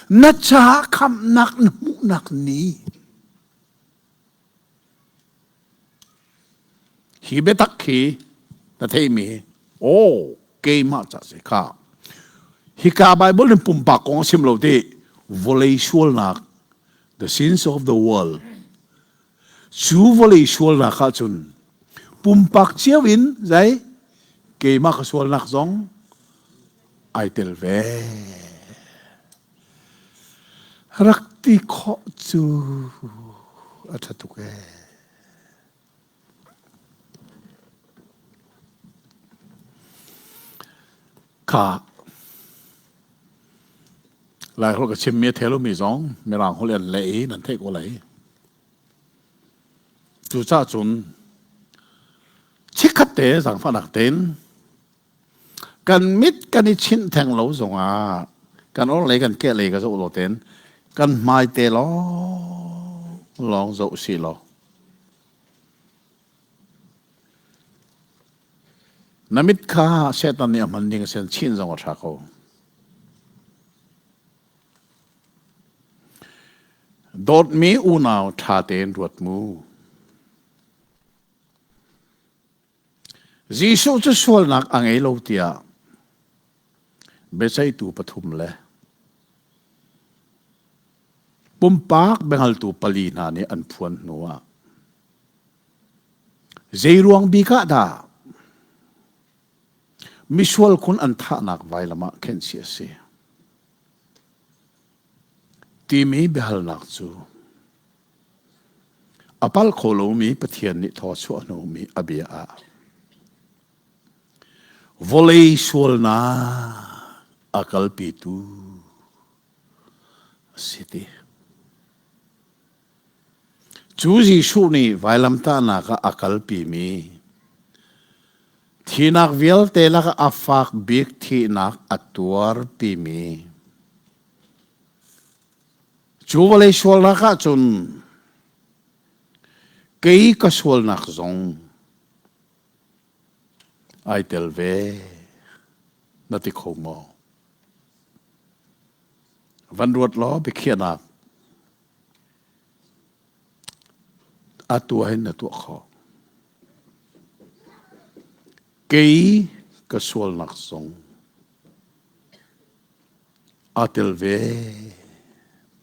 Speaker 1: Na caah khamhnak na hmuhnak ni. Hi biatak hi na theimi aw keimah ca si kha hika Bible in pumpak kong a chim lo ti vawlei sualnak the sins of the world cu vawlei sualnak ah cun pumpak cio in zei keimah ka sualnak zong ai tel ve Rak ti khawh cu a ṭha tuk ee. Kha Laiholh ka chimmi a thei lomi zong Mirang holh in an leh i nan theih ko lai. Cucaah cun chikkhat te zaangfahnak tein Kan mit kan i chinh theng lo zongah kan orhlei kan kehlei ka zoh lo tein kan hmai te lawng lawng zoh si law na mit kha Satan nih a hman ding a sin chin zong a ṭha ko. Dawtmi unau ṭha tein ruat mu. Jesuh cu sualnak a ngei lo tiah biaceihtu pathum le pumpak biahngaltu pali hna nih an phuan hnuah zeiruang bik ah dah misual khun an thahnak vailam ah khenhchih a si timi biahalnak cu A pal kho lomi Pathian nih thaw chuah hnawhmi a bia ah vawlei sualnak a kalpitu a si ti. Cu Jesuh nih vailamtahnak ah a kalpimi thinak vialte lakah a fak bik thihnak a tuarpimi Cu vawlei sualnak ah cun kei ka sualnak zong ai tel ve na ti kho maw? Van ruat law biakhiahnak atu ah hin na tuah khawh. Kei ka sualnak zong aa tel ve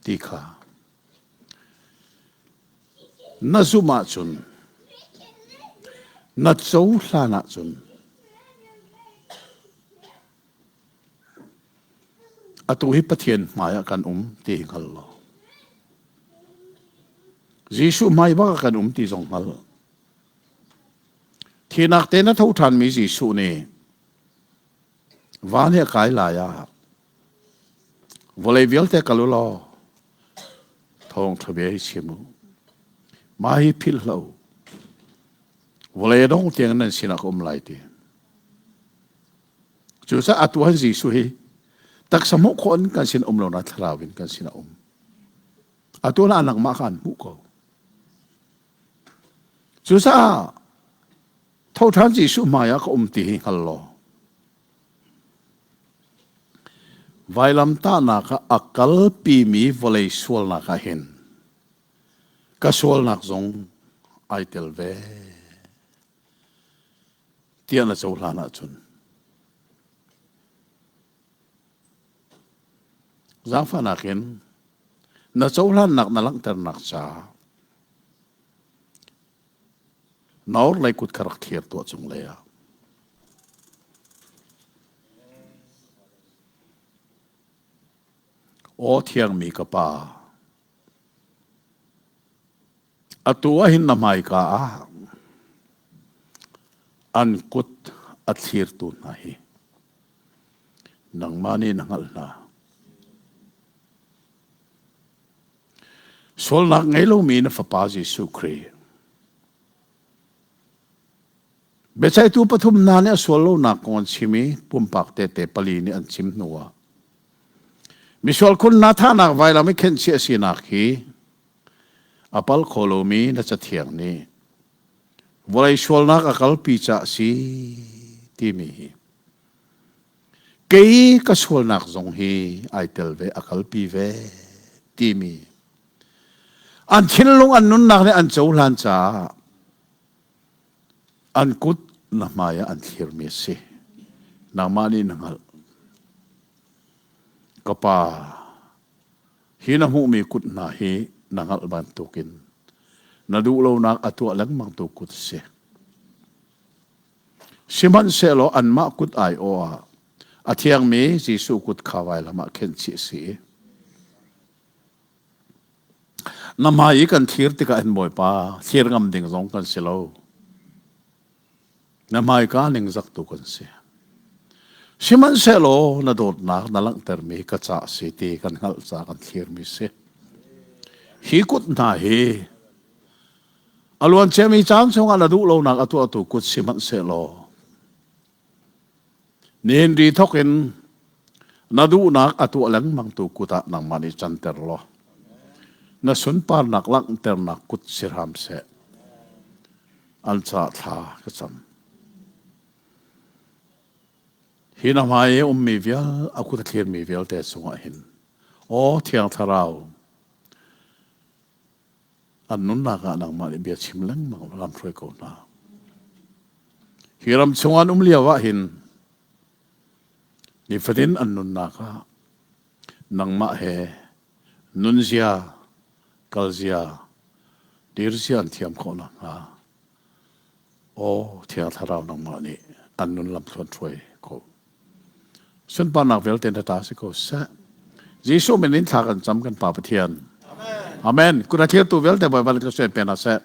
Speaker 1: ti kha na zumh ahcun na cohlan ahcun atu hi Pathian hmai ah kan um ti hi hngal law Jesuh hmai bak ah kan um ti zong hngal. Thinak te na tho ṭhanmi Jesuh nih van hi a kai lai ah vawlei vialte kal u law thawngṭha bia hi chim u. Mah hi philh hlah u. Vawlei a dong tiang nan sinah ka um lai ti. Cucaah atu han Jesuh hi taksa hmuh khawh in kan sin um lo na thlarau in kan sin a um. Atu na nangmah kha an hmuh ko. Cucaah tho ṭhan Jesuh hmai ah ka um ti hi hngal law vailamtahnak ah a kalpimi vawlei sualnak ah hin ka sualnak zong ai tel ve tiah na cohlan ahcun zaangfahnak in na cohlannak na langhternak caah na orhlei kut kha rak thlir tuah cung lei ah. Aw thiangmi ka pa, atu ah hin na hmaika ah an kut a thlirtu hna hi nangmah nih na hngalh hna. Sualnak ngei lomi na Fapa Jesuh Khrih. Biaceihtu pathum hna nih a sual lonak kong an chim i pumpak tehte pali nih an chim hnuah misual khun hna thahnak vailam i khenhchih a sinak hi a pal kho lomi na cathiang nih vawlei sualnak a kalpi caah si timi hi Kei ka sualnak zong hi ai tel ve, a kalpi ve timi an thinlung an nunnak nih an cohlan caah an kut na hmai ah an thlirmi a si. Nangmah nih na hngalh. Ka pa, hi na hmuhmi kut hna hi na hngalh bantukin na duh lonak a tuah lengmangtu kut a si. Sihmanhsehlaw anmah kut aiawh ah a thiangmi Jesuh kut kha vailam ah khenhchih a si. Na hmai i kan thlir tikah hin Bawipa, thlir ngam ding zong kan si lo. Na hmaika ningzak tu kan si. Sihmanhsehlaw na dawtnak na langhtermi ka ca si ti kan hngalh ca kan thlirmi si. Hi kut hna hi A luanciami caan chungah na duh lonak a tuahtu kut sihmanhsehlaw nihin ri thawk in na duhnak a tuah lengmangtu kut ah nangmah nih canter law na sunparnak langhternak kut si hram seh. An ca thla ka cam. Hi na hmai i ummi vial a kut a thlirmi vialte cungah hin aw Thiang Thlarau An nunnak ah nangmah nih bia chim lengmang lam hruai ko hna. Hi ram chung an um lio ah hin nifatin an nunnak ah nangmah he nunzia, kalzia, dirzia an thiam khawh nakhnga Aw Thiang Thlarau nangmah nih an nun lam thluan hruai ko. Sunparnak vialte na ta si ko seh. Jesuh min in thla kan cam kan Pa Pathian. Amen. Amen. Kun a thirtu vialte Bawipa nih ka suan pe hna seh.